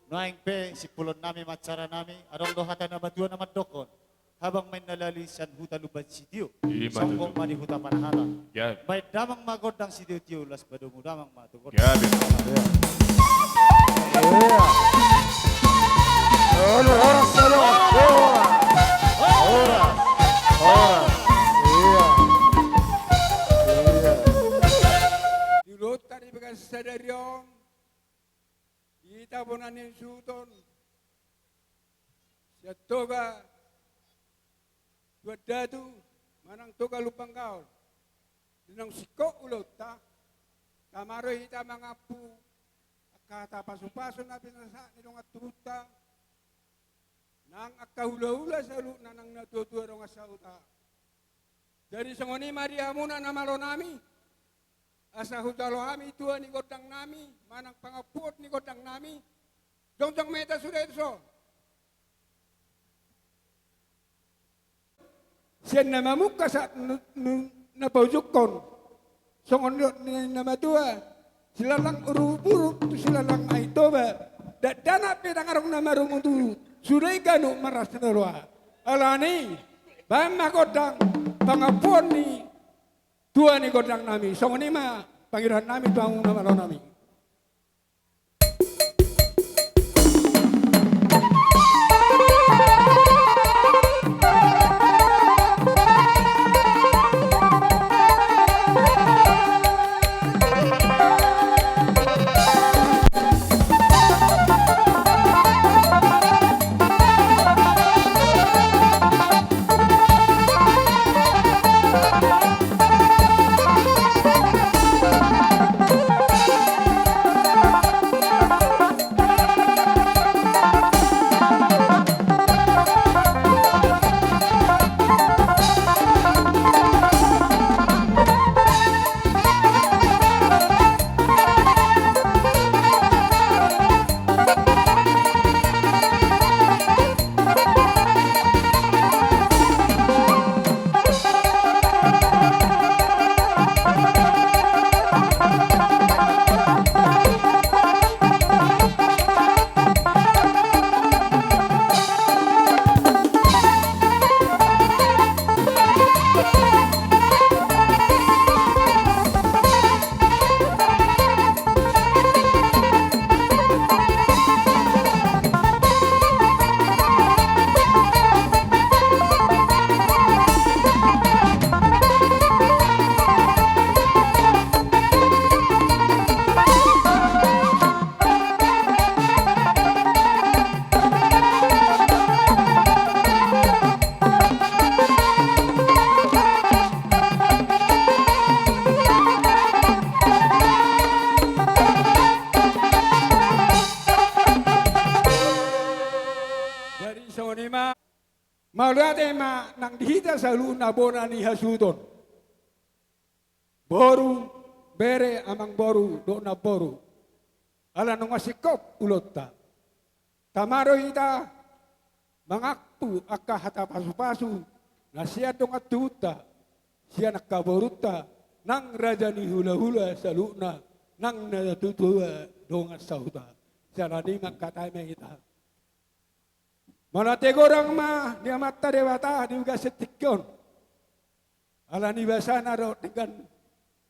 Nuaeng pe simpulon nami ma acara nami, adong do hata na matua na mandokhon: Habang main na lali sian huta Lumban Sitio, i ma tutu, sangkop ma di huta Panahata. Ya. Baen damang ma gondang sitio-tio, laos padomu damang ma tu gondang. Ya, betul. Iya. Horas, horas, horas. Horas. Horas. Iya. Iya. Di ulaonta di bagasan sadari on, di hita bona ni suhuton, sian Toga Tuan Datu manang Toga Lumban Gaol, di naung singkop ulaonta, tama do hita mangampu angka hata pasu-pasu na pinasahat ni dongan tubuta, nang angka hula-hula saluhutna nang natua-tua dongan sahuta. Jadi songon i ma di hamuna na malo nami, asa hujalo hami tua ni gondang nami manang pangampuon ni gondang nami. Jongjong ma hita sude tuson. Sian na mamungka sahat nu-, nu-, na paujungkon. Songon didok ni na matua: Silalang urup-urup tu silalang Aek Toba, dakdanak pe ndang adong na marungutungut, sude i ganup marlas ni roha. Alani i, baen ma gondang pangampuon ni tua ni gondang nami. Songon i ma pangidoan nami tu hamu na malo nami. Songon i ma, mauliate ma nang di hita saluhutna bona ni hasuhuton. Boru, bere, amangboru dohot namboru. Ala nunga singkop ulaonta, tama do hita mangampu angka hata pasupasu na sian dongan tubunta, sian angka borunta, nang raja ni hulahula saluhutna, nang natuatua dongan sahuta. Siala ni i mangkatai ma hita. Mauliate godang ma di Amanta Debata di bagasan tingki on, ala ni basana dohot denggan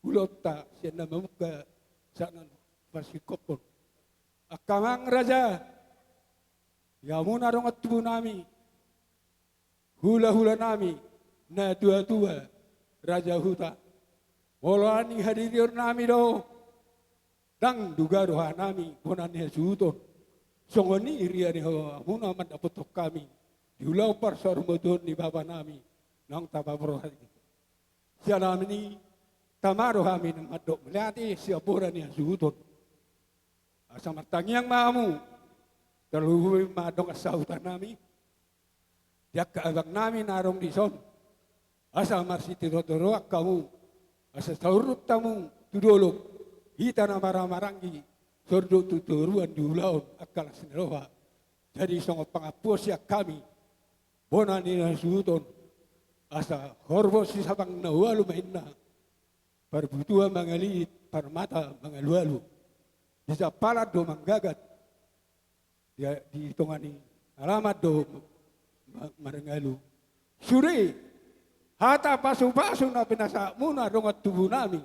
ulaonta sian na mamungka sahat na parsingkophon. Angka amang raja, di hamuna dongan tubunami, hulahulanami, natuatua, raja huta, molo ala ni hadirionnami do, ndang duga rohanami bona ni hasuhuton. Songon i rian ni hamuna mandapothon hami di ulaon parsaurmatuaon ni bapanami naung tapaborhat i. Siala ni i, tama do hami na mandok mauliate sian bona ni hasuhuton. Asa martangiang ma hamu, tarlumobi ma dongan sahutanami, di angka abangnami na adong dison, asa marsititotoroan hamu, asa saur do hamu tu dolok, hita na marhahamaranggi, saur do tu toruan di ulaon angka las ni roha. Jadi songon pangampuon sian hami, bona ni hasuhuton, asa horbo sisabang na ualu ma inna, parbutuha mangalihit, parmata mangalualu. Di sampalan do manggagat, di, di tonga ni alaman do ma-, mangalu. Sude hata pasupasu na pinasahatmuna dongan tubunami,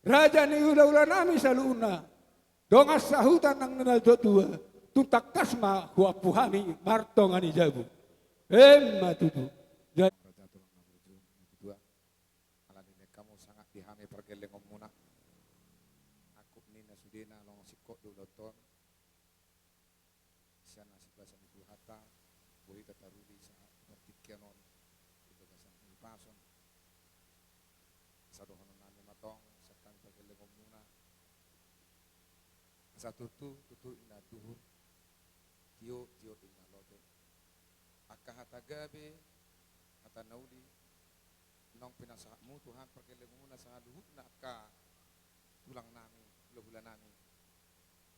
raja ni hulahulanami saluhutna, dongan sahuta nang natuatua, tung tangkas ma huampu hami martonga ni jabu. Emma tutu. Jadi raja tulang na burju na tutua, ala ni i hamu sangap di hami pargellengonmuna, angkup ni na sudena nunga singkop do ulaonta on, sian na sipasa ni Tuhanta, boi hita taruli sahat tu partingkian on di bagasan hahipason. Asa dohononnami ma tong sian hami pargellengonmuna, asa tutu, tutu inna duhur, tio, tio inna lote. Angka hata gabe, hata na uli, naung pinasahatmu tu hami pargellengonmuna saluhutna angka tulangnami, hulahulanami.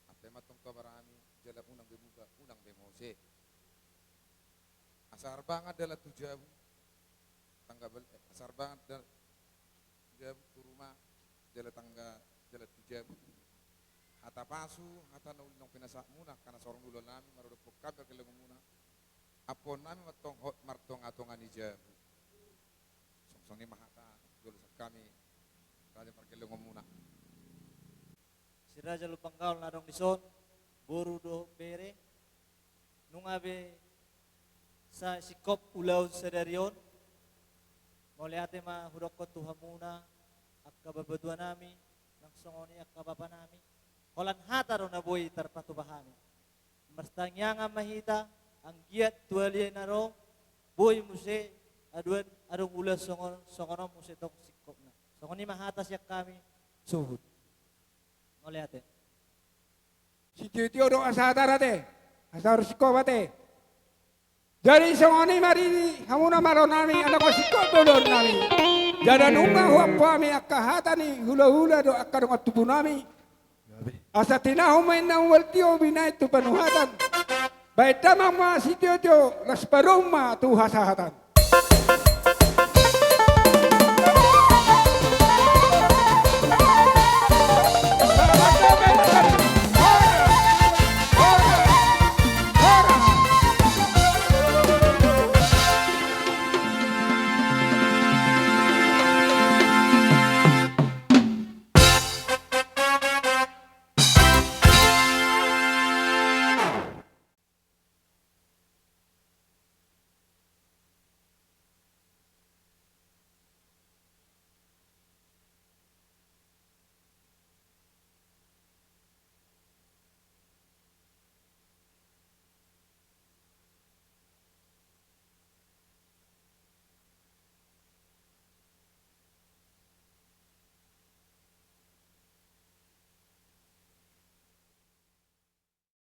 Ampe ma tong tu abarami, jala unang be muba, unang be mose. Asa arbangan dalan tu jabu, tangga bal-, eh, asa arbangan dal-, jabu tu ruma, jala tangga, jala tu jabu. Hata pasu, hata na uli naung pinasahatmuna angka na saur ni ulaonnami maradophon hami pargellengonmuna, ampuonnami ma tong hot martongatonga ni jabu. Songon i ma hata, jolo sian hami raja pargellengonmuna. Si Raja Lumban Gaol na adong dison, boru dohot bere, nunga be sai singkop ulaon sadari on. Mauliate ma hudokkon tu hamuna, angka bapatuanami, nang songon i angka bapanami. Holan hata do na boi tarpatupa hami. Marsitangiangan ma hita, anggiat tu hali na ro, boi muse, adong, adong ulaon songon, songon on muse tong singkopna. Songon i ma hata sian hami, suhut. Mauliate. Sitiotio do asa hata ate, asa ro singkop ate. Jadi songon i ma di hamuna malo nami, ala nunga singkop do ulaonnami. Jala nunga huampu hami angka hata ni hulahula dohot angka dongan tubunami. Asa tinahu ma inna mual tio binahen tu panuhatan. Bahen damang ma sitiotio las parumaen tu hasahatan.